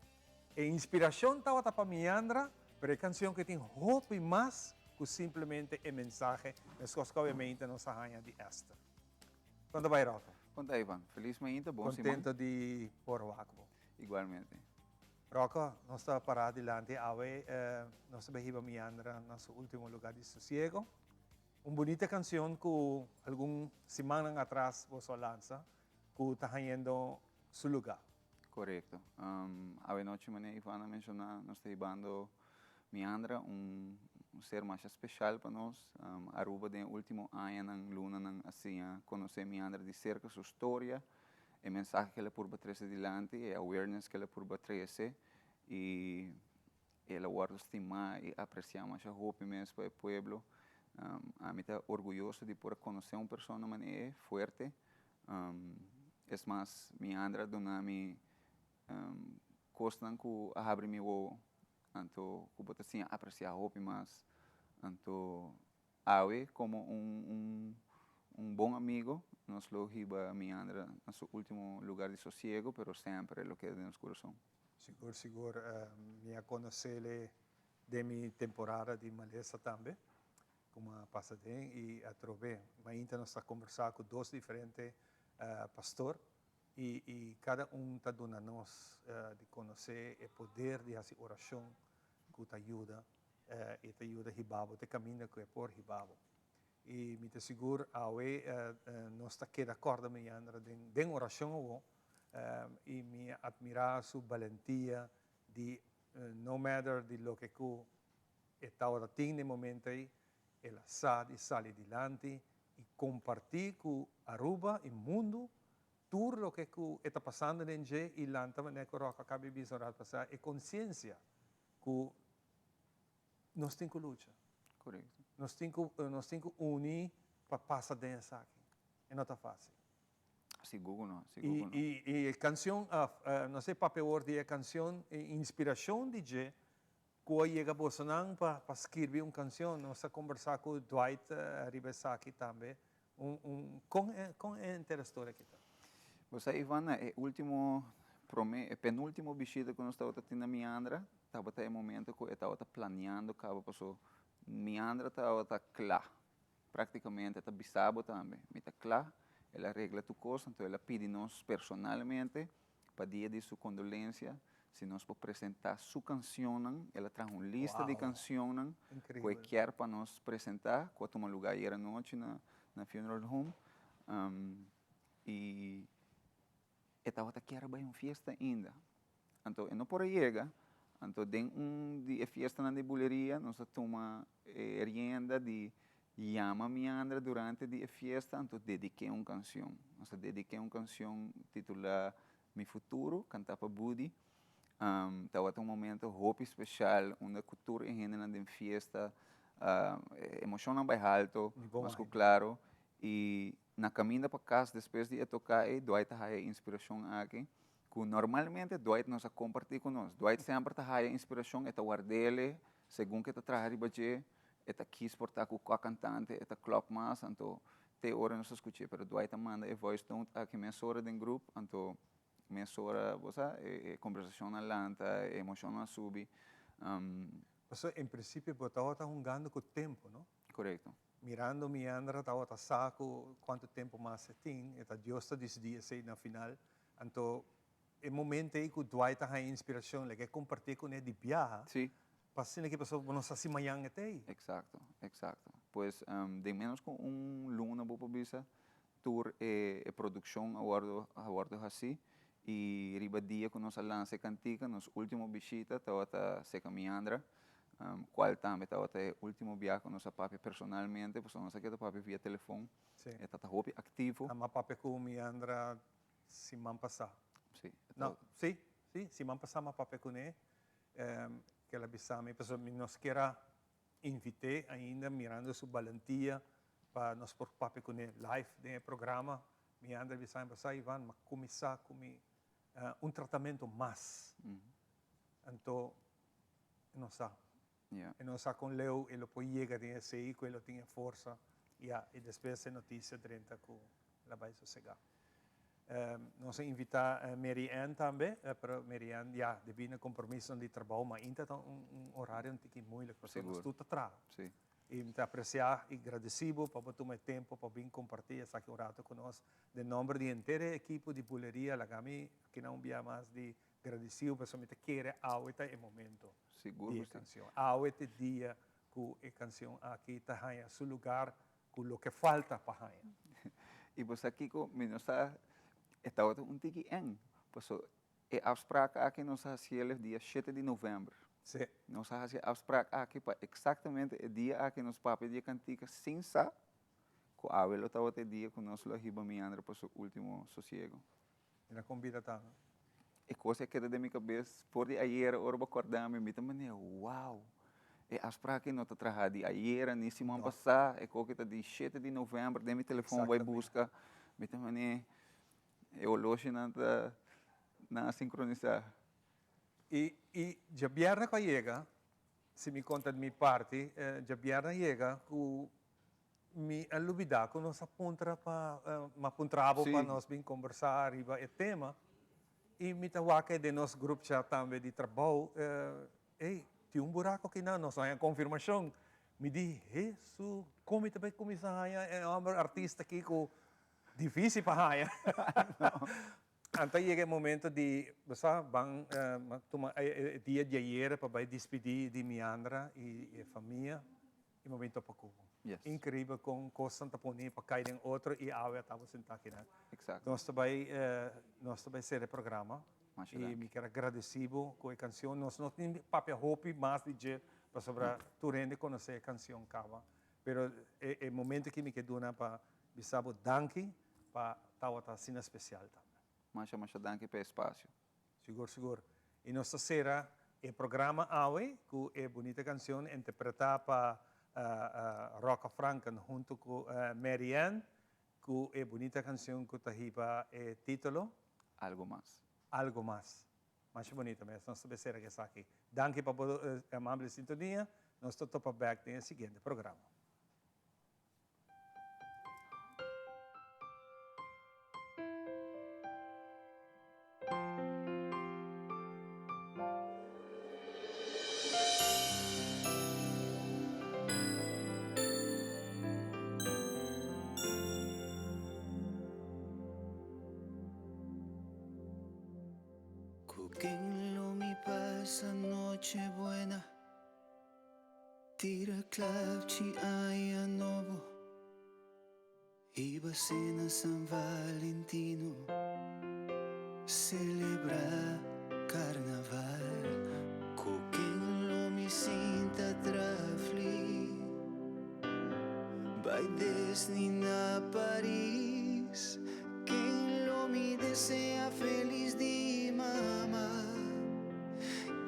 E inspiracion tabata pa Miandra, pero e cancion ke tin hopi mas cu simplemente e mensahe, mescos cu obviamente nos a haña di Esther. Con ta bay Rocco? Con ta Ivan? Feliz mainta, bon siman. Contento di por wak bo. Igualmente. Rocco, nos ta para dilanti awe, nos ta bay hiba Miandra na su ultimo lugar di sosiego. Un bunita cancion cu algun simannan atras boso a lansa, cu ta hañendo su lugar. Korekto. Awe nochi manera Ivan a menshoná nos ta hibando Miandra, un ser masha speshal pa nos. Aruba den e último añanan, lunanan a siña konosé Miandra di serka, su storia, e mensahe ku el a purba trese dilanti, e awareness ku el a purba trese i el a wòrdu stimá i apresiá masha hopi mes pa e pueblo. Ami ta orguyoso di por a konosé un persona manera e, fuerte. Es mas, mi Andra a duna mi kosnan ku a habri mi wowo, anto ku bo ta siña apresiá hopi mas. Anto awe komo un un bon amigo nos lo hiba mi Andra na su último lugar di sosiego, pero semper e lo keda den nos kurason. Sigur sigur, mi a konosele den mi temporada di malesa tambe. Ku a pasa den i atrobe. Mainta nos ta kombersá ku dos diferente pastor i i kada un ta duna nos di konosé e poder di hasi orashon ku ta yuda i ta yuda hiba bo te kaminda ku e por hiba bo. I mi ta sigur awe nos ta keda kòrda Meyandra den den orashon awo i mi a atmirá su balentia di no matter di loke ku E tabata tin den momento ei, el a sa di sali dilanti i kompartí ku Aruba i mundu tur loke ku e ta pasando den dje i lanta manera ku Rock a kaba di bisa un rat pasá, e konsiensia ku nos tin ku lucha. Korekto. Nos tin ku nos tin ku uni pa pasa den esaki. E no ta fásil. Sigur ku no, sigur ku no. I i e kansion, no sé papia awor di e kansion, e inspirashon di dje Ku a yega bosonan pa pa skirbi un kansion? Nos a kombersá ku Dwight riba esaki tambe. Un un kon e kon e henter e storia aki ta? Bo sa Ivan, na e último promé e penúltimo bishita ku nos tabata tin na Miandra tabata e momento ku e tabata planeando kaba paso Miandra tabata kla práktikamente ta bisa bo tambe mi ta kla el a regla tur kos anto el a pidi nos personalmente Pa dia di su kondolensia, si nos por presentá su kansionnan, el a traha un lista di kansionnan ku e kier pa nos presentá, ku a tuma lugá ayer anochi na na funeral home. I e tabata kier a bai un fiesta ainda. Anto e no por a yega, anto den un di e fiestanan di buleria nos a tuma e rienda di Yama Miandra durante di e fiesta anto dediké un kansion. Nos a dediké un kansion titulá Mi Futuro, kantá pa Budi. Tabata un momento hopi speshal unda ku tur e hendenan den fiesta e emoshonnan bai halto, mas ku klaro. I na kaminda pa kas despues di e toká ei Dwight a haya e inspirashon aki ku normalmente Dwight no sa kompartí ku nos. Dwight semper ta haya inspirashon, e ta ward'é segun ku e ta traha riba dje. E ta kis por ta ku kua kantante e ta klòp mas, anto te ora nos ta skuch'é. Pero Dwight a manda e voice note aki mesora den grup, anto mesora, bo sa, e kombersashonnan lanta, e emoshonnan a subi. Pasobra en prinsipio bo tabata hungando ku tempu, no? Korekto. Mirando Miandra tabata sa ku kuantu tempu mas e tin, e ta Dios ta disidí esei na final. Anto E momento ei ku Dwight a haña inspirashon, leke e kompartí kuné di biaha. Sí. Pa asina ki pasobra bo no sa si mañan e ta ei. Eksakto, eksakto. Pues den ménos ku un luna bo por bisa tur e e produkshon a wòrdu a wòrdu hasí i riba dia ku nos a lansa e kantika nos último bishita tabata Seka Miandra kual tambe tabata e último biaha ku nos a papia personalmente pasobra nos a keda papia via telefon. Sí. E ta ta hopi aktivo. Nan a papia ku Miandra Siman pasá. Sí. No, sí, sí, siman pasá m'a papia kuné, ke el a bisa mi, pasobra mi nos kier a invit'é ainda mirando su balentia pa nos por papia kuné live den e programa. Mi a anda bisa mi pasá, Ivan, m'a kuminsá ku mi un tratamentu mas. Anto e no sa. E no sa kon leu e lo por yega den esei, ku e lo tin e forsa. Ya, i despues e notisia drenta ku el a bai sosegá. Nos a invitá Mary Ann tambe, pero Mary Ann, ya, debí na kompromisonan di trabou, ma ainda ta un orario un tiki moeilijk, pasobra nos tur ta traha. I mi ta apresiá i gradesí bo pa bo tuma e tempu pa bin kompartí esaki un rato ku nos. Den nòmber di henter e ekipo di Buleria, laga mi akinan un bia mas di gradesí bo, pasobra mi ta kere awe ta e momento di e kansion. Awe ta e dia ku e kansion aki ta haña su lugar ku loke falta pa haña. I bo sa kiko? Mi no sa, e tabata un tiki eng, paso e afspraak aki nos a hasiel e dia shete di novèmber. Sí. Nos a hasi e afspraak aki pa eksaktamente e dia aki nos papia di e kantika sin sa ku awe lo tabata e dia ku nos lo a hiba Miandra pa su último sosiego. Mi na kombida ta no. E kos a keda den mi kabes for di ayera ora bo kòrda mi, mi ta manera wow, e afsprak aki no ta traha di ayera ni siman pasá, e koki ta di shete di novèmber den mi telefòn bai buska, mi ta manera e oloshinan ta nan a sinkronisá. I i djabièrnè ku a yega, si mi konta di mi parti, djabièrnè a yega ku Mi a lubida cu nos a puntra pa, m'a puntra bo pa nos bin combersa riba e tema y mi ta wak den nos group chat tambe di trabou, ey, tin un buraco aki nan, nos no haña confirmacion. Mi di, Hesu, kon mi ta bai kuminsá haña e hòmber artista aki ku difísil pa haña? Anto a yega e momento di, bo sa, ban tuma e dia di ayera pa bai dispidí di Miandra i e famia i mi a bin topa ku bo. Inkribel kon kosnan ta pone pa kai den otro i awe a tabata sentá akinan. Nos ta bai nos ta bai sera e programa i mi kier a gradesí bo ku e kanshon. Nos no tin papia hopi mas di dje pasobra tur hende konosé e kanshon kaba. Pero e momento aki mi ke duna pa bisa bo danki pa tabata asina spesial tambe. Masha masha danki pa e espasio. Sigur sigur. I nos ta sera e programa awe ku e bunita kanshon interpretá pa Rocca Franken huntu ku Mary Ann ku e bunita kanshon ku ta hiba e titulo. Algo mas. Algo mas. Masha bunita mes. Nos ta sera ku esaki. Danki pa bo amable sintonia. Nos ta topa bèk den e siguiente programa. Ku ken lo mi pasa noche buena? Tira klapchi aña nobo Hiba sena San Valentino Selebrá karnaval Ku ken lo mi sinta trafli Bai Disney na Paris Ken lo mi desea felis di mama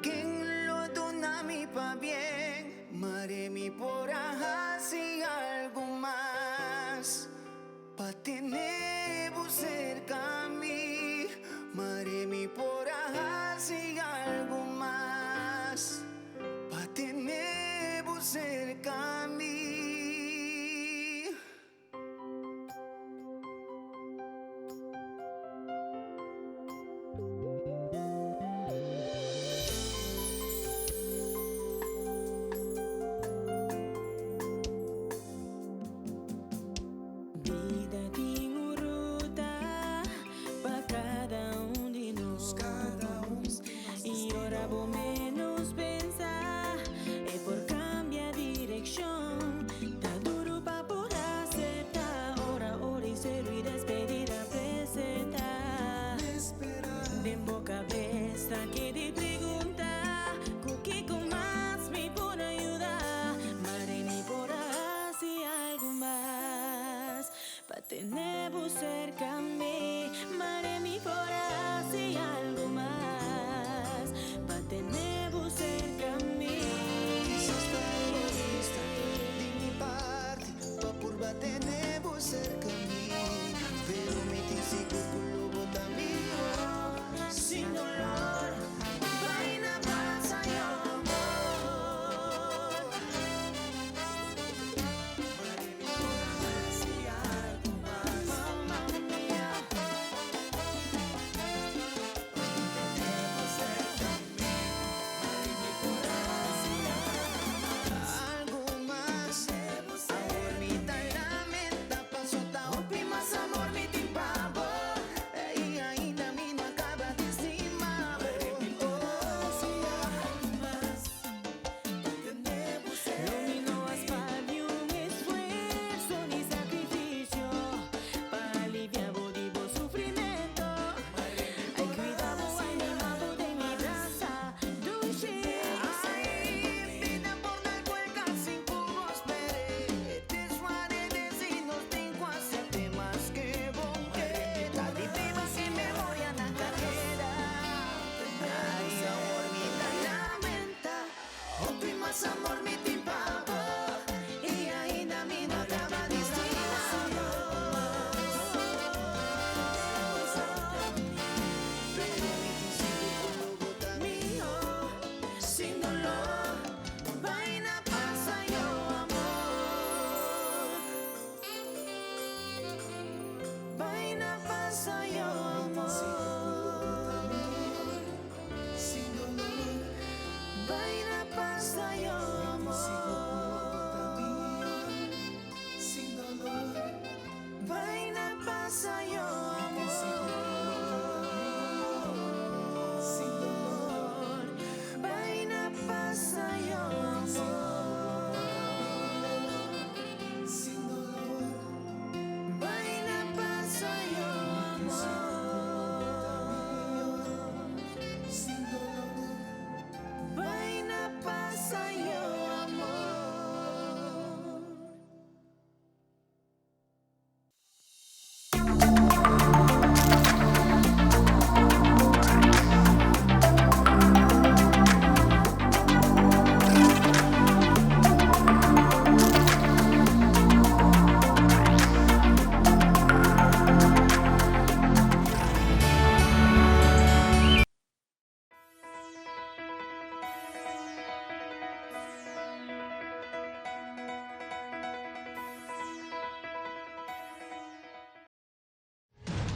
Ken lo duna mi pabien? Mare mi por a hasi algu mas pa tene bo serka mi. Mare mi por a hasi algu mas pa tene bo serka mi.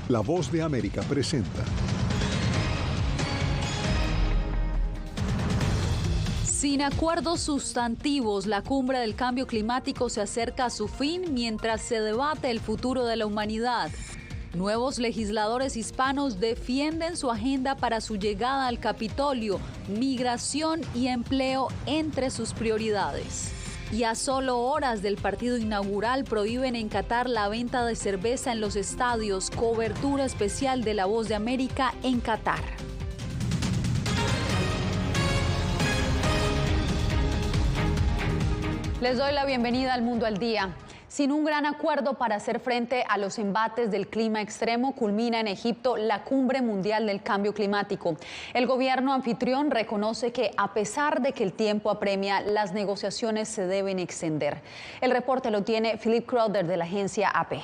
La Voz de América presenta. Sin acuerdos sustantivos, la cumbre del cambio climático se acerca a su fin mientras se debate el futuro de la humanidad. Nuevos legisladores hispanos defienden su agenda para su llegada al Capitolio, migración y empleo entre sus prioridades. Y a solo horas del partido inaugural prohíben en Qatar la venta de cerveza en los estadios. Cobertura especial de La Voz de América en Qatar. Les doy la bienvenida al Mundo al Día. Sin un gran acuerdo para hacer frente a los embates del clima extremo, culmina en Egipto la Cumbre Mundial del Cambio Climático. El gobierno anfitrión reconoce que a pesar de que el tiempo apremia, las negociaciones se deben extender. El reporte lo tiene Philip Crowder de la agencia AP.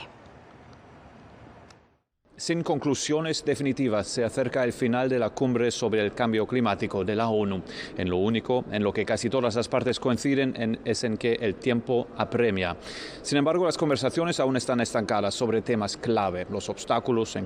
Sin conclusiones definitivas, se acerca el final de la cumbre sobre el cambio climático de la ONU. En lo único en lo que casi todas las partes coinciden es en que el tiempo apremia. Sin embargo, las conversaciones aún están estancadas sobre temas clave, los obstáculos en